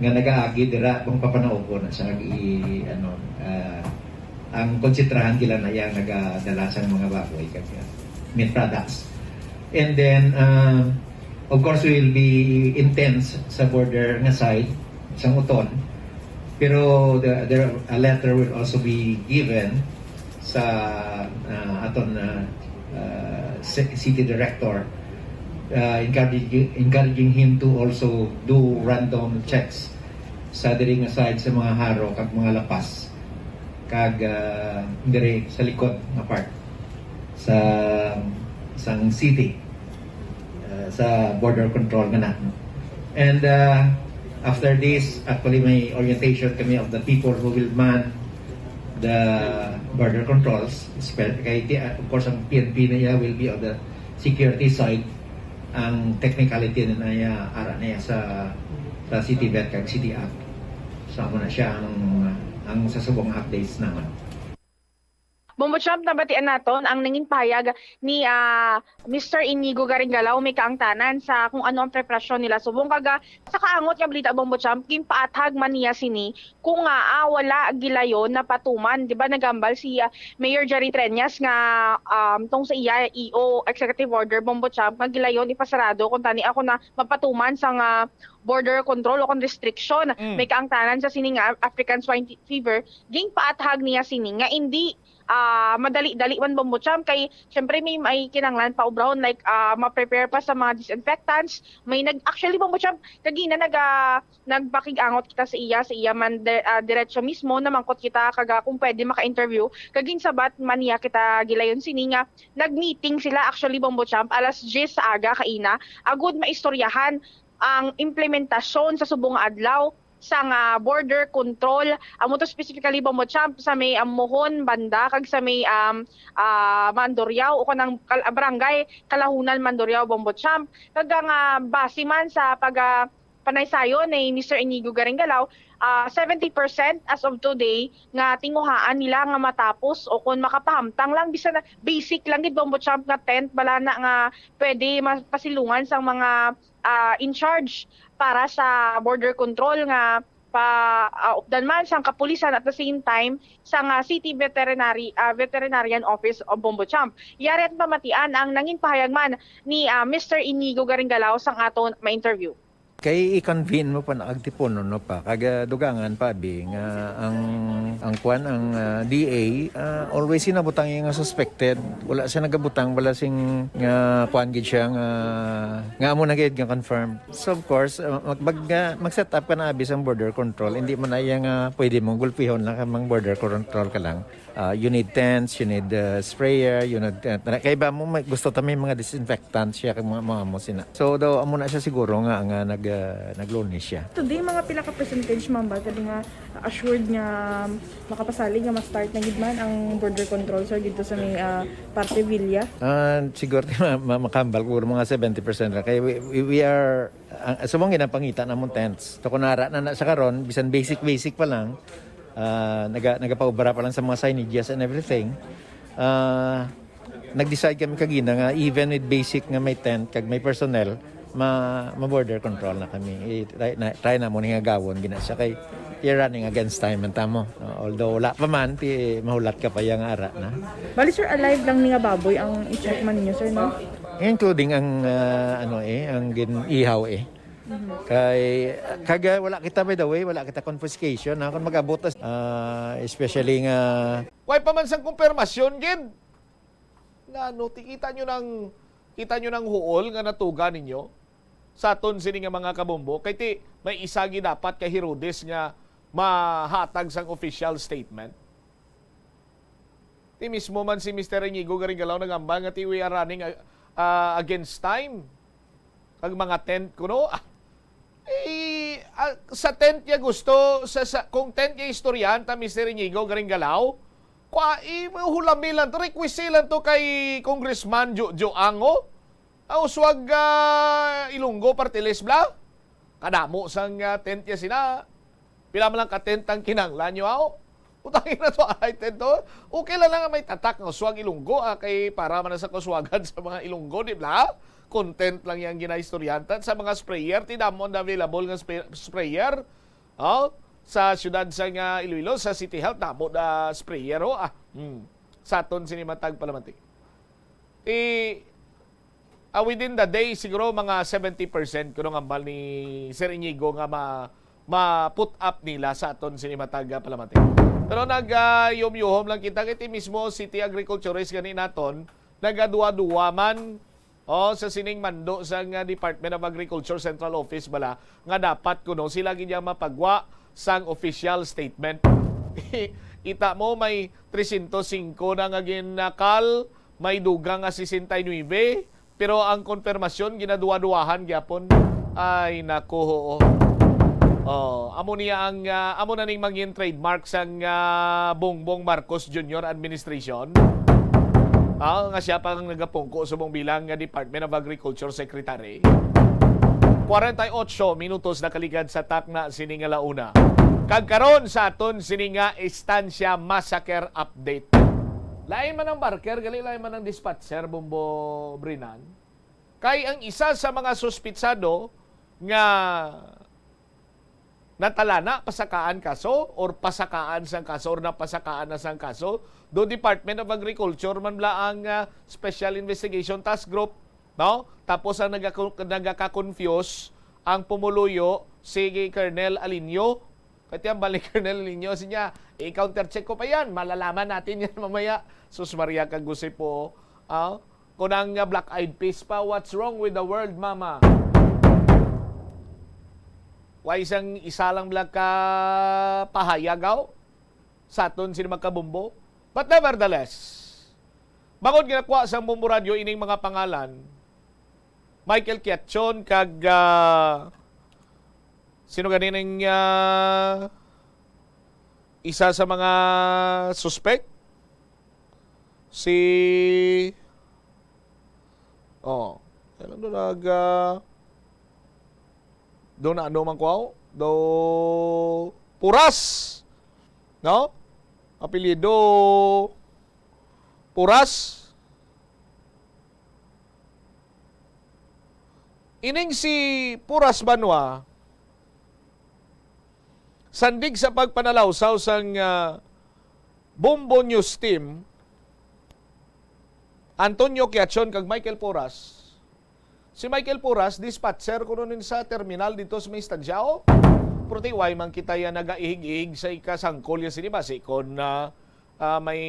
nga nagaagi dira kung papanauko na siya nag i ano uh, ang konsentrahan gila na yang nagadala sang mga baboy kag uh, meat products. And then uh, of course we will be intense sa border nga side sang Oton. Pero the, there, a letter will also be given sa uh, aton uh, uh, city director uh, encouraging, encouraging him to also do random checks sa diri nga side sa mga haro kag mga lapas kag uh, diri sa likod nga part sa sang city uh, sa border control nga na. And uh, after this, actually may orientation kami of the people who will man the border controls. Kay, uh, of course, ang P N P na iya will be on the security side. Ang technicality na iya, ara na iya sa, sa City Vet kag City Act. So, amo na siya ang, ang sa subong updates naman. Bombo Champ, nabatian naton ang nangin pahayag ni uh, Mister Inigo Garingalaw may kaangtanan sa kung ano ang preparasyon nila subong kaga sa kaangot nga balita, Bombo Champ, ginpaathag man niya sini kung nga uh, wala gilayon na patuman. Di ba nagambal si uh, Mayor Jerry Treñas nga um, tong sa iya E O executive order, Bombo Champ, nga gilayon ipasarado kung tani ako na mapatuman sa nga border control o kung restriction mm. May kaangtanan sa sini nga African swine fever, ginpaathag niya sini nga hindi uh, madali-dali man, Bombo Champ, kay syempre may, may kinanglan pa obrahon, like uh, ma-prepare pa sa mga disinfectants. May nag actually, Bombo Champ, kagina nag uh, nagpakig-angot kita sa iya, sa iya man de, uh, diretso mismo namangkot kita kaga kung pwede maka-interview. Kagin sabat man niya kita gilayon sini nga nag-meeting sila actually, Bombo Champ, alas diyes sa aga kaina agud maistoryahan ang implementasyon sa subong nga adlaw sang uh, border control. Amo to specifically, Bombo Champ, sa may um, Mohon banda kag sa may um, uh, Mandurriao o kanang kal- barangay Kalahunan, Mandurriao, Bombo Champ. Kag ang uh, base man sa pag uh, panaysayon ni Mister Inigo Garingalaw, uh, seventy percent as of today nga tinguhaan nila nga matapos o kung makapahamtang lang bisan basic lang gid, Bombo Champ, nga tent bala na nga pwede mapasilungan sang mga uh, in charge para sa border control nga pa, ah, updan man sang kapulisan at the same time sang, ah, City Veterinary, ah, Veterinarian Office o Bombo Champ. Yari at pamatian ang nangin pahayag man ni, ah, Mister Inigo Garinggalao sang aton ma-interview. Kay i-convene mo pa na agtipon, no, pa. Kag, ah, dugangan pa, abi, nga ang, ang kwan, ang, ah, D A, ah, always sinabutang iya nga suspected. Wala siya nagabutang, wala sing nga kwan gid siya nga, nga amo na gid nga confirmed. So, of course, ah, mag, mag, ah, mag-set up ka na, abi, sang border control. Hindi man na iya nga pwede mong gulpihon lang kay mang border control ka lang. Ah, you need tents, you need, ah, sprayer, you need, ah, kay ba mo, may, gusto ta may mga disinfectant siya, kag mga, mga mo sina. So, daw, amo na siya siguro nga, nga nag, ah, naglunis siya. Today, mga pila ka percentage, ma'am, ba? Kadi nga assured nga makapasalig nga ma-start na gid man ang border control, sir, dito sa may, ah, parte Villa? Ah, siguro, ma-, ma-, makambal ko mga seventy percent lang. Kay we, we, we are, ang, subong ginapangita namon tents. So, kung nara na na sa karon, bisan basic-basic pa lang, ah, naga-, nagapaubra pa lang sa mga signages and everything. Ah, nag-decide kami kagina nga even with basic nga may tent kag may personnel, ma, ma-border control na kami. I-try na, try na mo ni nga gawon gina siya kay you're running against time man tamo. No? Although wala pa man, ti, mahulat ka pa yang ara na. Bali, sir, alive lang ni nga baboy ang i-check man ninyo, sir, no? Including ang, ah, ano eh, ang gin-ihaw eh. Kay, kag, ah, wala kita, by the way, wala kita confiscation, ha? Kung mag-abot, ah, especially nga Way pa man sang kumpirmasyon gid. Nga, no, ti-, kita nyo nang, kita nyo nang huol nga natuga ninyo sa aton sini nga mga kabombo. Kay ti, may isa gid dapat kay Herodes nga mahatag sang official statement. Ti mismo man si Mister Inigo Garinggalao nagambal nga ti we are running, ah, ah, against time. Kag mga tent kuno, ah, eh, ah, sa tent niya gusto, sa, sa, kung tent niya istoryahan ta, Mister Inigo Garinggalao, kwa, eh, hulami lang to, request lang to kay Congressman Jojo Ango. Ang uswag, ah, Ilonggo party list bala. Kadamo sang, ah, tent niya sina. Pila man lang ka tent ang kinahanglan nyo, aw? Utangi na to, ay tent to. Okay lang lang nga may tatak nga uswag Ilonggo, ah, kay para man sa kauswagan sa mga Ilonggo, di ba? Content lang yang ginaistoryantan sa mga sprayer, ti damo ang available nga spray-, sprayer. Oh, sa siyudad sa nga Iloilo, sa City Health, damo na sprayer, oh, ah. Hmm. Sa aton sini matag palamati. Ti, ah, within the day, siguro mga seventy percent kuno nga hambal ni Sir Inigo nga ma-, ma-put up nila sa aton sini matag, ah, palamati. Pero nag, ah, yum-yuhom lang kita kay ti mismo city agriculturist gani naton, nagaduwa-duwa man, oh, sa sining mando sang, ah, Department of Agriculture Central Office bala nga dapat kuno sila gid ang mapagwa sang official statement. Kita mo, may tresyentos singko na nga ginakal, may dugang nga sesenta y nuebe, pero ang konfirmasyon ginaduwa-duwahan gyapon. Ay, naku, oo. Oh, amo niya ang, ah, amo na ning mangin trademark sang, ah, Bongbong Marcos Junior administration. Ah, nga siya pa ang nagapungko subong bilang nga Department of Agriculture Secretary. Kwarenta y ocho minutos nakaligad sa takna sini nga launa. Kag karon sa aton sini nga Estancia Massacre update. Lain man ang barker, gali lain man ang dispatcher, Bombo Brinan. Kay ang isa sa mga suspitsado nga natalana, pasakaan kaso, or pasakaan sang kaso, or napasakaan na sang kaso, do Department of Agriculture man bala ang, ah, Special Investigation Task Group, no? Tapos ang nagako-, nagaka-confuse ang pumuluyo, si Colonel Alinio. Kaya ang balik Colonel Alinio, siya, i-counter check ko pa yan, malalaman natin yan mamaya. Sus Maria, kag Jose po, ah, kung ang, ah, Black Eyed Peas pa, what's wrong with the world, mama? Why isang isa lang bala ka pahayag, aw? Sa aton sini magkabombo. But nevertheless, bangod nga nakuha sa Bombo Radyo ining mga pangalan, Michael Quijachon kag, ah, sino gani ning, ah, isa sa mga suspect? Si, oh, kailan do nag, ah, do na ano man ko, do Puras, no? Apelyido Puras. Ining si Puras Banwa, Sandig sa pagpanalawsaw sang, ah, Bombo News Team, Antonio Quiachon kag Michael Porras. Si Michael Porras, dispatcher kuno nin sa terminal dito sa may Estancia, o? Pero ti, way man kita ya nagaihig-ihig sa ikasangkol ya sini, basi kon, ah, ah, may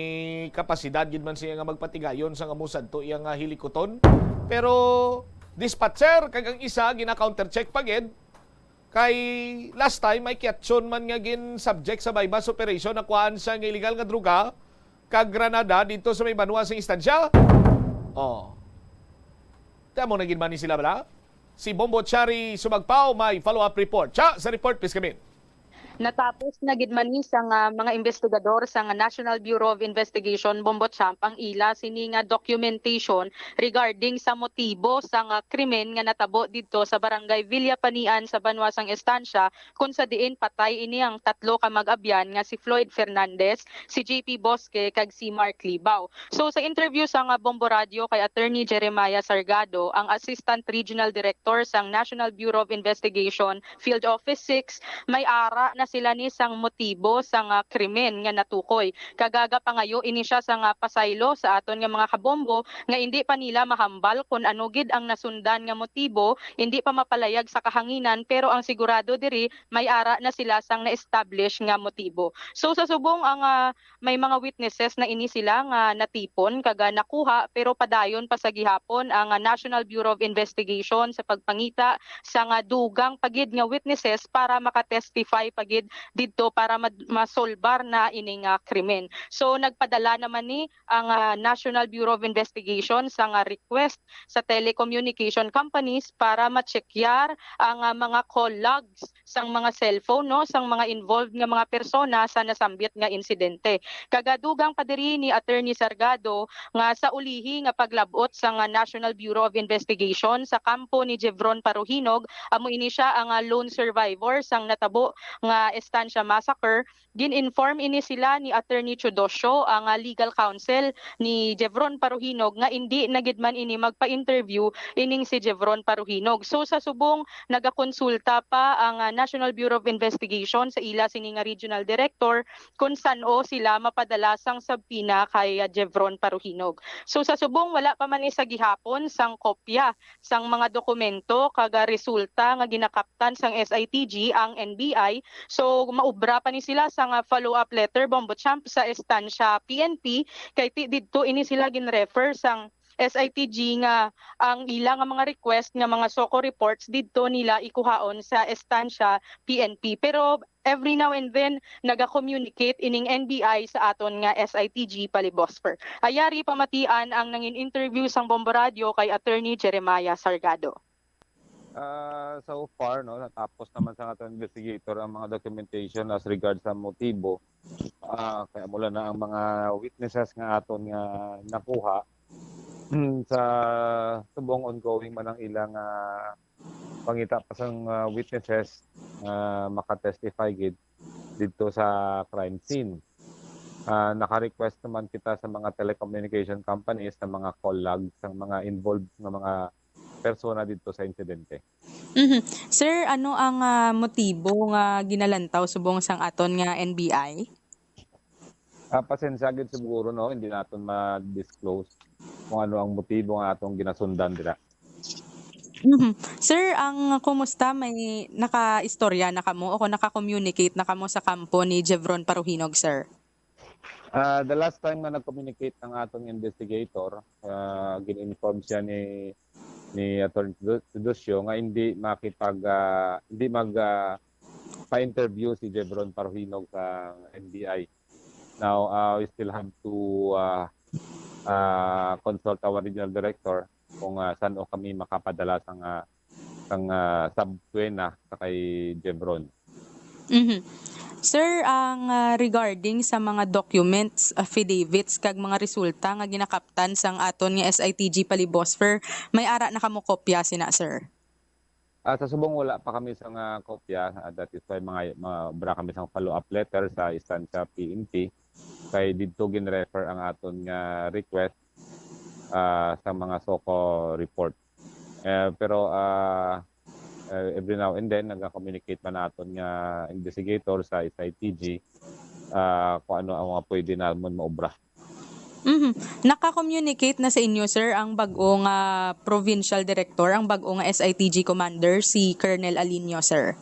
kapasidad gid man siya nga magpatigayon sa nga musad to iya nga hilikuton. Pero dispatcher, kag ang isa gina-countercheck pa gid. Kay last time, may Quiachon man nga gin-subject sa buy-bust operation, nakuhaan siya nga illegal nga droga kag granada dito sa may banwa sa Estancia. Oh. Tamo na gid man ni sila, bala? Si Bombo Chari Sumagpao may follow-up report. Cha, sa report, please, kami. Natapos na gid man ni sang, ah, mga investigador sang National Bureau of Investigation, Bombo Champ, ang ila sini nga documentation regarding sa motibo sang, ah, krimen nga natabo didto sa Barangay Villapanian sa banwa sang Estancia, kung sa diin patay ini ang tatlo ka mag-abyan nga si Floyd Fernandez, si J P Bosque, kag si Mark Libao. So, sa interview sang, ah, Bombo Radio kay Attorney Jeremiah Sargado, ang Assistant Regional Director sang National Bureau of Investigation, Field Office six, may ara na sila ni sang motibo sang, ah, krimen nga natukoy. Kag gapangayo ini siya sang, ah, pasaylo sa aton nga mga kabombo nga indi pa nila mahambal kon ano gid ang nasundan nga motibo, indi pa mapalayag sa kahanginan, pero ang sigurado diri, may ara na sila sang na-establish nga motibo. So, sa subong ang, ah, may mga witnesses na ini sila nga natipon kag, ah, nakuha, pero padayon pa sa gihapon ang, ah, National Bureau of Investigation sa pagpangita sa nga dugang pa gid nga witnesses para maka-testify pa gid didto para mad-, masolbar na ini nga krimen. So, nagpadala naman ni ang, ah, National Bureau of Investigation sa nga request sa telecommunication companies para ma-checkar ang, ah, mga call logs sang mga cellphone, no, sang mga involved nga mga persona sa nasambit nga insidente. Kag dugang pa diri ni Attorney Sargado nga sa ulihi nga paglab-ot sang, ah, National Bureau of Investigation sa kampo ni Jevron Paruhinog, amo ini siya ang, ah, lone survivor sang natabo nga Estancia Massacre, gin-inform ini sila ni Attorney Teodosio, ang, ah, legal counsel ni Jevron Paruhinog, nga indi na gid man ini magpa-interview ining si Jevron Paruhinog. So, sa subong, nagakonsulta pa ang, ah, National Bureau of Investigation sa ila sini nga regional director kung san-o sila mapadala sang subpoena kay, ah, Jevron Paruhinog. So, sa subong, wala pa man ni sa gihapon sang kopya sang mga dokumento kag, ah, resulta nga ginakaptan sang S I T G ang N B I. So, maubra pa ni sila sang, ah, follow-up letter, Bombo Champ, sa Estancia P N P, kay ti-, didto ini sila gin-refer sang S I T G nga ang ila nga mga request nga mga SOCO reports didto nila ikuhaon sa Estancia P N P. Pero every now and then, naga-communicate ining N B I sa aton nga S I T G Palibosfer. Ayari pamatian ang nangin-interview sang Bombo Radio kay Attorney Jeremiah Sargado. Ah, so far, no, natapos naman sa aton investigator ang mga documentation as regards sa motibo. Ah, kaya mula na ang mga witnesses nga aton nga nakuha, sa subong ongoing man ang ilang, ah, pangita pa sang, ah, witnesses nga maka-testify gid didto sa crime scene. Ah, naka-request naman kita sa mga telecommunication companies sa mga call log sang mga involved nga mga persona didto sa insidente. Mhm. Sir, ano ang, ah, motibo nga ginalantaw subong sang aton nga N B I? Ah, pasensya gid siguro, no, hindi naton ma-disclose kung ano ang motibo nga atong ginasundan dira. Mhm. Sir, ang kumusta, may nakaistorya na kamo o kung naka-communicate na kamo sa kampo ni Jevron Paruhinog, sir? Ah, the last time nga nag-communicate ang atong investigator, ah, gin-inform siya ni, ni Attorney Tedu-, Teducio nga hindi makipag, ah, hindi mag, ah, pa-interview si Jevron Paruhinog sa N B I. Now, ah, we still have to, ah, ah, consult our regional director kung, ah, san-o kami makapadala sang, ah, sang, ah, subpoena sa kay Jevron. Mhm. Sir, ang, ah, regarding sa mga documents, affidavits, kag mga resulta nga ginakaptan sang aton nga S I T G Palibosfer, may ara na kamo kopya sina, sir? Ah, sa subong wala pa kami sang kopya, ah, that is why mga, mga, bra kami sang follow-up letter sa Estancia P N P, kay didto gin-refer ang aton nga request, ah, sa mga SOCO report. Eh, pero, ah, Uh, every now and then, nag-communicate man naton nga investigator sa S I T G, ah, kung ano ang mga pwede namon maobra. Mhm. Naka-communicate na sa inyo, sir, ang bag-o nga provincial director, ang bag-o nga S I T G commander, si Colonel Alinio, sir?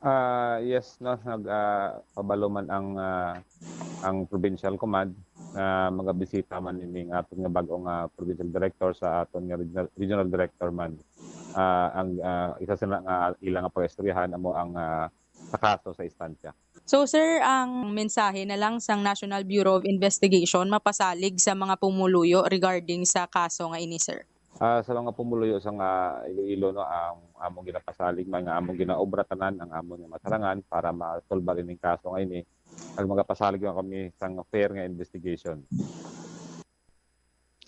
Ah, yes, no, nag, ah, pabalo man ang, ah, ang provincial command na magabisita man ining aton nga bag-o nga provincial director sa aton nga regional, regional director man. Ah, ang, ah, isa sa nga ila nga pag-istoryahan amo ang, ah, sa kaso sa istansya. So, sir, ang mensahe na lang sang National Bureau of Investigation mapasalig sa mga pumuluyo regarding sa kaso nga ini, sir? Ah, sa mga pumuluyo sa nga Iloilo, no, ang among ginapasalig man nga among ginaobra tanan ang amon nga masarangan para masolbar ining kaso nga ini kag magapasalig man kami sang fair nga investigation.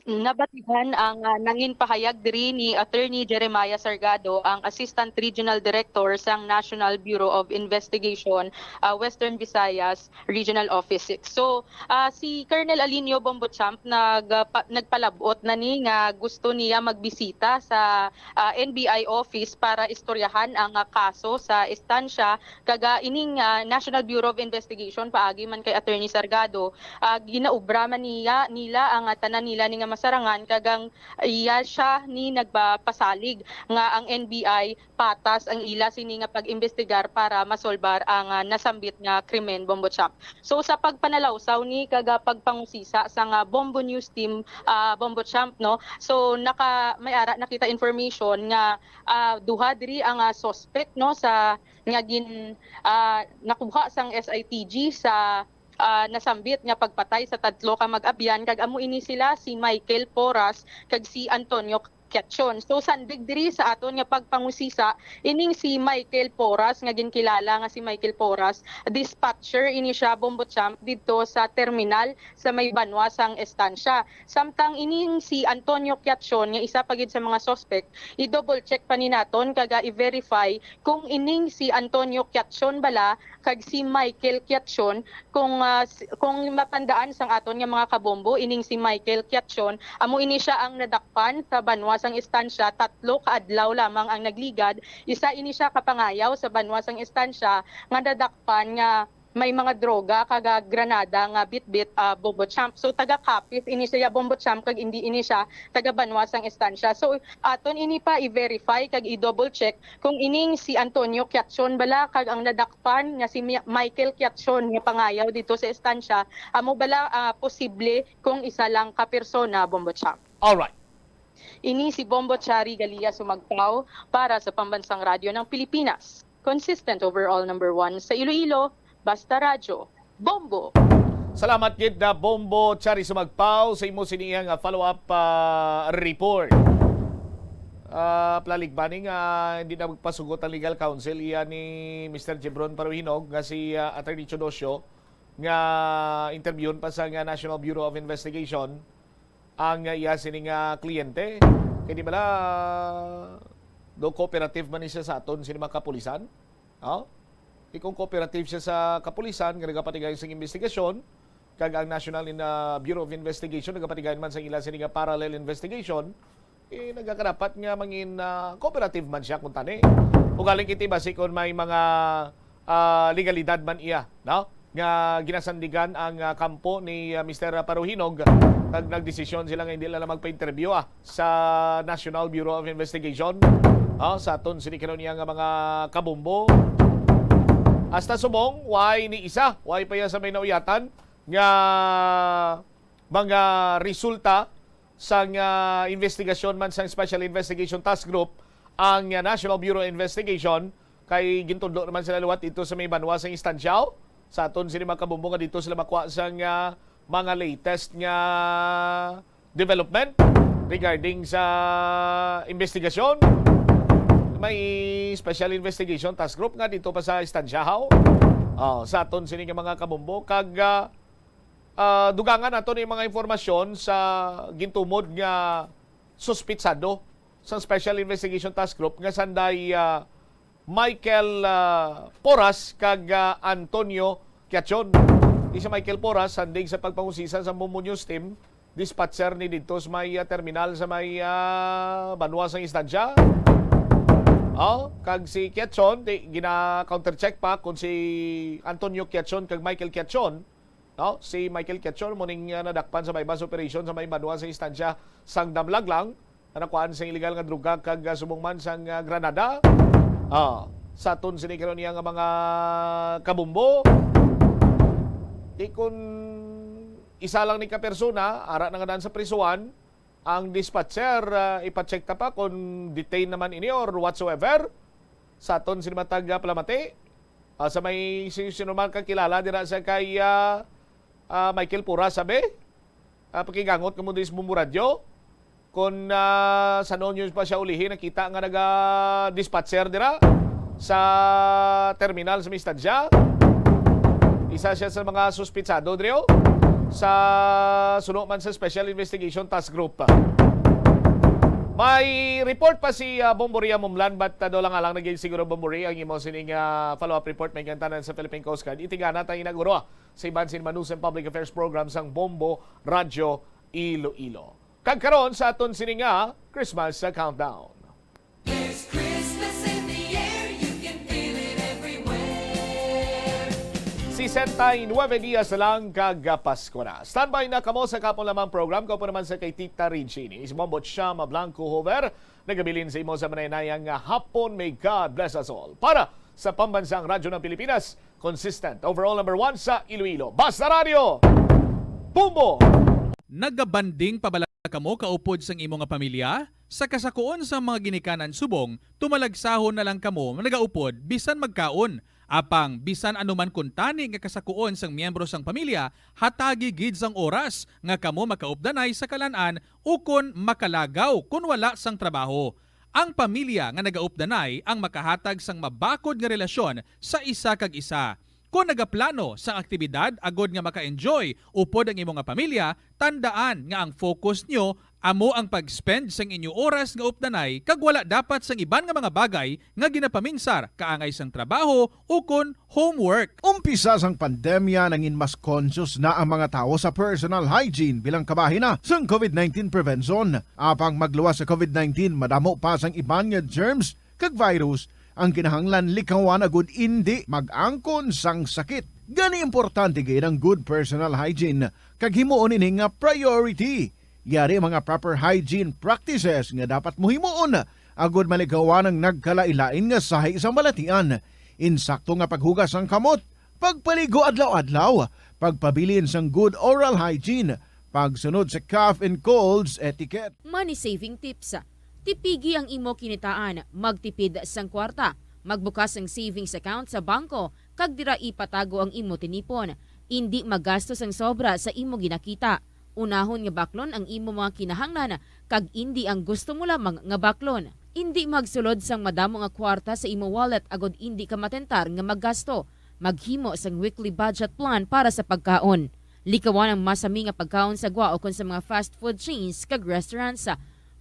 Nabatian ang, ah, nangin pahayag diri ni Attorney Jeremiah Sargado, ang Assistant Regional Director sang National Bureau of Investigation, ah, Western Visayas Regional Office six. So, ah, si Colonel Alinio Bombochamp nag, ah, pa- nagpalabot na ni nga gusto niya magbisita sa, ah, N B I office para istoryahan ang, ah, kaso sa estansya, kag, ah, ining, ah, National Bureau of Investigation paagi man kay Attorney Sargado, ah, ginaobra man niya, nila ang, ah, tanan nila ni nga masarangan, kag ang iya siya ni nagpapasalig nga ang N B I patas ang ila sini nga pag-imbestigar para masolbar ang, ah, nasambit nga krimen, Bombo Champ. So, sa pagpanalawsaw ni kag, ah, pagpangusisa sa nga Bombo News Team, ah, Bombo Champ, no? So, naka, may ara nakita information nga, ah, duha diri ang, ah, suspect, no, sa nga gin, ah, nakuha sang S I T G sa, ah, nasambit nga pagpatay sa tatlo ka mag-abyan, kag amo ini sila si Michael Poras kag si Antonio Kiachon. So, sandig diri sa aton nga pagpangusisa, ining si Michael Poras, nga ginkilala nga si Michael Poras, dispatcher ini siya, Bombo Champ, didto sa terminal sa may banwa sang estansya. Samtang ining si Antonio Kiachon, nga isa pa gid sa mga suspect, i-double check pa ni naton kag, ah, i-verify kung ining si Antonio Kiachon bala kag si Michael Kiachon, kung, ah, s- kung matandaan sang aton nga mga kabombo, ining si Michael Kiachon, amo ini siya ang nadakpan sa banwa sang estansya, tatlo ka adlaw lamang ang nagligad. Isa ini siya ka pangayaw sa banwa sang estansya nga nadakpan nga may mga droga kag, ah, granada nga bitbit, ah, Bombo Champ. So, taga Capiz ini siya, Bombo Champ, kag hindi ini siya taga banwa sang estansya. So, aton ini pa i-verify kag i-double check kung ining si Antonio Kiachon bala kag ang nadakpan nga si Mi- Michael Kiachon nga pangayaw dito sa estansya, amo bala, ah, posible kung isa lang ka persona, Bombo Champ. Alright. Ini si Bombo Chari Galia Sumagpaw para sa Pambansang Radyo ng Pilipinas. Consistent overall number one sa Iloilo, basta radyo, Bombo! Salamat gid na Bombo Chari Sumagpaw sa imo siniya nga follow-up, ah, report. Ah, plalig ba ni nga hindi na magpasugot ang legal counsel iya ni Mister Jebron Paruhinog nga si, ah, Attorney Chodosio nga interviewon pa sa nga National Bureau of Investigation ang, ah, iya sini nga kliyente? Kay di bala do cooperative man ni siya sa aton sini mga kapulisan? Oh? Di kung cooperative siya sa kapulisan nga nagapatigayon sang investigasyon, kag ang National in, ah, Bureau of Investigation nagapatigayon man sa ila sini nga parallel investigation, eh, nagakarapat nga mangin, ah, cooperative man siya kung tani. Ugaling iti basi kung may mga, ah, legalidad man iya, no? Nga ginasandigan ang, ah, kampo ni, ah, Mister Paruhinog, kag nagdesisyon sila nga hindi lang magpa-interview, ah, sa National Bureau of Investigation, ah, sa aton sini karon niya nga mga kabombo. Hasta subong, way ni isa, way pa iya sa may nauyatan nga mga resulta sang, ah, investigasyon man sang Special Investigation Task Group ang, ah, National Bureau of Investigation, kay gintudlo naman sila liwat dito sa may banwa sa Estanciao. Sa aton sini mga kabombo nga dito sila makuha sang, ah, mga latest nga development regarding sa investigasyon. May Special Investigation Task Group nga dito pa sa Estanciao. Oh, sa aton sini nga mga kabombo kag, ah, ah, dugangan nato ni mga impormasyon sa gintumod nga suspitsado sa Special Investigation Task Group nga sanday, ah, Michael, ah, Porras kag, ah, Antonio Kiachon. Di si Michael Porras sandig sa pagpangusisa sa Bombo News Team, dispatcher ni didto sa may, ah, terminal sa may, ah, banwa sang Estancia. Oh, kag si Quezon, di, gina-countercheck pa kung si Antonio Quezon kag Michael Quezon, no? Si Michael Quezon mo ning, ah, nadakpan sa buy-bust operation sa may banwa sa instansya sang Damlaglang, na nakuhaan sang illegal nga droga kag, ah, subong man sang, ah, granada. Ah, sa aton sini karon niya nga mga kabombo, di kun isa lang ni ka persona, ara na nga daan sa prisuhan, ang dispatcher, ah, ipa-check ta pa kung detain naman ini or whatsoever. Sa aton sini matag, ah, palamati, ah, sa may si-, sino man kakilala dira sa kay, ah, ah, Michael Pura, sabi? Ah, pakigangot kamo diri sa Bombo Radyo. Kung, ah, sa noon yun pa siya ulihi, nakita nga naga-dispatcher dira sa terminal sa may estansya. Isa siya sa mga suspitsado diri, oh, sa suno man sa Special Investigation Task Group. May report pa si, ah, Bombo Ria Mumlan, but, ah, do lang alang naging siguro, Bombo Ria, ang imo sining, ah, follow-up report may kantanan sa Philippine Coast Guard. Itigana tayo na guro, ah, sa iban sin Manusen Public Affairs Program sang Bombo Radyo Iloilo. Kag karon sa aton sini nga Christmas Countdown. There's Christmas in the air, you can feel it everywhere. Sesenta y nueve dias lang kag Pasko na. Standby na kamo sa kapon lamang program. Kaupo naman sa kay Tita Regine. Si Bombo Chama Blanco Hover, nagabilin sa imo sa manay-nayang nga hapon. May God bless us all. Para sa Pambansang Radyo ng Pilipinas, consistent, overall number one sa Iloilo. Basta Radio, Bombo! Nagabanding pa bala kamo kaupod sang imo nga pamilya? Sa kasakuon sang mga ginikanan subong, tumalagsahon na lang kamo nagaupod bisan magkaon. Apang bisan ano man kuntani nga kasakuon sang miyembro sang pamilya, hatagi gid sang oras nga kamo makaupdanay sa kalan-an ukon makalagaw kon wala sang trabaho. Ang pamilya nga nagaupdanay ang makahatag sang mabakod nga relasyon sa isa kag isa. Kon nagaplano sang aktibidad agod nga maka-enjoy upod ang imo nga pamilya, tandaan nga ang focus nyo amo ang pag-spend sang inyo oras nga updanay kag wala dapat sang iban nga mga bagay nga ginapaminsar kaangay sang trabaho ukon homework. Umpisa sang pandemya, nangin mas conscious na ang mga tawo sa personal hygiene bilang kabahin na sang COVID nineteen prevention. Apang magluwas sa COVID nineteen, madamo pa sang iban nga germs kag virus ang kinahanglan likawan agud indi mag-angkon sang sakit. Gani, importante gid ang good personal hygiene kag himuon ini nga priority. Yari ang mga proper hygiene practices nga dapat mo himuon agud malikawan ang nagkalain-lain nga sahi sang balatian. Insakto nga paghugas sang kamot, pagpaligo adlaw-adlaw, pagpabilin sang good oral hygiene, pagsunod sa cough and colds etiquette. Money saving tips. Tipigi ang imo kinitaan, magtipid sang kwarta, magbukas sang savings account sa bangko, kag dira ipatago ang imo tinipon. Indi magasto sang sobra sa imo ginakita. Unahon nga baklon ang imo mga kinahanglan, kag indi ang gusto mo lamang nga baklon. Indi magsulod sang madamo nga kwarta sa imo wallet agod indi ka matentar nga maggasto. Maghimo sang weekly budget plan para sa pagkaon. Likawan ang masami nga pagkaon sa gwa ukon sa mga fast food chains kag restaurants.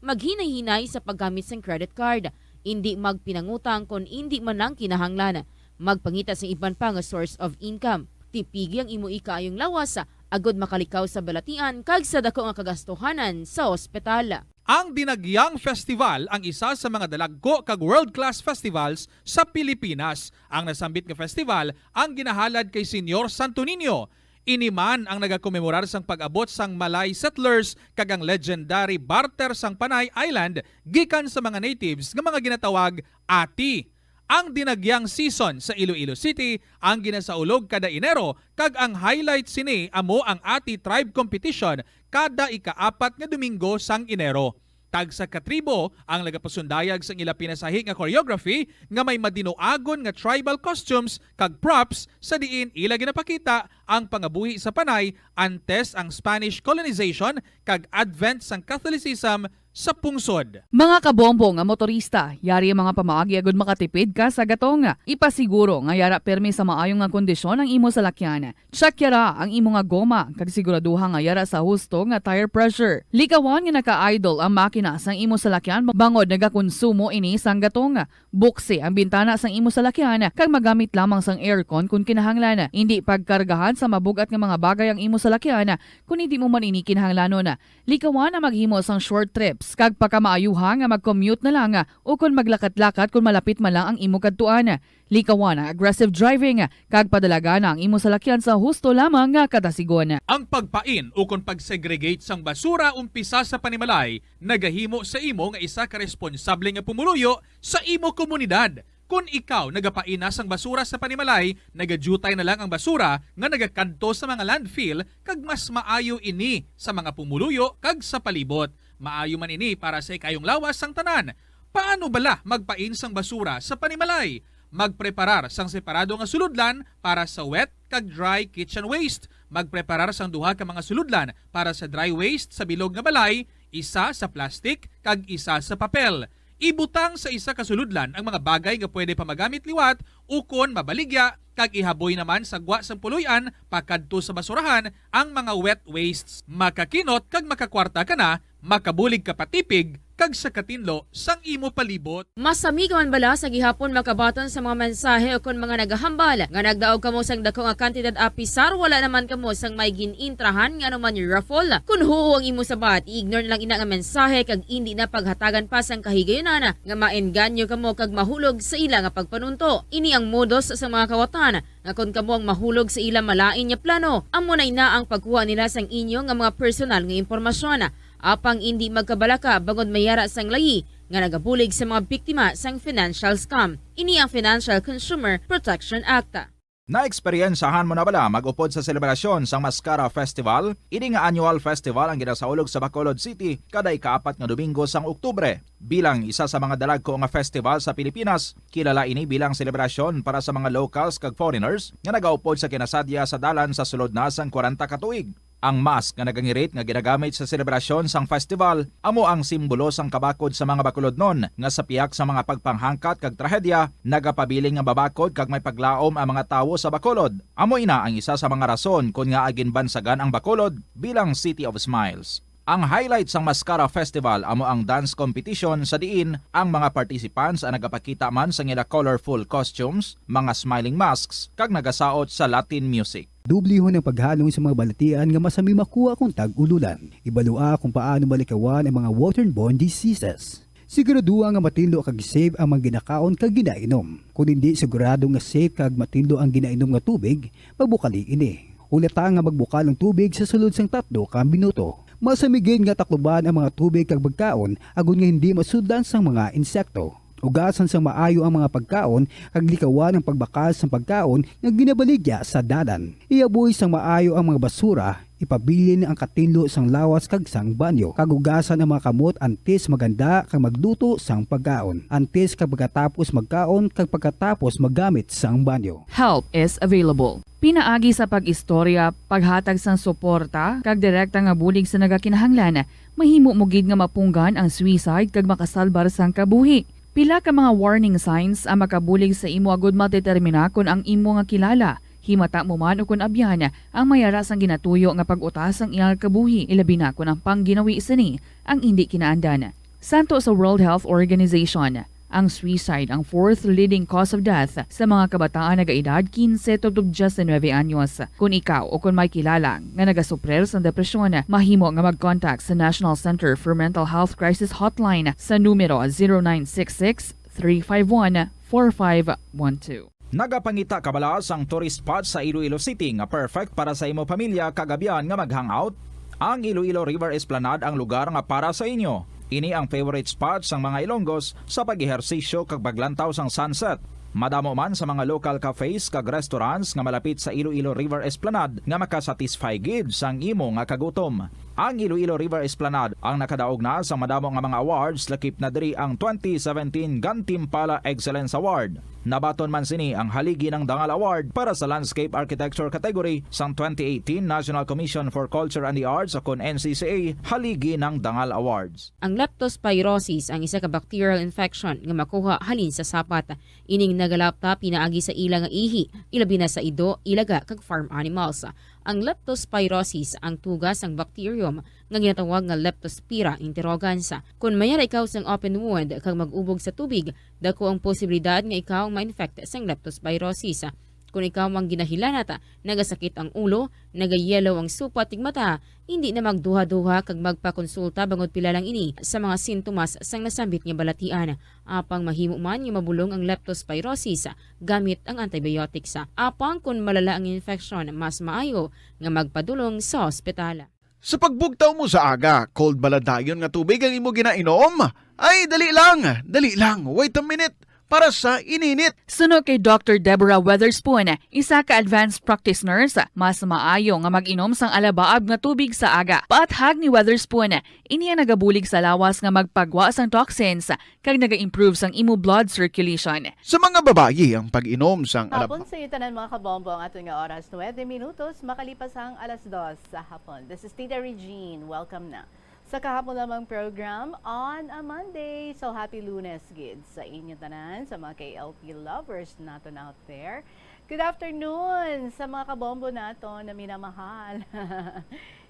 Maghinay-hinay sa paggamit sang credit card. Indi magpinangutang kon indi man lang kinahanglan. Magpangita sang iban pa nga source of income. Tipigi ang imo ikaayong lawas, agod makalikaw sa balatian kag sa dako nga kagastuhanan sa ospital. Ang Dinagyang Festival ang isa sa mga dalagko kag world-class festivals sa Pilipinas. Ang nasambit nga festival ang ginahalad kay Señor Santo Niño. Ini man ang nagakomemorar sang pag-abot sang Malay settlers kag ang legendary barter sang Panay Island gikan sa mga natives nga mga ginatawag ati. Ang Dinagyang season sa Iloilo City ang ginasaulog kada Enero, kag ang highlight sini amo ang Ati Tribe Competition kada ikaapat nga Domingo sang Enero. Tagsa ka tribo ang nagapasundayag sang ila pinasahi nga choreography nga may madinuagon nga tribal costumes kag props, sa diin ila ginapakita ang pangabuhi sa Panay antes ang Spanish colonization kag advent sang Catholicism sa pungsod. Mga kabombo nga motorista, yari ang mga pamaagi agud makatipid ka sa gatong. Ipasiguro nga yara pirmi sa maayo nga kondisyon ang imo salakyan. Check yara ang imo nga goma kag siguraduha nga yara sa husto nga tire pressure. Likawan nga naka-idle ang makina sang imo salakyan bangod nagakonsumo ini sang gatong. Buksi ang bintana sang imo salakyan kag magamit lamang sang aircon kon kinahanglan. Indi pagkargahan sa mabug-at nga mga bagay ang imo salakyan kon indi mo man ini kinahanglanon. Likawan ang maghimo sang short trip Kag pakamaayuha nga mag-commute na lang, ah, o kon maglakat-lakat kon malapit man lang ang imo kadtuan. Likawan ang aggressive driving, ah, kag padalagan ang imo salakyan sa husto lamang nga katasigon. Ang pagpain o kon pag-segregate sang basura umpisa sa panimalay nagahimo sa imo nga isa ka responsable nga pumuluyo sa imo komunidad. Kon ikaw nagapain na sang basura sa panimalay, nagadyutay na lang ang basura nga nagakadto sa mga landfill, kag mas maayo ini sa mga pumuluyo kag sa palibot. Maayo man ini para sa ikayong lawas sang tanan. Paano bala magpain sang basura sa panimalay? Magpreparar sang separado nga sulodlan para sa wet kag dry kitchen waste. Magpreparar sang duha ka mga sulodlan para sa dry waste sa bilog nga balay, isa sa plastic kag isa sa papel. Ibutang sa isa ka sulodlan ang mga bagay nga pwede pa magamit liwat ukon mabaligya, kag ihaboy naman sa gwa sang puloy-an pakadto sa basurahan ang mga wet wastes. Makakinot kag makakwarta ka na, makabulig ka pa tipig kag sa katinlo sang imo palibot. Masami ka man bala sa gihapon makabaton sa mga mensahe ukon mga nagahambal nga nagdaog kamo sang daku nga kantidad, apisar wala naman kamo sang may gin-intrahan nga anuman raffle? Kon huo ang imo sabat, i-ignore na lang ina nga mensahe kag indi na paghatagan pa sang kahigayunan nga maengganyo kamo kag mahulog sa ila nga pagpanunto. Ini ang modus sa mga kawatan nga kon kamo ang mahulog sa ila malain nga plano, amo na ina ang pagkuha nila sang inyo nga mga personal nga impormasyon. Apang indi magkabalaka bangod may ara sang layi nga nagabulig sa mga biktima sang financial scam. Ini ang Financial Consumer Protection Act. Naeksperyensahan mo na bala mag-upod sa selebrasyon sang Mascara Festival? Ini nga annual festival ang ginasaulog sa Bacolod City kada ikaapat nga Domingo sang Oktubre. Bilang isa sa mga dalagko nga festival sa Pilipinas, kilala ini bilang selebrasyon para sa mga locals kag foreigners nga nagaupod sa kinasadya sa dalan sa sulod na sang kwarenta ka tuig. Ang mask nga nagangirit nga ginagamit sa selebrasyon sang festival amo ang simbolo sang kabakod sa mga Bacolodnon, nga sa pihak sa mga pagpanghangkat kag trahedya, nagapabilin nga mabakod kag may paglaom ang mga tawo sa Bacolod. Amo ina ang isa sa mga rason kon ngaa ginbansagan ang Bacolod bilang City of Smiles. Ang highlight sang Mascara Festival amo ang dance competition, sa diin ang mga participants ang nagapakita man sang ila colorful costumes, mga smiling masks, kag nagasaot sa Latin music. Dublihon ang paghalong sa mga balatian nga masami makuha kon tag-ululan. Ibalua kung paano malikawan ang mga waterborne diseases. Siguraduha nga matinlo kag safe ang mga ginakaon kag ginainom. Kon indi sigurado nga safe kag matinlo ang ginainom nga tubig, pabukali ini. Hulata nga magbukal ang tubig sa sulod sang tatlo ka minuto. Masami gid nga takluban ang mga tubig kag pagkaon agod nga hindi masudlan sang mga insekto. Ugasan sang maayo ang mga pagkaon kag likawan ang pagbakal sang pagkaon nga ginabaligya sa dalan. Ihaboy sang maayo ang mga basura, ipabilin ang katinlo sang lawas kag sang banyo, kag ugasan ang mga kamot antes maghanda kag magluto sang pagkaon, antes kag pagkatapos magkaon kag pagkatapos maggamit sang banyo. Help is available. Pinaagi sa pag-istorya, paghatag sang suporta, kag direkta nga bulig sa nagakinahanglan, mahimo mo gid nga mapunggan ang suicide kag makasalbar sang kabuhi. Pila ka mga warning signs ang makabulig sa imo agud madetermina kon ang imo nga kilala, himata mo man ukon abyan, ang may ara sang ginatuyo nga pag-utas sang iyang kabuhi, ilabi na kon ang pangginawi sini ang indi kinaandan. Santo sa World Health Organization, ang suicide ang fourth leading cause of death sa mga kabataan nagaedad kinse tubtob diyes nuebe anyos. Kon ikaw o kon may kilala nga nagasuprir sang depresyon, mahimo nga mag-contact sa National Center for Mental Health Crisis Hotline sa numero zero nine six six, three five one, four five one two. Nagapangita ka bala sang tourist spot sa Iloilo City nga perfect para sa imo pamilya kag abyan nga mag-hangout? Ang Iloilo River Esplanade ang lugar nga para sa inyo. Ini ang favorite spot sang mga Ilonggos sa pag-ehersisyo kag paglantaw sang sunset. Madamo man sa mga local cafes kag restaurants nga malapit sa Iloilo River Esplanade nga makasatisfy gid sang imo nga kagutom. Ang Iloilo River Esplanade ang nakadaog na sa madamo nga mga awards, lakip na diri ang twenty seventeen Gantimpala Excellence Award. Nabaton man sini ang Haligi ng Dangal Award para sa Landscape Architecture category sang twenty eighteen National Commission for Culture and the Arts, o kon N C C A Haligi ng Dangal Awards. Ang leptospirosis ang isa ka bacterial infection nga makuha halin sa sapat. Ining nagalapta pinaagi sa ila nga ihi, ilabi na sa ido, ilaga, kag farm animals. Ang leptospirosis ang tuga sang bacterium nga ginatawag nga Leptospira interrogans. Kon may ara ikaw sang open wound kag mag-ubog sa tubig, dako ang posibilidad nga ikaw ma-infect sang leptospirosis. Kon ikaw ang ginahilanat, nagasakit ang ulo, nagayelo ang supa tig mata, hindi na magduha-duha kag magpakonsulta bangod pila lang ini sa mga sintomas sang nasambit nga balatian. Apang mahimo man nga mabulong ang leptospirosis gamit ang antibiotics. Apang kon malala ang infeksyon, mas maayo nga magpadulong sa ospital. Sa pagbugtaw mo sa aga, cold bala dayon nga tubig ang imo ginainom? Ay, dali lang, dali lang, wait a minute, para sa ininit. Suno kay Doctor Deborah Weatherspoon, isa ka advanced practice nurse, mas maayo nga mag-inom sang alabaab nga tubig sa aga. Paathag ni Weatherspoon, ini ang nagabulig sa lawas nga magpagwa sang toxins kag naga-improve sang imo blood circulation. Sa mga babayi, ang pag-inom sang alab- Hapon sa inyo tanan, mga kabombo. Ang aton nga oras, nuebe minutos makalipas ang alas dos sa hapon. This is Tita Regine. Welcome na sa kahapon lamang program on a Monday. So, happy Lunes gid sa inyo tanan, sa mga K L P lovers naton out there. Good afternoon sa mga kabombo naton na minamahal.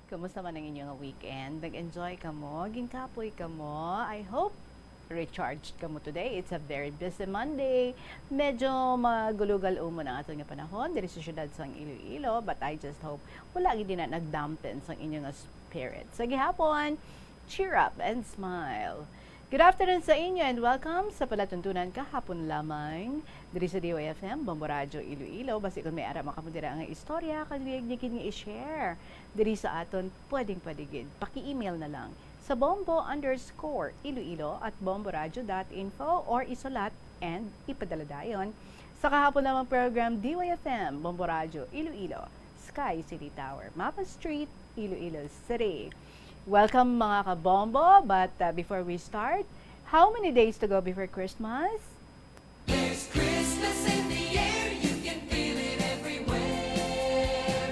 Kumusta man ang inyo nga weekend? Nag-enjoy kamo? Ginkapoy kamo? I hope recharged kamo today. It's a very busy Monday. Medyo magulugal umon ang aton nga panahon diri sa siyudad sang Iloilo, but I just hope wala gid na nagdampen sang inyo nga spirit. Sa gihapon, cheer up and smile. Good afternoon sa inyo and welcome sa palatuntunan kahapon lamang diri sa D Y F M, Bombo Radyo Iloilo. Basi kung may ara man kamo dira nga istorya, kag luyag niyo gid nga i-share diri sa aton, pwedeng pwede gid. Paki-email na lang sa bombo underscore iloilo at bomboradyo dot info or isulat and ipadala dayon sa kahapon lamang program, D Y F M, Bombo Radyo Iloilo, Sky City Tower, Mapa Street, Iloilo City. Welcome, mga kabombo, but, uh, before we start, how many days to go before Christmas? There's Christmas in the air, you can feel it everywhere.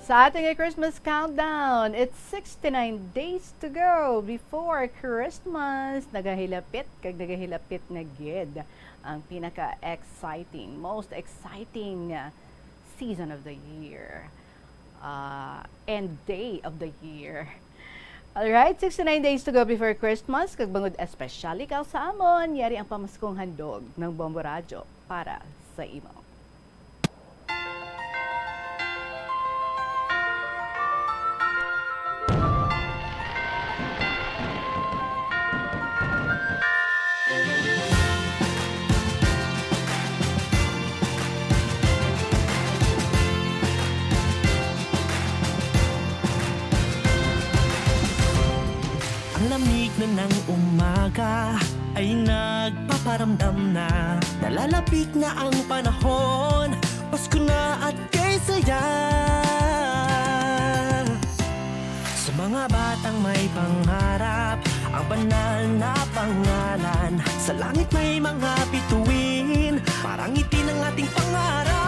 Sa ating Christmas countdown, it's sixty-nine days to go before Christmas. Nagahilapit kag nagahilapit na gid ang pinaka-exciting, most exciting, uh, season of the year, uh, and day of the year. Alright, sixty-nine days to go before Christmas, kag bangod espesyal ikaw sa amon, yari ang pamaskong handog ng Bombo Radyo para sa imo. Ang lamig na ng umaga ay nagpaparamdam na nalalapit na ang panahon. Pasko na at kay saya. Sa mga batang may pangarap, ang banal na pangalan. Sa langit may mga bituin, parang ngiti ng ating pangarap.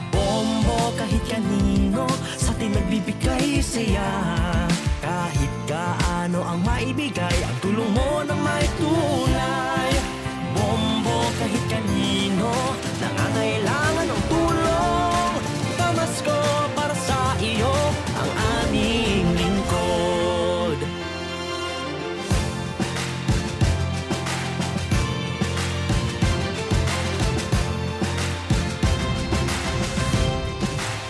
Bombo kahit kanino, sa atin nagbibigay saya. Kahit gaano ang maibigay, ang tulong mo na may tunay. Bombo kahit kanino, nangangailangan ng tulong. Pamasko para sa iyo, ang aming lingkod.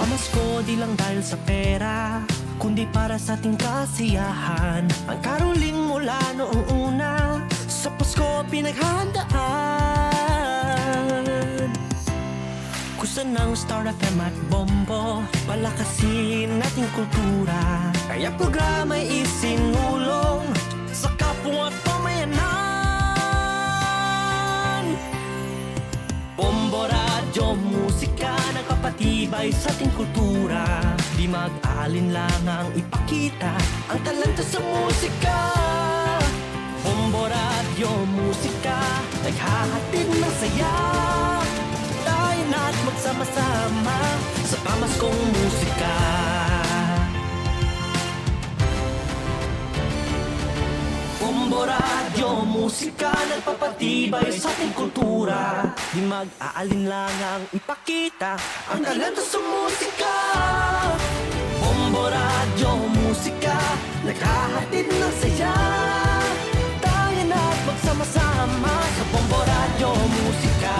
Pamasko di lang dahil sa pera, kundi para sa ating kasiyahan. Ang caroling mula noong una, sa Pasko pinaghandaan. Kusa ng Star F M at Bombo, palakasin nating kultura. Kaya programa'y isinulong sa kapwa at pamayanan. Bombo Radyo Musika, nagpapatibay sa ating kultura. Di mag-aalinlangang ipakita ang talento sa musika. Bombo Radyo Musika, naghahatid ng saya. Tayo na't magsama-sama sa pamaskong musika. Bombo Radyo Musika, nagpapatibay sa ating kultura. Di mag-aalinlangang ipakita ang talento sa musika. Bombo Radyo Musika, naghahatid ng saya. Tayo na't magsama-sama sa Bombo Radyo Musika.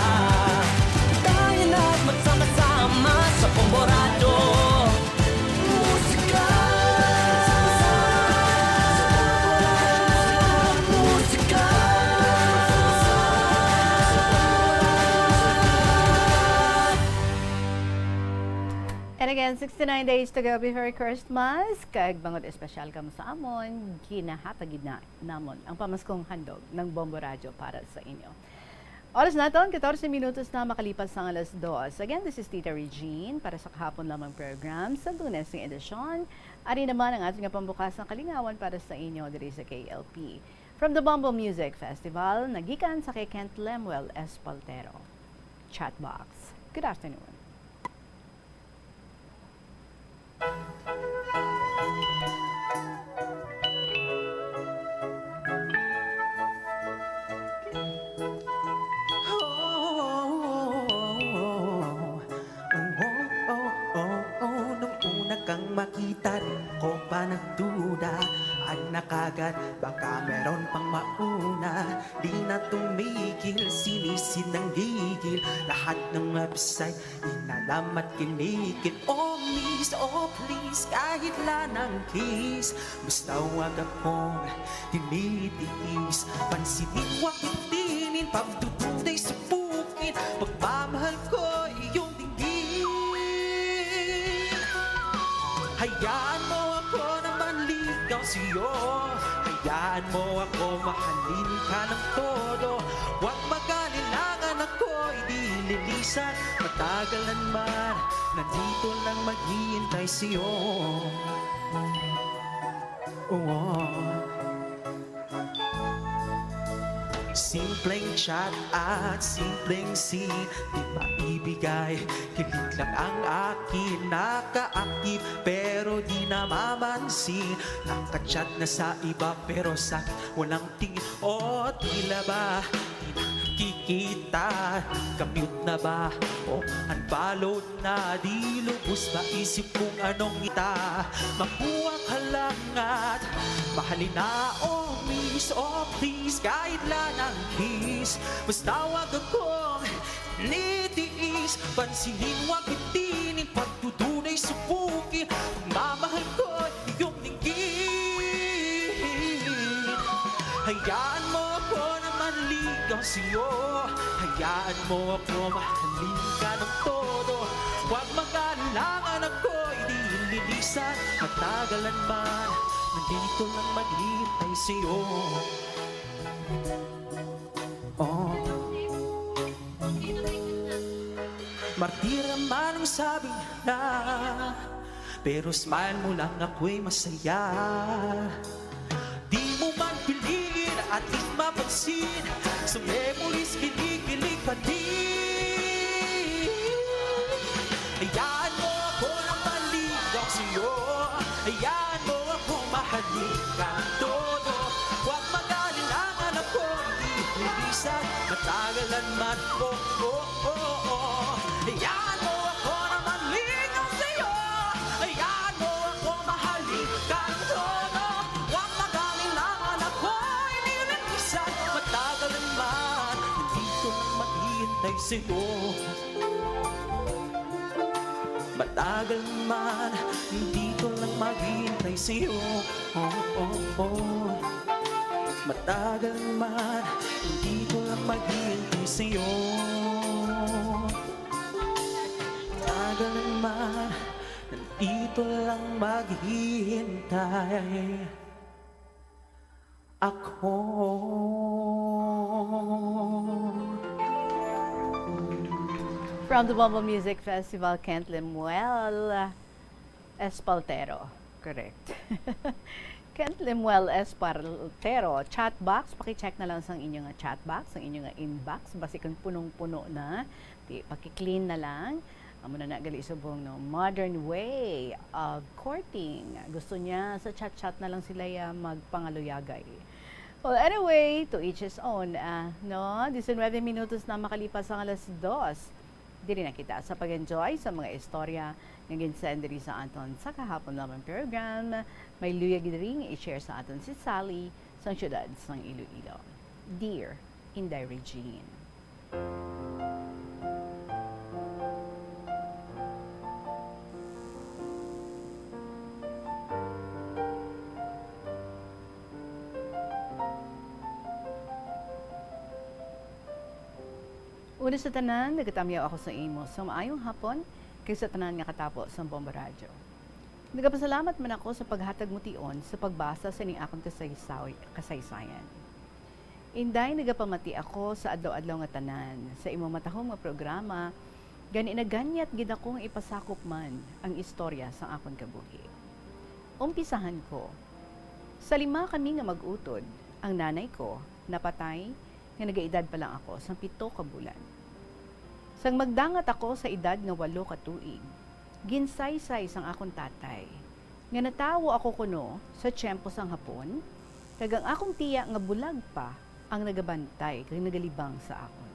Tayo lahat magsama-sama sa Bombo Radyo Musika. Musika. And again, sixty-nine days to go before Christmas. Kag bangod espesyal kamo sa amon, ginahatag gid na namon ang pamaskong handog ng Bombo Radyo para sa inyo. Oras naton, katorse minutos na makalipas ang alas dos. Again, this is Tita Regine para sa kahapon lamang program sa Lunes nga edisyon. Ari naman ang aton nga pambukas nga kalingawan para sa inyo diri sa K L P. From the Bombo Music Festival, nagikan sa kay Kent Lemuel Espaltero. Chatbox. Good afternoon. Nung una kang makita, di ko pa nagduda. Anak agad, baka meron pang mauna. Di na tumigil, sinisid ng gigil. Lahat ng website, inalamat, kinikit. Oh miss, oh please, kahit lang kiss. Basta wag akong tinitiis. Pansinin, wakitinin, pagdududay sa bukid. Pagmamahal ko, iyong dinggin. Hayaan mo ako na manligaw sa'yo. Hayaan mo ako mahalin ka ng todo. Huwag mag-alinlangan, ako'y di lilisan. Matagalan man, nandito lang maghihintay sa'yo. Oh. Simpleng chat at simpleng scene, di maibigay. Kilig lang ang akin, naka-active pero di namamansin. Naka-chat na sa iba pero sa akin walang tingin. O tila ba di nakikita? Naka-mute na ba o unfollow na? Di lubos maisip kung anong ngita. Makuha ka lang at mahalin na. Oh miss, oh please, kahit lang ang kiss. Basta wag akong nitiis. Pansinin, wakitinin, pagdududay sa bukid. Pagmamahal ko, iyong dinggin. Hayaan mo ako na manligaw sa'yo. Hayaan mo ako mahalin ka ng todo. Huwag mag-alinlangan, ako'y di lilisan. Matagalan man, nandito lang maghihintay sa'yo. Oh. Martira man ang sabi nila, pero smile mo lang ako'y masaya. Di mo man piliin, at least mapansin. Sa memories, kinikilig pa din. Hayaan mo ako na maligaw sa'yo. Hayaan mo ako mahalin ka ng todo. Huwag mag-alinlangan, ako'y di lilisan. Matagalan man, oh, oh, oh, oh. Hayaan mo ako na maligaw sa'yo. Hayaan mo ako mahalin ka ng todo. Huwag mag-alinlangan, ako'y di lilisan. Matagalan man, nandito lang maghihintay sa'yo. Matagal man, dito lang maghihintay sa'yo. Oh, oh, oh. Matagal man, dito lang maghihintay sa'yo. Matagal man, nandito lang maghihintay ako. From the Bombo Music Festival, Kent Lemuel Espaltero. Correct. Kent Lemuel Espaltero, chat box, paki-check na lang sang inyo nga chat box, sang inyo nga inbox, basi kung punong-puno na, di, paki-clean na lang. Amo na na gali subong, no, modern way of courting. Gusto niya sa chat-chat na lang sila ya magpangaluyagay. Well, anyway, to each his own, ah, no? Diecinueve minutos na makalipas ang alas dos. Diri na kita sa pag-enjoy sa mga istorya nga ginsend diri sa aton sa kahapon lamang program. May luyag diri nga i-share sa aton si Sally sang siyudad sang Iloilo. Dear Inday Regine. Una sa tanan, nagatamyaw ako sa imo sa maayong hapon kag sa tanan nga katapo sang Bombo Radyo. Nagapasalamat man ako sa paghatag mo tion sa pagbasa sa ining akon kasaysaw-, kasaysayan. Inday, nagapamati ako sa adlaw-adlaw nga tanan sa imo matahom nga programa, gani naganyat gid ako nga ipasakop man ang istorya sang akon kabuhi. Umpisahan ko. Sa lima kami nga mag-utod, ang nanay ko napatay nga nagaedad pa lang ako sang pito ka bulan. Sang magdangat ako sa edad nga walo ka tuig, ginsaysay sang akon tatay nga natawo ako kuno sa tiyempo sang Hapon, kag ang akon tiya nga bulag pa ang nagabantay kag nagalibang sa akon.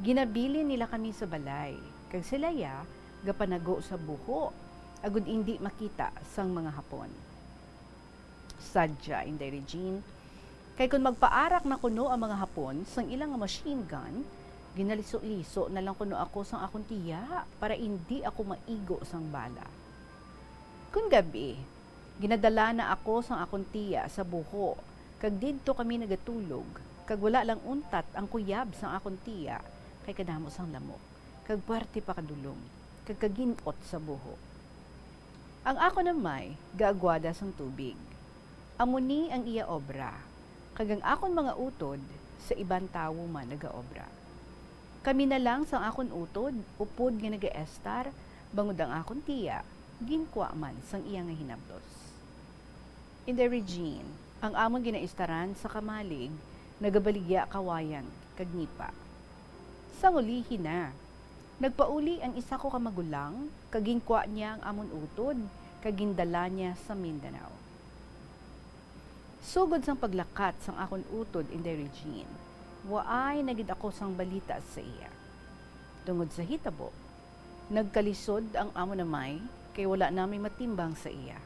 Ginabilin nila kami sa balay, kag sila iya gapanago sa buho, agod indi makita sang mga Hapon. Sadya, Inday Regine, kay kon magpaarak na kuno ang mga Hapon sang ila nga machine gun, ginaliso-liso na lang kuno ako sang akon tiya para indi ako maigo sang bala. Kon gab-i, ginadala na ako sang akon tiya sa buho, kag didto kami nagatulog, kag wala lang untat ang kuyab sang akon tiya kay kadamo sang lamok, kag puwerte pa kadulom, kag kagin-ot sa buho. Ang akon amay gaagwada sang tubig. Amo ni ang iya obra, kag ang akon mga utod sa iban tawo man nagaobra. Kami na lang sang akon utod upod nga nagaestar, bangod ang akon tiya ginkwa man sang iya nga hinabdos. Inday Regine, ang amon ginaistaran sa kamalig nagabaligya kawayan kag nipa. Sang ulihi na, nagpauli ang isa ko ka magulang kag ginkwa niya ang amon utod kag gindala niya sa Mindanao. Sugod sang paglakat sang akon utod, Inday Regine, waay na gid ako sang balita sa iya. Tungod sa hitabo, nagkalisod ang amon amay kay wala na may matimbang sa iya.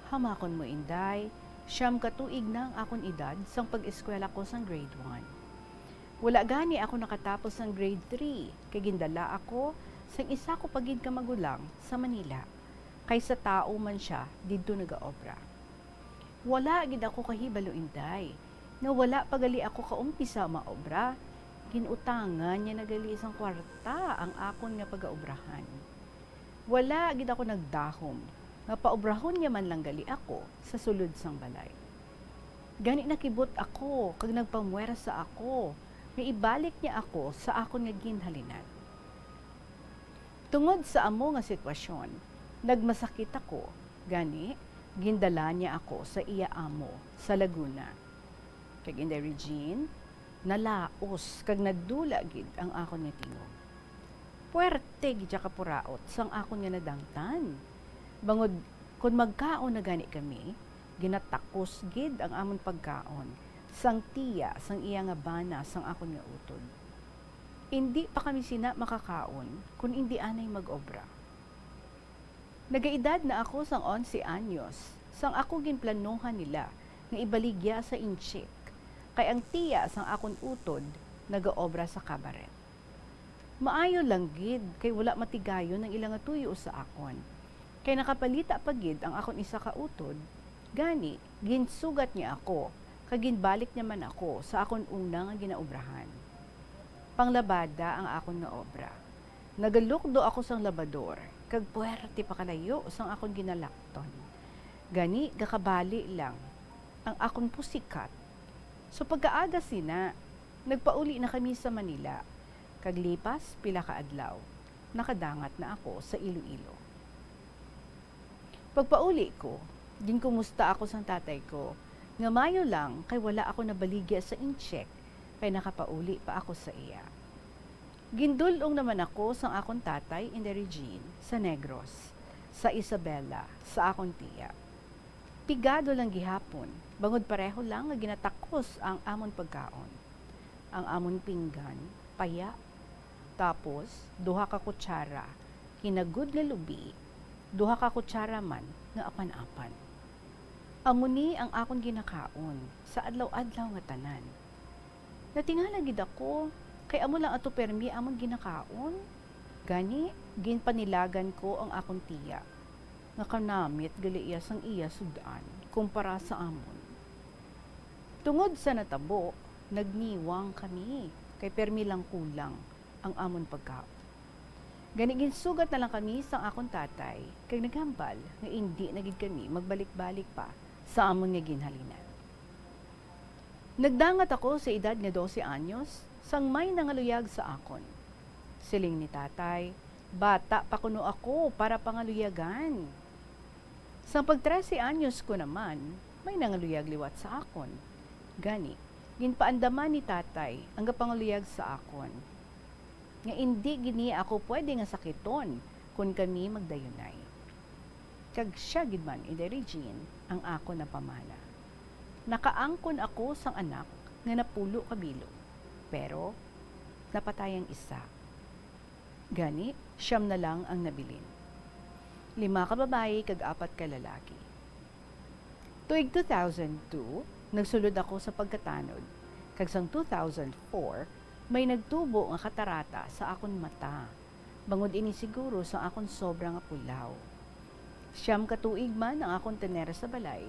Hamakon mo, Inday, siyam ka tuig na ang akon edad sang pag-eskwela ko sang grade one. Wala gani ako nakatapos sang grade three kay gindala ako sang isa ko pa gid ka magulang sa Manila, kay sa tawo man sia didto nagaobra. Wala gid ako kahibalo, Inday, nga wala pa gali ako kaumpisa maobra, gin-utangan niya na gali sang kwarta ang akon nga pagaobrahan. Wala gid ako nagdahom nga paobrahon niya man lang gali ako sa sulod sang balay. Gani nakibot ako kag nagpamwersa ako nga ibalik niya ako sa akon nga ginhalinan. Tungod sa amo nga sitwasyon, nagmasakit ako, gani gindala niya ako sa iya amo sa Laguna. Kag, Inday Regine, nalaos kag nadula gid ang akon nga tingog. Puwerte gid sia kapuraot sang akon nga nadangtan. Bangod kon magkaon na gani kami, ginatakos gid ang amon pagkaon sang tiya sang iya nga bana sang akon nga utod. Indi pa kami sina makakaon kon indi anay mag-obra. Nagaedad na ako sang onse anyos sang ako ginplanuhan nila nga ibaligya sa Intsik, kay ang tiya sang akon utod nagaobra sa kabaret. Maayo lang gid kay wala matigayon ang ila nga tuyo sa akon, kay nakapalita pa gid ang akon isa ka utod, gani ginsugat niya ako kag ginbalik niya man ako sa akon una nga ginaobrahan. Panglabada ang akon nga obra. Nagalukdo ako sang labador kag puwerte pa kalayo sang akon ginalakton. Gani gakabali lang ang akon pusikat. So pagkaaga sina, nagpauli na kami sa Manila, kag lipas pila ka adlaw, nakadangat na ako sa Iloilo. Pagpauli ko, ginkumusta ako sang tatay ko nga mayo lang kay wala ako nabaligya sa Intsik kay nakapauli pa ako sa iya. Gindul-ong naman ako sang akon tatay, Inday Regine, sa Negros, sa Isabela, sa akon tiya. Pigado lang gihapon, bangod pareho lang nga ginatakos ang amon pagkaon. Ang amon pinggan, paya. Tapos, duha ka kutsara, kinagod nga lubi, duha ka kutsara man nga apan-apan. Amo ni ang akon ginakaon sa adlaw-adlaw nga tanan. Natingala gid ako kay amo lang ato permi amon ginakaon. Gani, ginpanilagan ko ang akon tiya, nga kanamit gali iya sang iya sud-an kumpara sa amon. Tungod sa natabo, nagniwang kami, kay permi lang kulang ang amon pagkaon. Gani, ginsugat na lang kami sang akon tatay, kag naghambal nga indi na gid kami magbalik-balik pa sa amon nga ginhalinan. Nagdangat ako sa edad nga dose anyos, sang may nangaluyag sa akon. Siling ni tatay, bata pa kuno ako para pangaluyagan. Sang pag trese anyos ko naman, may nangaluyag liwat sa akon. Gani, ginpaandaman ni tatay ang gapangaluyag sa akon, nga indi gid niya ako pwede nga sakiton kon kami magdayunay. Kag sia gid man, Inday Regine, ang akon napamana. Nakaangkon ako sang anak nga napulo ka bilog, pero napatay ang isa. Gani, siyam na lang ang nabilin. Lima ka babayi kag apat ka lalaki. Tuig two thousand two, nagsulod ako sa pagkatanod, kag sang two thousand four, may nagtubo nga katarata sa akon mata, bangod ini siguro sa akon sobra nga pulaw. Siyam ka tuig man ang akon tener sa balay,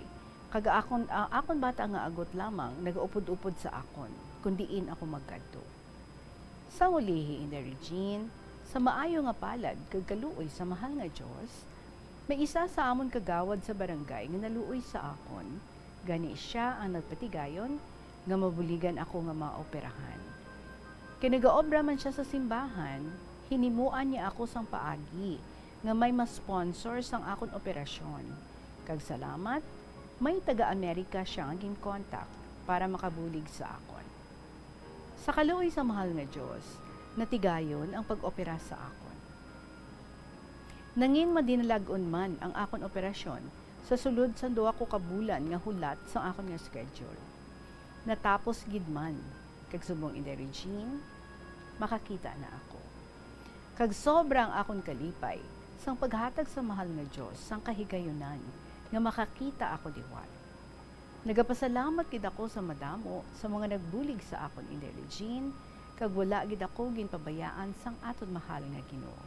kag akon, ang akon bata nga agot lamang nagaupod-upod sa akon kon diin ako magkadto. Sa ulihi, Inday Regine, sa maayo nga palad kag kaluoy sa mahal nga Dios, may isa sa amon kagawad sa barangay nga naluoy sa akon. Gani sia ang nagpatigayon nga mabuligan ako nga maoperahan. Kay nagaobra man sia sa simbahan, hinimuan niya ako sang paagi nga may ma-sponsor sang akon operasyon. Kag salamat, may taga-Amerika sia nga gin-contact para makabulig sa akon. Sa kaluoy sa mahal nga Dios, natigayon ang pag-opera sa akon. Nangin madinalag-on man ang akon operasyon sa sulod sang duha ko ka bulan nga hulat sang akon nga schedule. Natapos gid man, kag subong Inday Regine, makakita na ako. Kag sobra ang akon kalipay sang paghatag sa mahal nga Dios sang kahigayunan nga makakita ako liwat. Nagapasalamat gid ako sa madamo sa mga nagbulig sa akon, Inday Regine, kag wala gid ako ginpabayaan sang aton mahal nga Ginoo.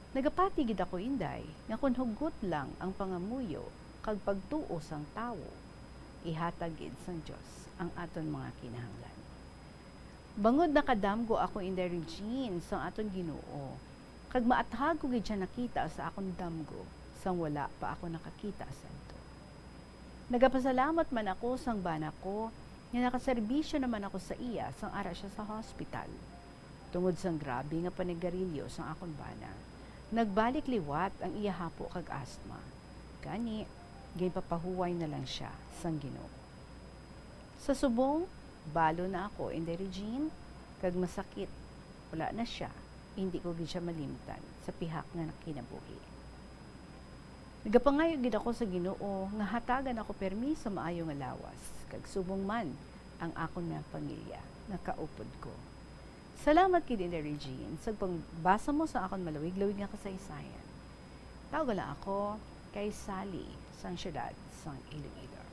Nagapati gid ako, Inday, nga kon hugot lang ang pangamuyo kag pagtuo sang tawo, ihatag gid sang Dios ang aton mga kinahanglan. Bangod nakadamgo ako, Inday Regine, sang aton Ginoo, kag maathag ko gid sia nakita sa akon damgo sang wala pa ako nakakita sadto. Nagapasalamat man ako sang bana ko nga nakaserbisyo naman ako sa iya sang ara sia sa hospital. Tungod sang grabe nga panigarilyo sang akon bana, nagbalik liwat ang iya hapo kag asthma. Gani, ginpapahuway na lang sia sang Ginoo. Sa subong, balo na ako, Inday Regine, kag masakit. Wala na sia, indi ko gid sia malimtan sa pihak nga kinabuhi. Nagapangayo gid ako sa Ginoo nga hatagan ako permi sa maayo nga lawas, kag subong man ang akon nga pamilya nga kaupod ko. Salamat gid, Inday Regine, sa pagbasa mo sa akon malawig-lawig nga kasaysayan. Tawag lang ako kay Sally, sang siyudad sang Iloilo.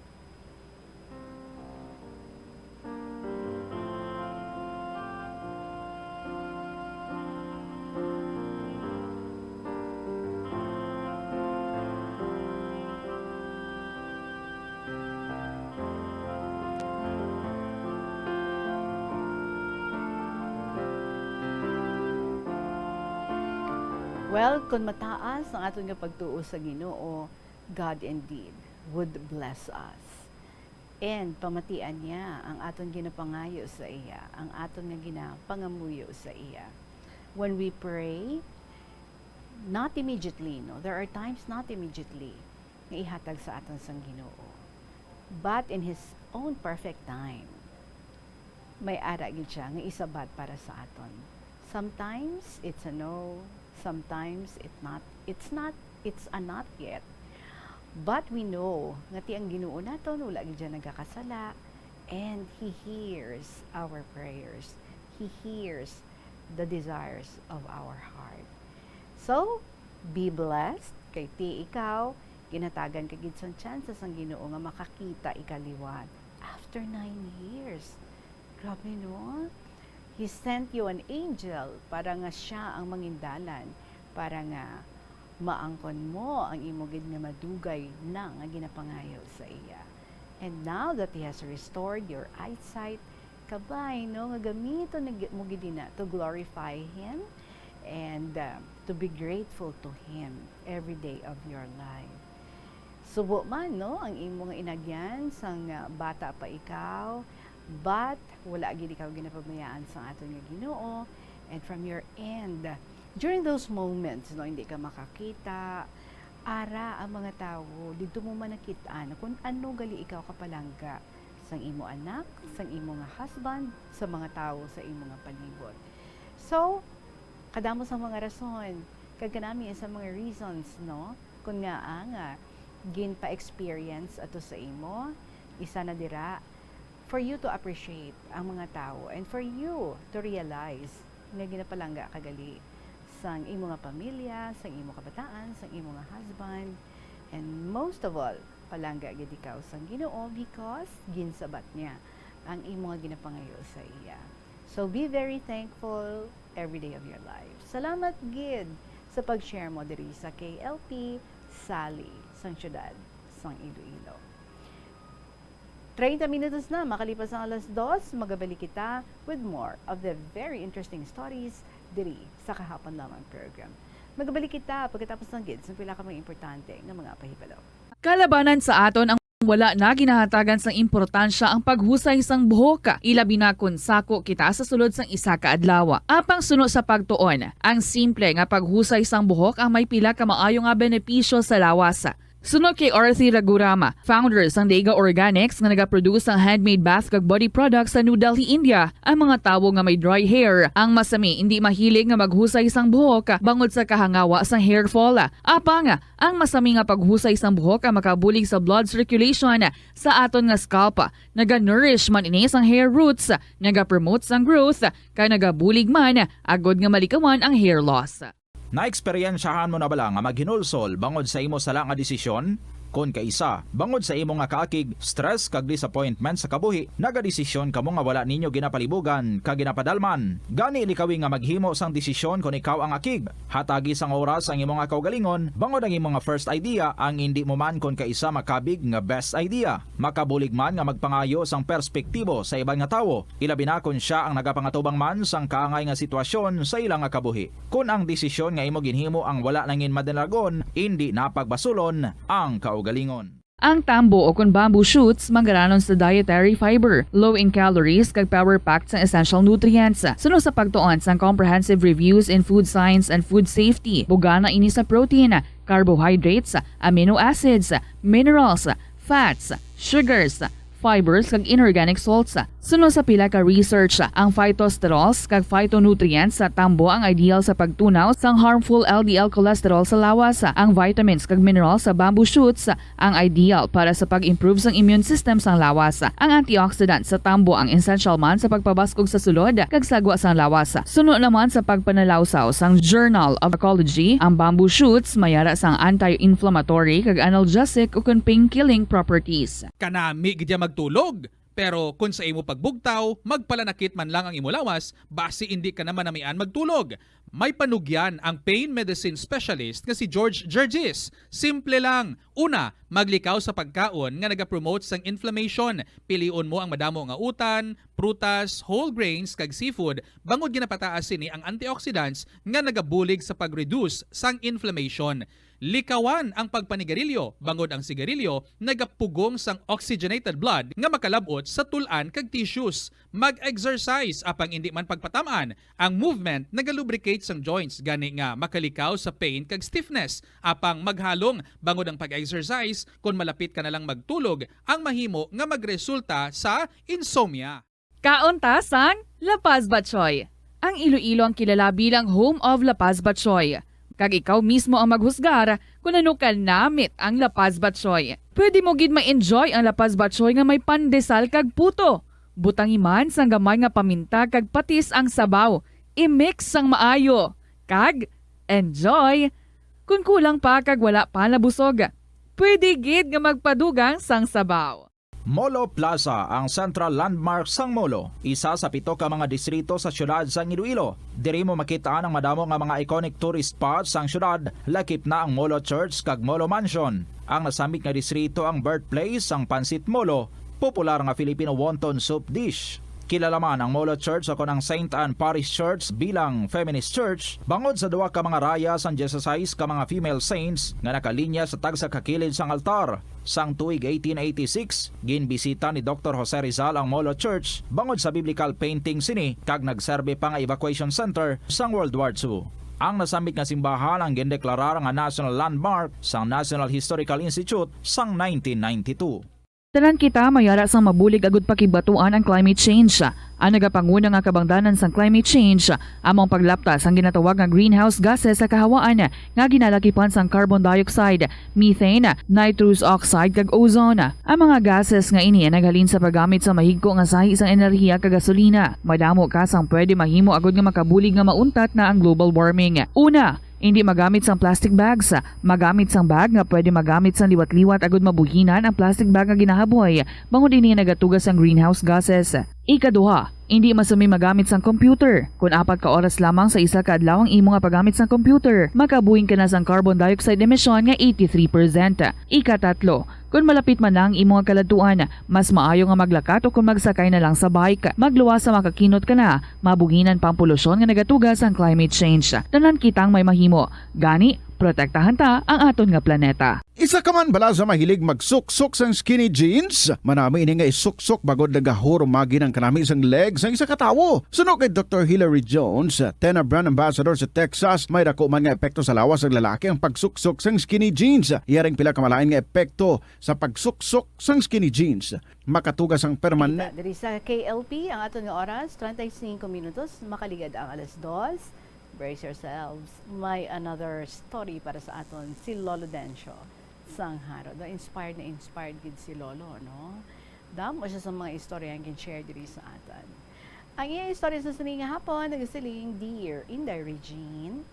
Well, kung mataas ang aton nga pagtuo sa Ginoo, God indeed would bless us. And pamatian niya ang aton ginapangayo sa iya, ang aton nga ginapangamuyo sa iya. When we pray, not immediately, no? There are times not immediately nga ihatag sa aton sang Ginoo, but in His own perfect time. May ara gid siya nga isabat para sa aton. Sometimes it's a no, sometimes it not, it's not, it's a not yet. But we know nga ti ang Ginoo naton wala gid siya nagakasala, and He hears our prayers. He hears the desires of our heart. So, be blessed, kay ti ikaw, ginhatagan ka gid sang tsansa sang Ginoo nga makakita ika liwat after nine years. Grabe, no? He sent you an angel para nga siya ang mangindalan, para nga maangkon mo ang imo gid nga madugay na nga ginapangayo sa iya. And now that He has restored your eyesight, kabay, no, nga gamiton na gi-, mo gid ina to glorify Him and, uh, to be grateful to Him every day of your life. Subo man, no, ang imo nga inagyan sang, uh, bata pa ikaw, but wala gid ikaw ginapabayaan sang aton nga Ginoo. And from your end, during those moments, no, hindi ka makakita, ara ang mga tawo, didto mo manakit-an kung ano gali ikaw kapalangga sang imo anak, sang imo nga husband, sa mga tawo sa imo nga palibot. So, kadamo sang mga rason, kag kanami sa mga reasons, no, kun ngaa nga ginpa-experience ato sa imo, isa na dira, for you to appreciate ang mga tawo and for you to realize nga ginapalangga ka gali sang imo nga pamilya, sang imo kabataan, sang imo nga husband, and most of all, palangga gid ikaw sang Ginoo because ginsabat niya ang imo nga ginapangayo sa iya. So be very thankful every day of your life. Salamat gid sa pag-share mo diri sa K L P Sali sang siyudad sang Iloilo. Treinta minutos na makalipas ang alas dos, magabalik kita with more of the very interesting stories diri sa Kahapon Lamang program. Magabalik kita pagkatapos lang gid sa pila ka mga importante nga mga pahibalo. Kalabanan sa aton ang wala na ginahatagan sang importansya ang paghusay sang buhok, ilabi na kon sako kita sa sulod sang isa ka adlaw. Apang suno sa pagtuon, ang simple nga paghusay sang buhok ang may pila ka maayo nga benepisyo sa lawas. Suno kay Arthi Raghuram, founder sang Dega Organics nga nagaproduce sang handmade bath kag body products sa New Delhi, India, ang mga tawo nga may dry hair ang masami indi mahilig nga maghusay sang buhok bangod sa kahangawa sang hair fall. Apang ang masami nga paghusay sang buhok ang makabulig sa blood circulation sa aton nga scalp. Naga-nourish man ini sang hair roots, naga-promote sang growth, kag nagabulig man agod nga malikawan ang hair loss. Naeksperyensyahan mo na bala nga maghinulsol bangod sa imo sala nga desisyon? Kon kaisa, bangod sa imo nga kaakig, stress, kag disappointment sa kabuhi, nagadesisyon kamo nga wala ninyo ginapalibugan kag ginapadalman. Gani, likawi nga maghimo sang desisyon kon ikaw ang akig. Hatagi sang oras ang imo nga kaugalingon, bangod ang imo nga first idea ang indi mo man kon kaisa makabig nga best idea. Makabulig man nga magpangayo sang perspektibo sa iban nga tawo, ilabi na kon sia ang nagapangatubang man sang kaangay nga sitwasyon sa ila nga kabuhi. Kon ang desisyon nga imo ginhimo ang wala nangin madalagon, indi na pagbasulon ang kaugalingon. Ang tambo o kon bamboo shoots manggaranon sa dietary fiber, low in calories, kag power-packed sang essential nutrients. Suno sa pagtuon sang Comprehensive Reviews in Food Science and Food Safety, bugana ini sa protein, carbohydrates, amino acids, minerals, fats, sugars, fibers, kag inorganic salts. Suno sa pila ka research, ang phytosterols kag phytonutrients sa tambo ang ideal sa pagtunaw sang harmful L D L cholesterol sa lawas. Ang vitamins kag minerals sa bamboo shoots ang ideal para sa pag-improve sang immune system sang lawas. Ang antioxidant sa tambo ang essential man sa pagpabaskog sa sulod kag sagwa sang lawas. Suno naman sa pagpanalawsaw sang Journal of Ecology, ang bamboo shoots may ara sang anti-inflammatory kag analgesic ukon pain-killing properties. Kanami gid ya magtulog. Pero kon sa imo pagbugtaw, magpalanakit man lang ang imo lawas, basi indi ka na manamian magtulog. May panugyan ang pain medicine specialist nga si George Gergis. Simple lang. Una, maglikaw sa pagkaon nga nagapromote sang inflammation. Pilion mo ang madamo nga utan, prutas, whole grains, kag seafood, bangod ginapataas sini ang antioxidants nga nagabulig sa pag-reduce sang inflammation. Likawan ang pagpanigarilyo, bangod ang sigarilyo nagapugong sang oxygenated blood nga makalab-ot sa tul-an kag tissues. Mag-exercise, apang indi man pagpatam-an. Ang movement nagalubricate sang joints, gani nga makalikaw sa pain kag stiffness. Apang maghalong, bangod ang pag-exercise, kon malapit ka na lang magtulog, ang mahimo nga magresulta sa insomnia. Kaon ta sang La Paz Batchoy. Ang Iloilo ang kilala bilang home of La Paz Batchoy. Kag ikaw mismo ang maghusgar kon ano ka namit ang La Paz Batchoy. Pwede mo gid ma-enjoy ang La Paz Batchoy nga may pandesal kag puto. Butangi man sang gamay nga paminta kag patis ang sabaw. I-mix sang maayo. Kag enjoy! Kon kulang pa kag wala pa nabusog, pwede gid nga magpadugang sang sabaw. Molo Plaza, ang central landmark sang Molo, isa sa pito ka mga distrito sa siyudad sang Iloilo. Diri mo makit-an ang madamo nga mga iconic tourist spots sang siyudad, lakip na ang Molo Church kag Molo Mansion. Ang nasambit nga distrito ang birthplace sang Pancit Molo, popular nga Filipino wonton soup dish. Kilala man ang Molo Church o kon ang Saint Anne Parish Church bilang feminist church bangod sa duha ka mga raya sang dieciséis ka mga female saints nga nakalinya sa tagsa ka kilid sang altar. Sang tuig eighteen eighty-six, ginbisita ni Doktor Jose Rizal ang Molo Church bangod sa biblical painting sini kag nagserbi pa nga evacuation center sang World War Two. Ang nasambit nga simbahan ang gindeklarar nga national landmark sang National Historical Institute sang nineteen ninety-two. Tanan kita may ara sang mabulig agud pakigbatuan ang climate change. Ang nagapanguna nga kabangdanan sang climate change amo ang paglapta sang ginatawag nga greenhouse gases sa kahawaan nga ginalakipan sang carbon dioxide, methane, nitrous oxide, kag ozone. Ang mga gases nga ini naghalin sa paggamit sa mahigko nga sahi sang enerhiya kag gasolina. Madamo ka sang pwede mahimo agud nga makabulig nga mauntat na ang global warming. Una, indi magamit sang plastic bags. Magamit sang bag nga pwede magamit sang liwat-liwat agud mabuhinan ang plastic bag nga ginahaboy, bangod ini nagatuga sang greenhouse gases. Ikaduha, indi masumi magamit sang computer. Kon apat ka oras lamang sa isa ka adlaw ang imo nga paggamit sang computer, makabuhin ka na sang carbon dioxide emission nga eighty-three percent. Ikatatlo, kon malapit man na ang imo nga kaladtuan, mas maayo nga maglakat o kon magsakay na lang sa bike. Magluwas sa makakinot ka na, mabuhinan pa ang polusyon nga nagatuga sang climate change. Tanan kitang may mahimo. Gani, protektahan ta ang aton nga planeta. Isa ka man bala sa mahilig magsuksok sang skinny jeans? Manami ini nga isuksok bangod nagahurumagi ang kanami sang leg sang isa ka tawo. Suno kay Doktor Hilary Jones, Tena Brand Ambassador sa Texas, may dako man nga epekto sa lawas sang lalaki ang pagsuksok sang skinny jeans. Iya ring pila ka malain nga epekto sa pagsuksok sang skinny jeans. Makatuga sang permanente. Kita diri sa K L P, ang aton nga oras, treinta y cinco minutos, makaligad ang alas dos. Brace yourselves. May another story para sa aton, si Lolo Dencio sang Haro. Do, inspired na inspired gid si Lolo, no? Damo siya sa mga istorya ang gin-share diri sa aton. Ang iya istorya sa sini nga hapon, nagasiling, Dear Inday Regine,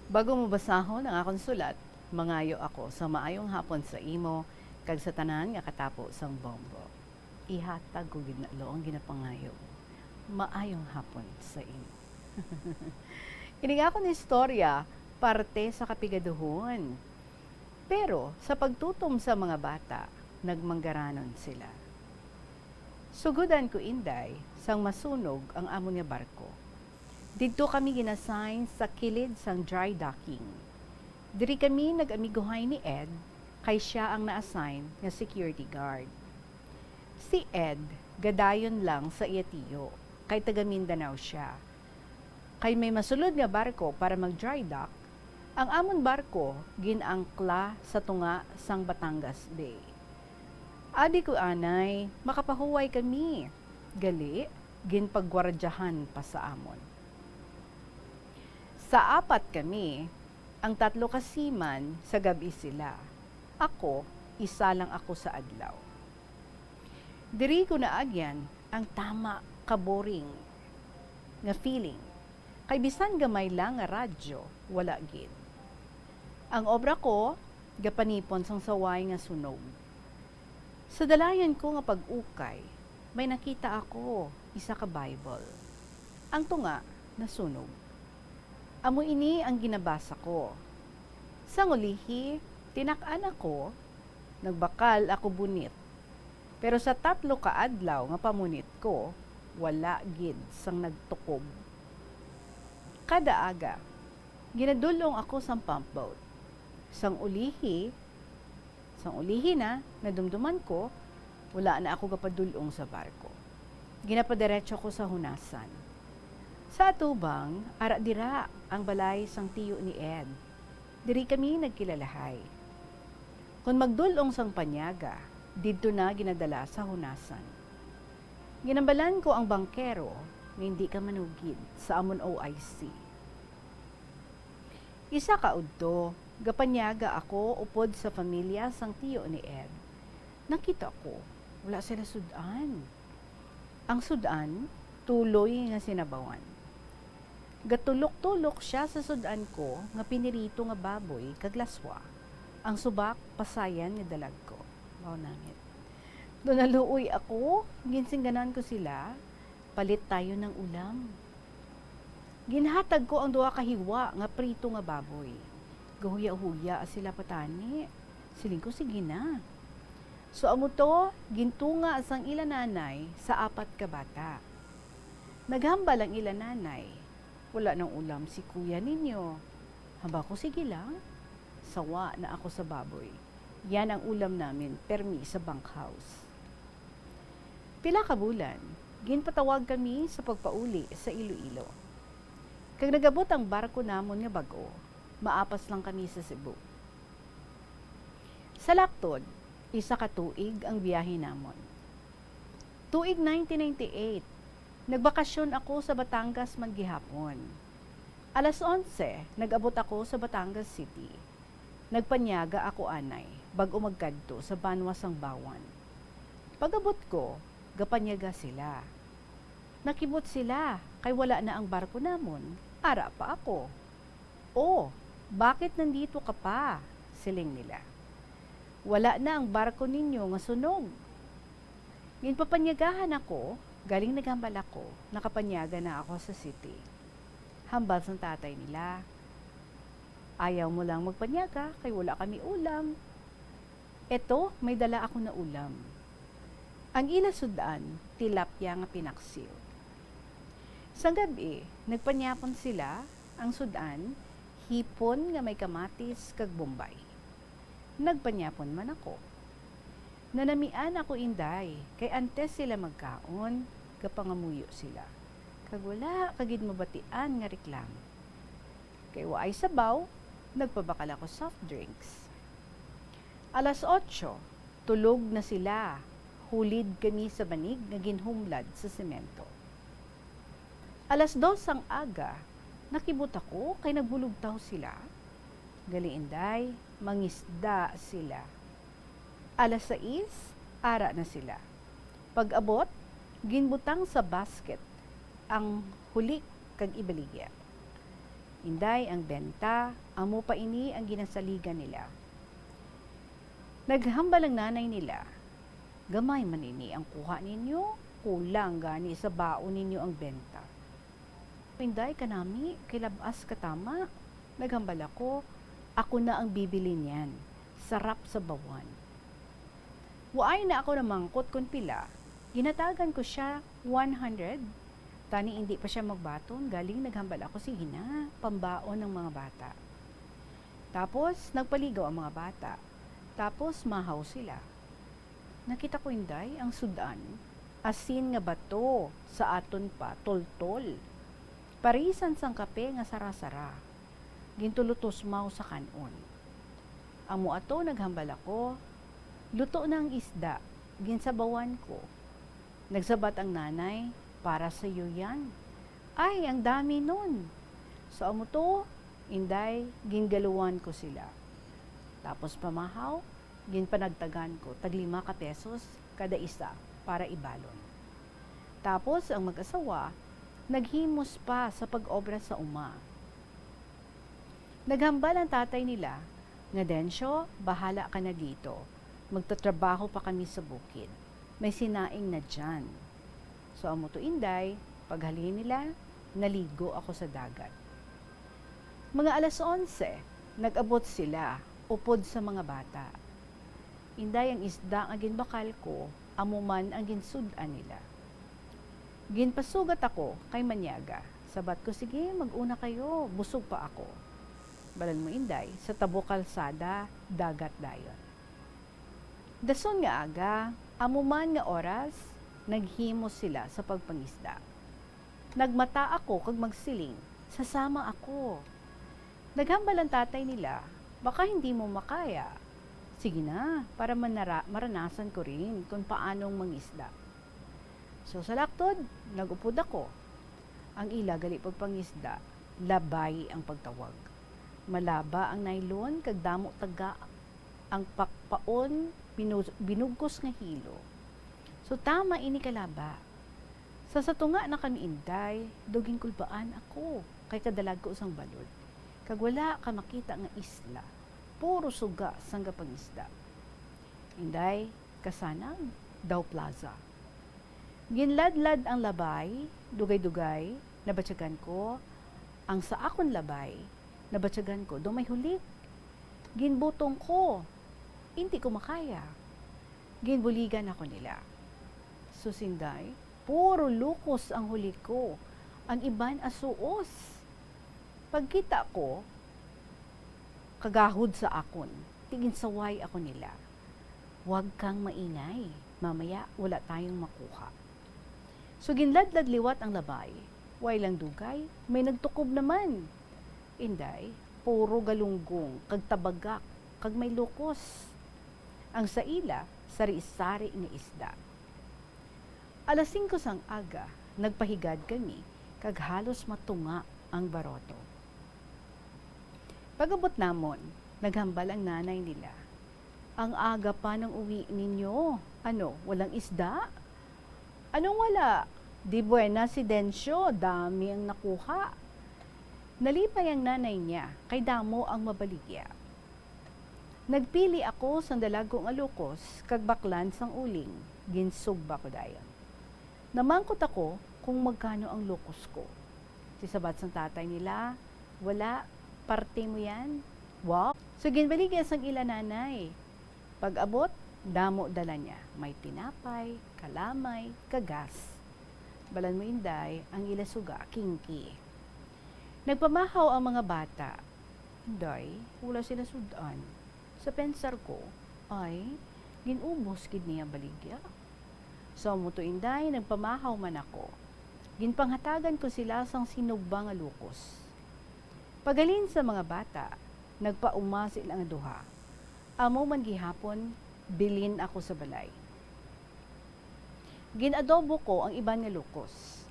bago mo basahon ang akon sulat, mangayo ako sa maayong hapon sa imo kag sa tanan nga katapo sang Bombo. Ihatag ko gid na, Lo, ang ginapangayo mo. Maayong hapon sa imo. Ining akon istorya, parte sa kapigaduhon. Pero sa pagtutom sa mga bata, nagmanggaranon sila. Sugodan ko, Inday, sang masunog ang amon nga barko. Didto kami gin-assign sa kilid sang dry docking. Diri kami nag-amiguhay ni Ed, kay sia ang na-assign nga security guard. Si Ed gadayon lang sa iya tiyo, kay taga Mindanao sia. Kay may masulod nga barko para mag-dry dock, ang amon barko gin-angkla sa tunga sang Batangas Bay. Abi ko anay, makapahuway kami. Gali, ginpagwardyahan pa sa amon. Sa apat kami, ang tatlo ka seaman, sa gab-i sila. Ako, isa lang ako sa adlaw. Diri ko naagyan ang tama ka boring nga feeling, kay bisan gamay lang nga radyo, wala gid. Ang obra ko, gapanipon sang saway nga sunog. Sa dalayan ko nga pag-ukay, may nakita ako, isa ka Bible. Ang tunga nasunog. Amo ini ang ginabasa ko. Sang ulihi, tinak-an ako, nagbakal ako bunit. Pero sa tatlo ka adlaw nga pamunit ko, wala gid sang nagtukob. Kada aga, ginadul-ong ako sang pump boat. Sang ulihi, sang ulihi na, nadumduman ko, wala na ako gapadul-ong sa barko. Ginapadiretso ko sa hunasan. Sa atubang, ara dira ang balay sang tiyo ni Ed. Diri kami nagkilalahay. Kon magdul-ong sang panyaga, didto na ginadala sa hunasan. Ginambalan ko ang bangkero nga hindi ka manugid sa amon O I C. Isa ka udto, gapanyaga ako upod sa pamilya sang tiyo ni Ed. Nakita ko, Wala sila sud-an. Ang sud-an, tuloy nga sinabawan. Gatulok-tulok sia sa sud-an ko nga pinirito nga baboy kag laswa. Ang subak, pasayan nga dalagko. Mao nangit. Nung naluoy ako, ginsingganan ko sila, "Palit tayo ng ulam." Ginhatag ko ang duha ka hiwa nga prito nga baboy. Gahuya-huya sila patani. Siling ko, "Sige na." So, amo to, gintunga sang ila nanay sa apat ka bata. Naghambal ang ila nanay, "Wala nang ulam si kuya ninyo." Hambal ko, "Sige lang." Sawa na ako sa baboy. Yan ang ulam namin, permi sa bunkhouse. Pila ka bulan, ginpatawag kami sa pagpauli sa Iloilo. Kag nag-abot ang barko namon nga bag-o, maapas lang kami sa Cebu. Sa laktod, isa ka tuig ang biyahe namon. Tuig nineteen ninety-eight, nagbakasyon ako sa Batangas man gihapon. Alas onse, nag-abot ako sa Batangas City. Nagpanyaga ako anay, bag-o magkadto sa banwa sang Bawan. Pag-abot ko, gapanyaga sila. Nakibot sila, kay wala na ang barko namon, ara pa ako. "Oh, bakit nandito ka pa?" siling nila. "Wala na ang barko ninyo nga sunog." Ginpapanyagahan ako, galing naghambal ako, nakapanyaga na ako sa city. Hambal sang tatay nila, "Ayaw mo lang magpanyaga kay wala kami ulam. Eto, may dala ako na ulam." Ang ila sud-an, tilapia nga pinaksiw. Sang gab-i, nagpanyapon sila, ang sud-an, hipon nga may kamatis kag bombay. Nagpanyapon man ako. "Nanamian ako, Inday, kay antes sila magkaon, gapangamuyo sila. Kag wala ka gid mabatian nga reklamo." Kay waay sabaw, nagpabakal ako soft drinks. Alas otso, tulog na sila. Hulid kami sa banig nga ginhumlad sa semento. Alas dos sang aga, nakibot ako kay nagbulugtaw sila. Gali, Inday, mangisda sila. Alas sais, ara na sila. Pag-abot, ginbutang sa basket ang huli kag ibaligya. Inday, ang benta, amo pa ini ang ginasaligan nila. Naghambal ang nanay nila, "Gamay man ini ang kuha ninyo, kulang gani sa baon ninyo ang benta." "Inday, kanami, kay lab-as katama." Naghambal ako, "Ako na ang bibili niyan. Sarap sa bawan." Waay na ako namangkot kon pila. Ginhatagan ko sia one hundred. Tani indi pa sia magbaton, galing naghambal ako, "Sige na, pambaon ng mga bata." Tapos, nagpaligaw ang mga bata. Tapos, mahaw sila. Nakita ko, Inday, ang sud-an, asin nga bato, sa aton pa, toltol. Parisan sang kape nga sara-sara. Gintulotusmaw sa kan-on. Amo ato, naghambal ako, "Luto na ang isda, ginsabawan ko." Nagsabat ang nanay, "Para sa iyo yan." Ay, ang dami nun! So, amo to, Inday, gingaluan ko sila. Tapos pamahaw, ginpanagtagan ko tag lima ka pesos kada isa para ibalon. Tapos ang mag-asawa naghimos pa sa pag-obra sa uma. Naghambal ang tatay nila nga, "Dencio, bahala ka na dito. Magtatrabaho pa kami sa bukid. May sinaing na diyan." So, amo to, Inday, paghalin nila, naligo ako sa dagat. Mga alas onse, nag-abot sila, upod sa mga bata. Inday, ang isda nga ginbakal ko, amo man ang ginsud-an nila. Ginpasugat ako kay manyaga. Sabat ko, "Sige, mag-una kayo, busog pa ako." Balan mo, Inday, sa tabo kalsada, dagat dayon. Dason nga aga, amo man nga oras, naghimo sila sa pagpangisda. Nagmata ako kag magsiling, "Sasama ako." Naghambal ang tatay nila, "Baka hindi mo makaya." Sige na, para manara-, maranasan ko rin kung paanong mangisda. So, sa laktod, nag-upod ako. Ang ila gali pagpangisda, labay ang pagtawag. Malaba ang nylon kag damo taga ang pakpaon, binu-, binugkos nga hilo. So, tama ini ka laba. Sa, sa tunga na kami, Inday, daw ginkulbaan ako kay kadalag ko sang balod, kag wala ka makita nga isla, puro suga sang gapangisda. Inday, Kasanag daw Plaza. Ginladlad ang labay, dugay-dugay, nabatyagan ko. Ang sa akon labay, nabatyagan ko daw may hulik. Ginbutong ko, indi ko makaya. Ginbuligan ako nila. Sus, Inday, puro lukos ang hulik ko, ang iban asuos. Pagkita ko, kagahod sa akon, ti ginsaway ako nila. "Huwag kang maingay, mamaya wala tayong makuha." So, ginladlad liwat ang labay, way lang dugay, may nagtukob naman. Inday, puro galunggong, kag tabagak, kag may lukos. Ang sa ila, sari-sari nga isda. Alas singko sang aga, nagpahigad kami, kag halos matunga ang baroto. Pag-abot namon, naghambal ang nanay nila, "Ang aga pa ng uwi ninyo, ano, walang isda?" "Anong wala? Di buena si Dencio, dami ang nakuha." Nalipay ang nanay niya, kay damo ang mabaligya. Nagpili ako sang dalagko nga lukos kag baklan sang uling, ginsugba ko dayon. Namangkot ako kung magkano ang lukos ko. Ti sabat sang tatay nila, "Wala, parte mo yan." Wow! So, ginbaligya sang ila nanay. Pag-abot, damo dala niya. May tinapay, kalamay, kag gas. Balan mo, Inday, ang ila suga, kingki. Nagpamahaw ang mga bata. Inday, wala sila sud-an. Sa pensar ko, ay, gin-ubos gid niya baligya. Sa amo to, Inday, nagpamahaw man ako. Ginpanghatagan ko sila sang sinugba nga lukos. Paghalin sa mga bata, nagpauma sila nga duha. Amo man gihapon, bilin ako sa balay. Gin-adobo ko ang iban nga lukos.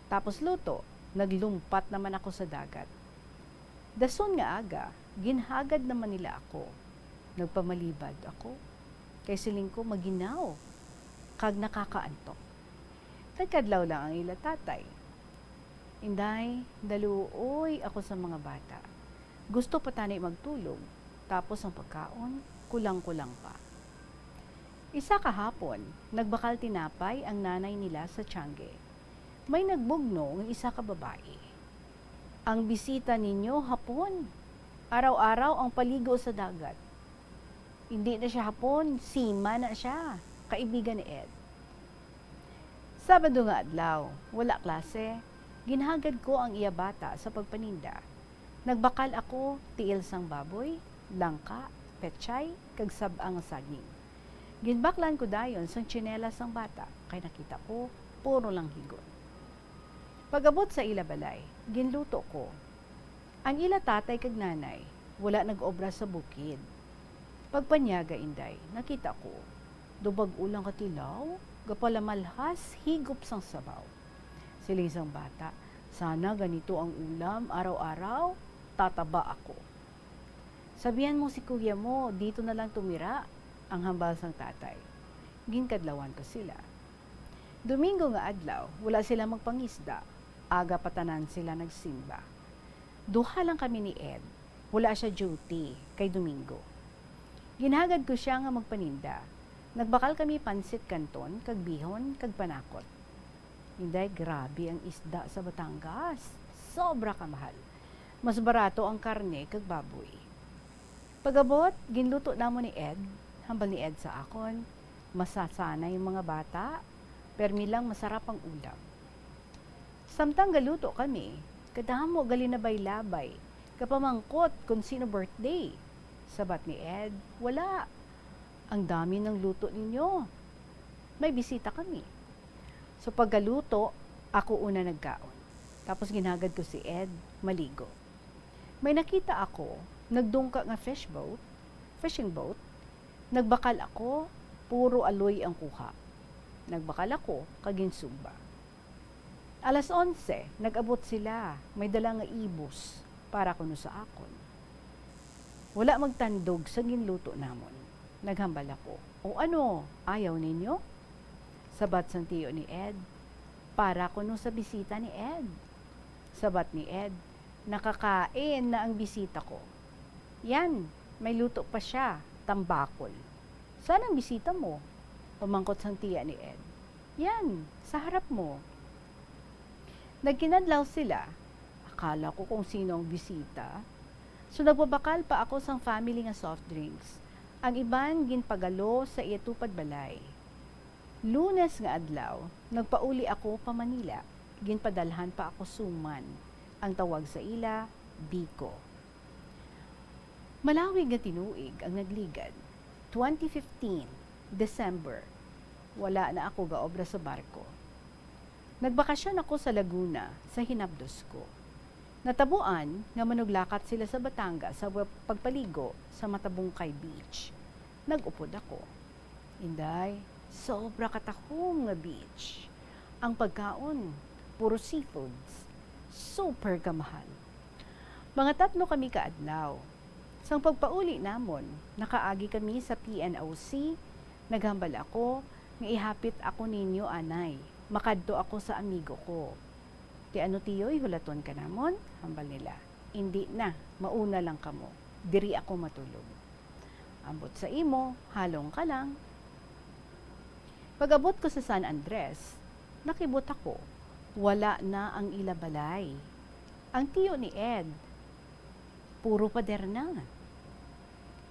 Tapos luto, naglumpat naman ako sa dagat. Dason nga aga, ginhagad naman nila ako. Nagpamalibad ako, kay siling ko maginaw kag nakakaantok. Nagkadlaw lang ang ila tatay. Inday, daluoy ako sa mga bata. Gusto pa tani magtulog, tapos ang pagkaon, kulang-kulang pa. Isa ka hapon, nagbakal tinapay ang nanay nila sa tiangge. May nagbugno nga isa ka babayi. "Ang bisita ninyo hapon, araw-araw ang paligo sa dagat." "Hindi na siya hapon, seaman na siya, kaibigan ni Ed." Sabado nga adlaw, wala klase, ginhagad ko ang iya bata sa pagpaninda. Nagbakal ako tiil sang baboy, langka, pechay, kag sab-ang nga saging. Ginbaklan ko dayon sang tsinelas sang bata, kay nakita ko puro lang higon. Pag-abot sa ila balay, ginluto ko. Ang ila tatay kag nanay wala nag-obra sa bukid. Pagpanyaga, Inday, nakita ko, daw bag-o lang katilaw, gapalamalhas higop sang sabaw. Siling sang bata, "Sana ganito ang ulam araw-araw, tataba ako." "Sabihan mo si kuya mo, dito na lang tumira," ang hambal sang tatay. Ginkadlawan ko sila. Domingo nga adlaw, wala sila magpangisda. Aga pa tanan sila nagsimba. Duha lang kami ni Ed. Wala siya duty kay Domingo. Ginhagad ko sia nga magpaninda. Nagbakal kami pansit kanton kag bihon kag panakot. Inday, grabe ang isda sa Batangas. Sobra ka mahal. Mas barato ang karne kag baboy. Pag-abot, ginluto namon ni Ed. Hambal ni Ed sa akon, "Masasanay ang mga bata, permi lang masarap ang ulam." Samtang galuto kami, kadamo gali nabaylabay, gapamangkot kon sino birthday. Sabat ni Ed, "Wala. Ang dami ng luto ninyo. May bisita kami." So, pagkaluto, ako una nagkaon. Tapos ginhagad ko si Ed maligo. May nakita ako, nagdungka nga fishboat, fishing boat. Nagbakal ako, puro aloy ang kuha. Nagbakal ako, kag ginsugba. Alas onse, nag-abot sila, may dala nga ibos para kuno sa akon. Wala magtandog sa ginluto namon. Naghambal ako, "O ano, ayaw ninyo?" Sabat sang tiyo ni Ed, "Para kuno sa bisita ni Ed." Sabat ni Ed, "Nakakain na ang bisita ko. Yan, may luto pa siya, tambakol." "Saan ang bisita mo?" pamangkot sang tiya ni Ed. "Yan, sa harap mo." Nagkinadlaw sila. Akala ko kung sino ang bisita. So, nagpabakal pa ako sang family nga soft drinks. Ang iban ginpagalo sa iya tupad balay. Lunes nga adlaw, nagpauli ako pa Manila. Ginpadalhan pa ako suman. Ang tawag sa ila, biko. Malawig nga tinuig ang nagligad. Twenty fifteen, December. Wala na ako gaobra sa barko. Nagbakasyon ako sa Laguna sa hinabdos ko. Natabuan nga manuglakat sila sa Batangas sa wa-, pagpaligo sa Matabungkay Beach. Nag-upod ako. Inday, sobra katahom nga beach. Ang pagkaon, puro seafoods. Super kamahal. Mga tatlo kami ka adlaw. Sang pagpauli namon, nakaagi kami sa P N O C. Naghambal ako nga ihapit ako ninyo anay. Makadto ako sa amigo ko. "Ti ano, tiyoy, hulaton ka namon?" hambal nila. "Indi na, mauna lang kamo. Diri ako matulog." "Ambot sa imo, halong ka lang." Pag-abot ko sa San Andres, nakibot ako, wala na ang ila balay. Ang tiyo ni Ed, puro pader na.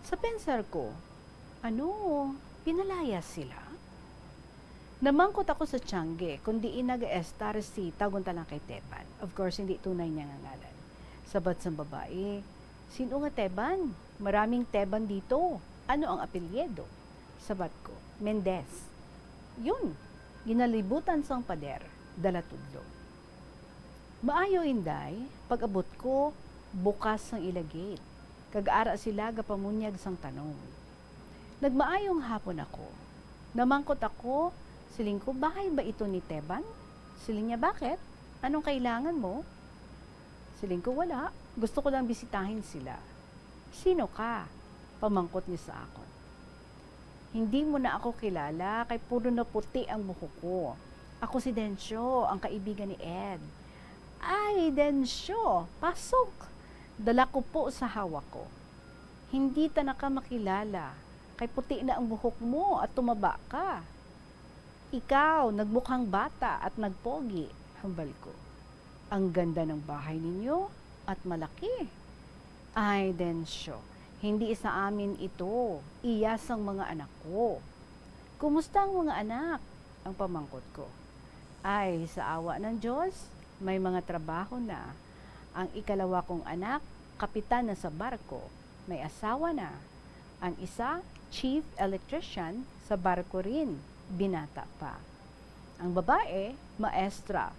Sa pensar ko, ano, pinalayas sila? Namangkot ako sa tiyangge kung diin nag-estar si, tawgon ta lang kay Teban. Of course, hindi tunay niya nga ngalan. Sabat sang babae, "Sino nga Teban? Maraming Teban dito. Ano ang apelyido?" Sabat ko, "Mendez." Yun, ginalibutan sang pader, dala tudlo. Maayo, Inday, pag-abot ko, bukas ang ila gate, kag ara sila gapamunyag sang tanom. Nagmaayong hapon ako. Namangkot ako, siling ko, "Bahay ba ito ni Teban?" Siling niya, "Bakit? Anong kailangan mo?" Siling ko, "Wala. Gusto ko lang bisitahin sila." "Sino ka?" pamangkot niya sa akon. "Hindi mo na ako kilala kay puro na puti ang buhok ko. Ako si Dencio, ang kaibigan ni Ed." "Ay, Dencio, pasok! Dala ko po sa hawak ko." "Hindi ta na ka makilala kay puti na ang buhok mo at tumaba ka." "Ikaw, nagmukhang bata at nagpogi," hambal ko. "Ang ganda ng bahay ninyo at malaki." "Ay, Dencio, hindi sa amin ito. Iya sang mga anak ko." "Kumusta ang mga anak?" ang pamangkot ko. "Ay, sa awa ng Diyos, may mga trabaho na. Ang ikalawa kong anak, kapitan na sa barko. May asawa na. Ang isa, chief electrician sa barko rin, binata pa. Ang babae, maestra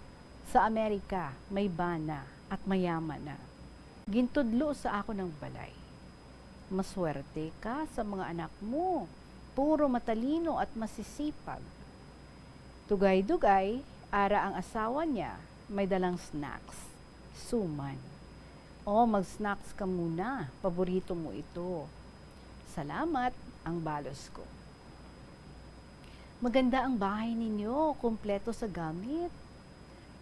sa Amerika, may bana at mayaman na." Gintudlo sa ako ng balay, "Maswerte ka sa mga anak mo. Puro matalino at masisipag." Dugay-dugay, ara ang asawa niya may dalang snacks. Suman. "O, mag-snacks ka muna. Paborito mo ito." "Salamat," ang balos ko. "Maganda ang bahay ninyo, kompleto sa gamit."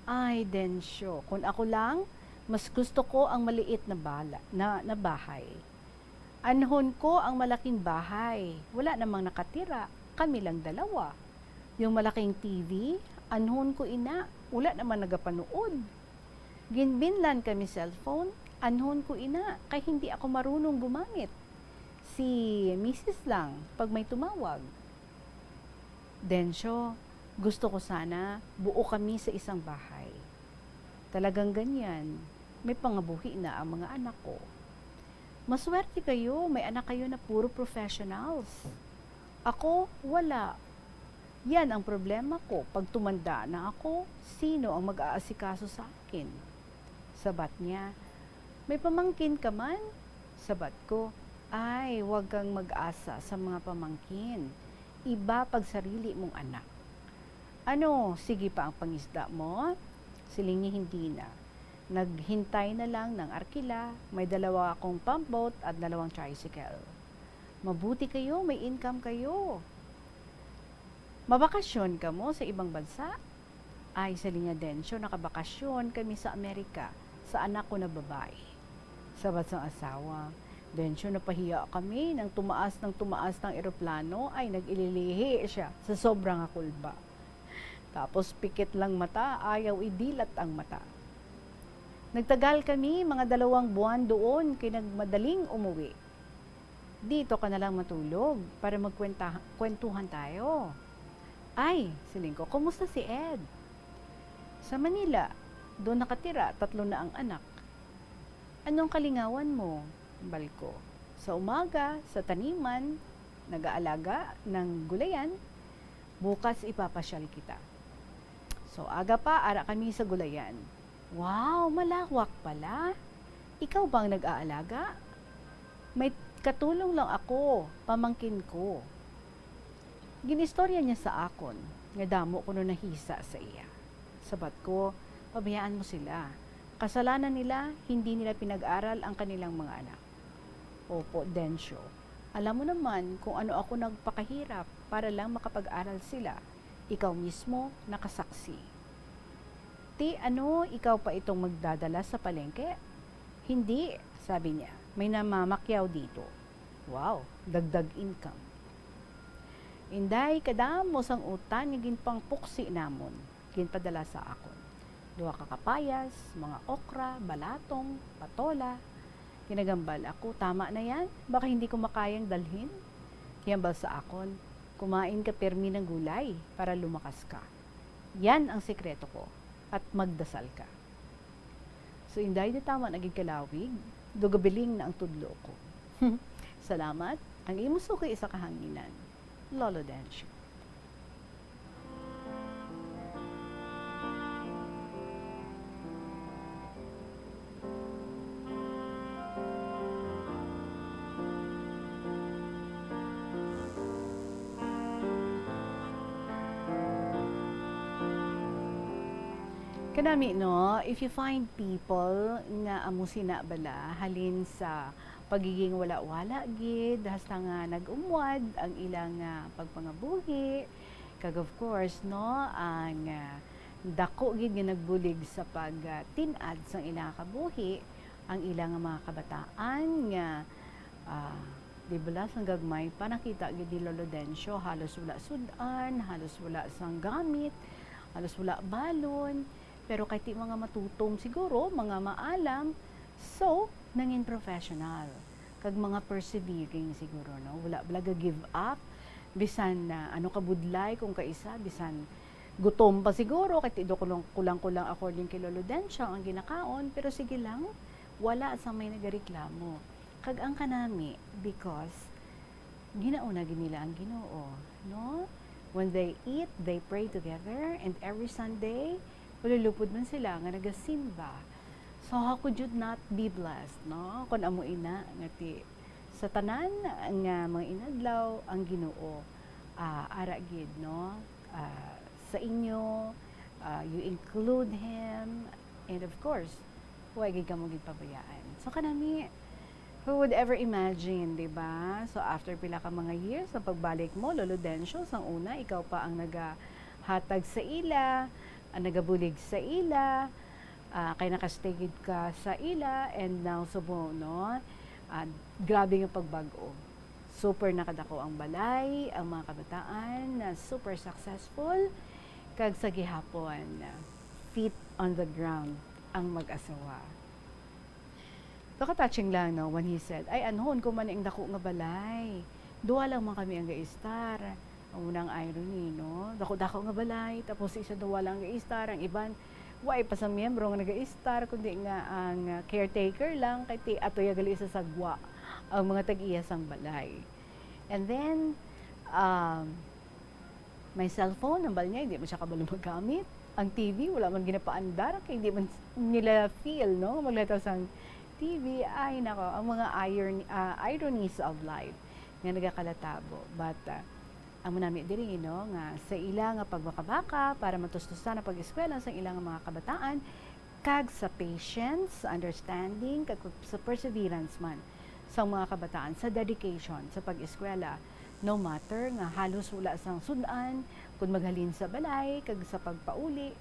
"Ay, Dencio, kung ako lang, mas gusto ko ang maliit na bala-, na, na bahay. Anhon ko ang malaking bahay, wala namang nakatira, kami lang dalawa. Yung malaking T V, anhon ko ina, wala namang nagapanood. Ginbinlan kami cellphone, anhon ko ina, kay hindi ako marunong gumamit. Si misis lang pag may tumawag." "Dencio, gusto ko sana buo kami sa isang bahay. Talagang ganyan, may pangabuhi na ang mga anak ko." "Maswerte kayo, may anak kayo na puro professionals. Ako, wala. Yan ang problema ko. Pag tumanda na ako, sino ang mag-aasikaso sa akin?" Sabat niya, "May pamangkin ka man?" Sabat ko, "Ay, wag kang mag-asa sa mga pamangkin. Iba pag sarili mong anak." "Ano, sige pa ang pangisda mo?" Siling niya, "Hindi na." Naghintay na lang ng arkila, may dalawa akong pump boat at dalawang tricycle. "Mabuti kayo, may income kayo." Mabakasyon kamo sa ibang bansa? Ay, sa linya Dencio, nakabakasyon kami sa Amerika sa anak ko na babae. Sabat sang asawa, Dencio, napahiya kami nang tumaas nang tumaas ang eroplano, ay nag-ililihi siya sa sobra nga kulba. Tapos pikit lang mata, ayaw idilat ang mata. Nagtagal kami, mga dalawang buwan doon, kay nagmadaling umuwi. "Dito ka na lang matulog para magkwenta-, kwentuhan tayo." "Ay," siling ko, "kumusta si Ed?" "Sa Manila. Doon nakatira, tatlo na ang anak." "Anong kalingawan mo?" Bal ko. "Sa umaga, sa taniman, nag-aalaga ng gulayan. Bukas ipapasyal kita." So, aga pa, ara kami sa gulayan. "Wow, malawak pala. Ikaw ba ang nag-aalaga?" "May katulong lang ako, pamangkin ko." Ginistorya niya sa akon nga damo kuno nahisa sa iya. Sabat ko, "Pabayaan mo sila. Kasalanan nila, hindi nila pinag-aral ang kanilang mga anak." "Opo, Dencio. Alam mo naman kung ano ako nagpakahirap para lang makapag-aral sila. Ikaw mismo nakasaksi." "Ti, ano, ikaw pa itong magdadala sa palengke?" "Hindi," sabi niya, "may namamakyaw dito." Wow, dagdag income. Inday, kadamo sang utan nga ginpangpuksi namon, ginpadala sa akon. Duha ka kapayas, mga okra, balatong, patola. Kinagambal ako, "Tama na yan, baka hindi ko makayang dalhin." Kiyambal sa akon, "Kumain ka pirmi ng gulay para lumakas ka. Yan ang sikreto ko, at magdasal ka." So, inday, di tama na gid kalawig, dugabiling na ang tudlo ko. Salamat, ang imo suki sa kahanginan, Lolo Dencio. Kanami, no, if you find people nga amo sina bala, halin sa pagiging wala-wala gid, hasta nga nag-umwad ang ilang, ah, pagpangabuhi, kag of course, no, ang, ah, dako gid nga nagbulig sa pag, ah, tin-ad sang ilang kabuhi, ang ilang mga kabataan nga, ah, di bala, sang gagmay pa nakita gid ni Lolo Dencio, halos wala sud-an, halos wala sang gamit, halos wala balon, pero kay ti mga matutom siguro, mga maalam, so, nangin professional, kag mga persevering siguro, no? Wala bala ga-give up, bisan na ano kabudlay kung kaisa, bisan gutom pa siguro, kay ti do kulang, kulang-kulang according kay Lolo Dencio ang ginakaon, pero sige lang, wala sang may nagareklamo. Kag ang kanami, because ginauna gid nila ang Ginoo, no? When they eat, they pray together, and every Sunday, malulupod man sila nga nagasimba. So, how could you not be blessed, no? Kon amo ina nga ti sa tanan nga mga inadlaw ang Ginoo, ah, ara gid, no? Ah, sa inyo, ah, you include him, and of course, wa gid kamo gid pabayaan. So, kanami, who would ever imagine, di ba? So, after pila ka mga years sa pagbalik mo, Lolo Dencio, sang una, ikaw pa ang nagahatag sa ila, ang nagabulig sa ila, ah, kay nakastay gid ka sa ila, and now subong, no? Ah, grabe nga pagbag-o. Super nakadako ang balay, ang mga kabataan na super successful, kag sa gihapon, feet on the ground ang mag-asawa. So, ka-touching lang, no, when he said, "Ay, anhon ko man ang dako nga balay. Duha lang man kami ang gaistar." Ang unang irony, no? Dako-dako nga balay, tapos isa duha lang ang gaistar, ang iban, wa pa sang miyembro nga nagaistar, kundi nga ang, ah, caretaker lang, kay ti-, atoya gali sa sagwa ang mga tag-iya sang balay. And then, um, may cellphone, ang bal niya, hindi man siya kabalo magamit. Ang T V, wala man ginapaandar, kay hindi man s-, nila feel, no? Maglataw sang T V, ay, nako, ang mga iron-, ah, ironies of life nga nagakalatabo. But, ah, amo nami diri, no, nga sa ila nga pagbakabaka para matustusan ang pag-eskwela sa ila nga mga kabataan, kag sa patience, sa understanding, kag sa perseverance man sa mga kabataan, sa dedication sa pag-eskwela, no matter nga halos wala sang sud-an, Kung maghalin sa balay kag sa pagpauli,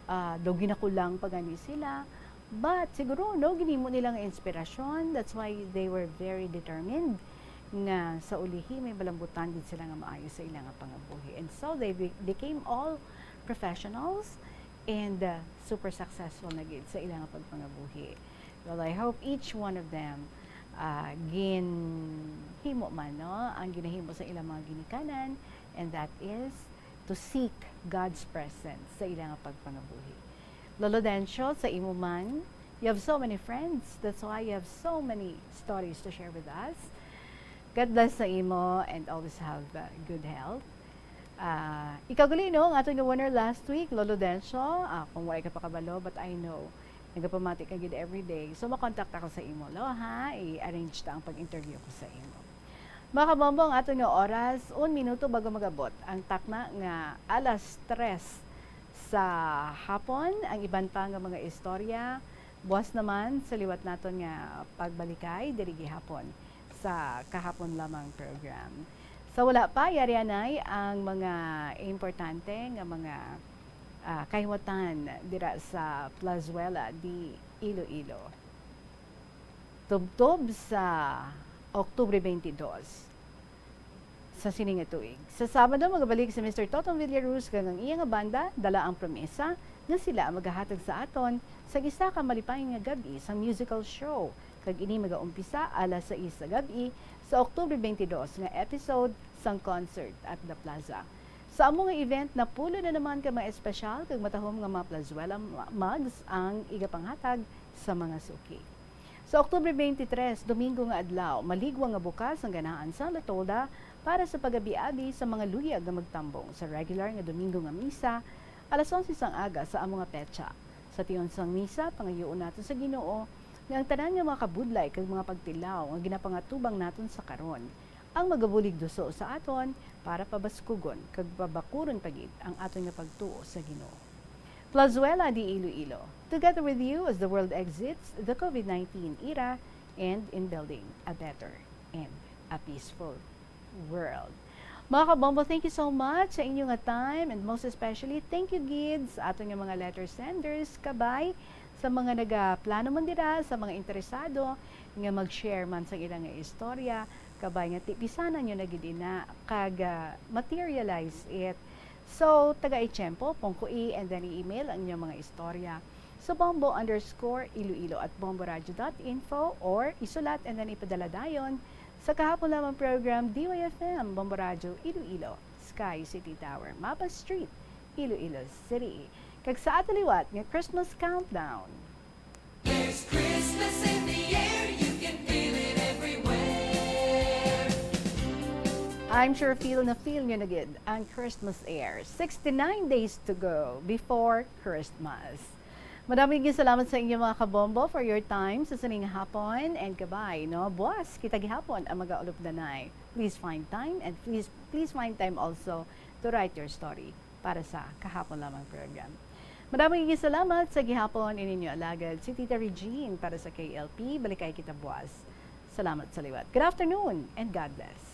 ah, daw ginakulang pa gani sila. But siguro, no, ginhimo nila nga inspirasyon. That's why they were very determined nga sa ulihi may malambutan gid sila nga maayo sa ila nga pangabuhi. And so they be- became all professionals and, uh, super successful na gid sa ila nga pagpangabuhi. Well, I hope each one of them, uh, ginhimo man, no, ang ginahimo sa ilang mga ginikanan, and that is to seek God's presence sa ila nga pagpangabuhi. Lolo Dencio, sa imo man, you have so many friends. That's why you have so many stories to share with us. God bless sa imo and always have, uh, good health. Ah, ikaw gali, no, ang aton nga winner last week, Lolo Dencio. Ah, kung wala ka pa kabalo, but I know, nagapamati ka gid every day. So, makontak ako sa imo, lo, ha? I-arrange ta ang pag-interview ko sa imo. Mga kabombo, ang aton nga oras, un minuto bago magabot ang takna nga alas tres sa hapon. Ang iban pa nga mga istorya, buwas naman sa liwat naton nga pagbalikay diri gihapon sa Kahapon Lamang program. Sa wala pa, yari anay ang mga importante nga mga, ah, kahimutan dira sa Plazuela de Iloilo. Tubtob sa Oktubre twenty-two sa sini nga tuig. Sa Sabado, magabalik si Mister Totong Villaruz kag ang iya nga banda dala ang promesa nga sila ang magahatag sa aton sa isa ka malipayon nga gab-i sa musical show, kag ini magaumpisa alas sais sa gab-i sa Oktubre twenty-two nga episode sang Concert at the Plaza. Sa amo nga event, napulo na naman ka mga espesyal kag matahom nga mga Plazuela ma- mugs ang igapanghatag sa mga suki. Sa Oktubre twenty-three, Domingo nga adlaw, maligwa nga bukas ang ganahan sa La Tolda para sa pag-abi-abi sa mga luyag nga magtambong sa regular nga Domingo nga misa alas onse sang aga sa amo nga petsa. Sa tion sang misa, pangayuon naton sa Ginoo nga ang tanan nga mga kabudlay kag mga pagtilaw nga ginapangatubang naton sa karon ang magabulig duso sa aton para pabaskugon kag pabakuron pa gid ang aton nga pagtuo sa Ginoo. Plazuela de Iloilo, together with you as the world exits the COVID nineteen era and in building a better and a peaceful world. Mga kabombo, thank you so much sa inyo nga time, and most especially, thank you gid sa aton nga mga letter senders, kabay sa mga nagaplano man dira, sa mga interesado nga mag-share man sa ilang nga istorya, kabay nga tipisanan nyo na gid ina kag, ah, materialize it. So, taga-i tiyempo, pungkoi, and then i-email ang inyong mga istorya sa bombo underscore iloilo at bomboradio dot info or isulat and then ipadala dayon sa Kahapon Lamang Program, D Y F M, Bombo Radio, Iloilo, Sky City Tower, Mapa Street, Iloilo City. Kag sa ato liwat nga Christmas countdown. There's Christmas in the air, you can feel it everywhere. I'm sure feel na feel nyo na gid ang Christmas air. Sixty-nine days to go before Christmas. Madamo nga salamat sa inyo, mga kabombo, for your time sa sining hapon, and kabay, no? Buwas kita gihapon ang mag-aulop danay. Please find time, and please, please find time also to write your story para sa Kahapon Lamang program. Madamo nga salamat sa gihapon, ininyo alagad si Tita Regine para sa K L P. Balikay kita buwas. Salamat sa liwat. Good afternoon and God bless.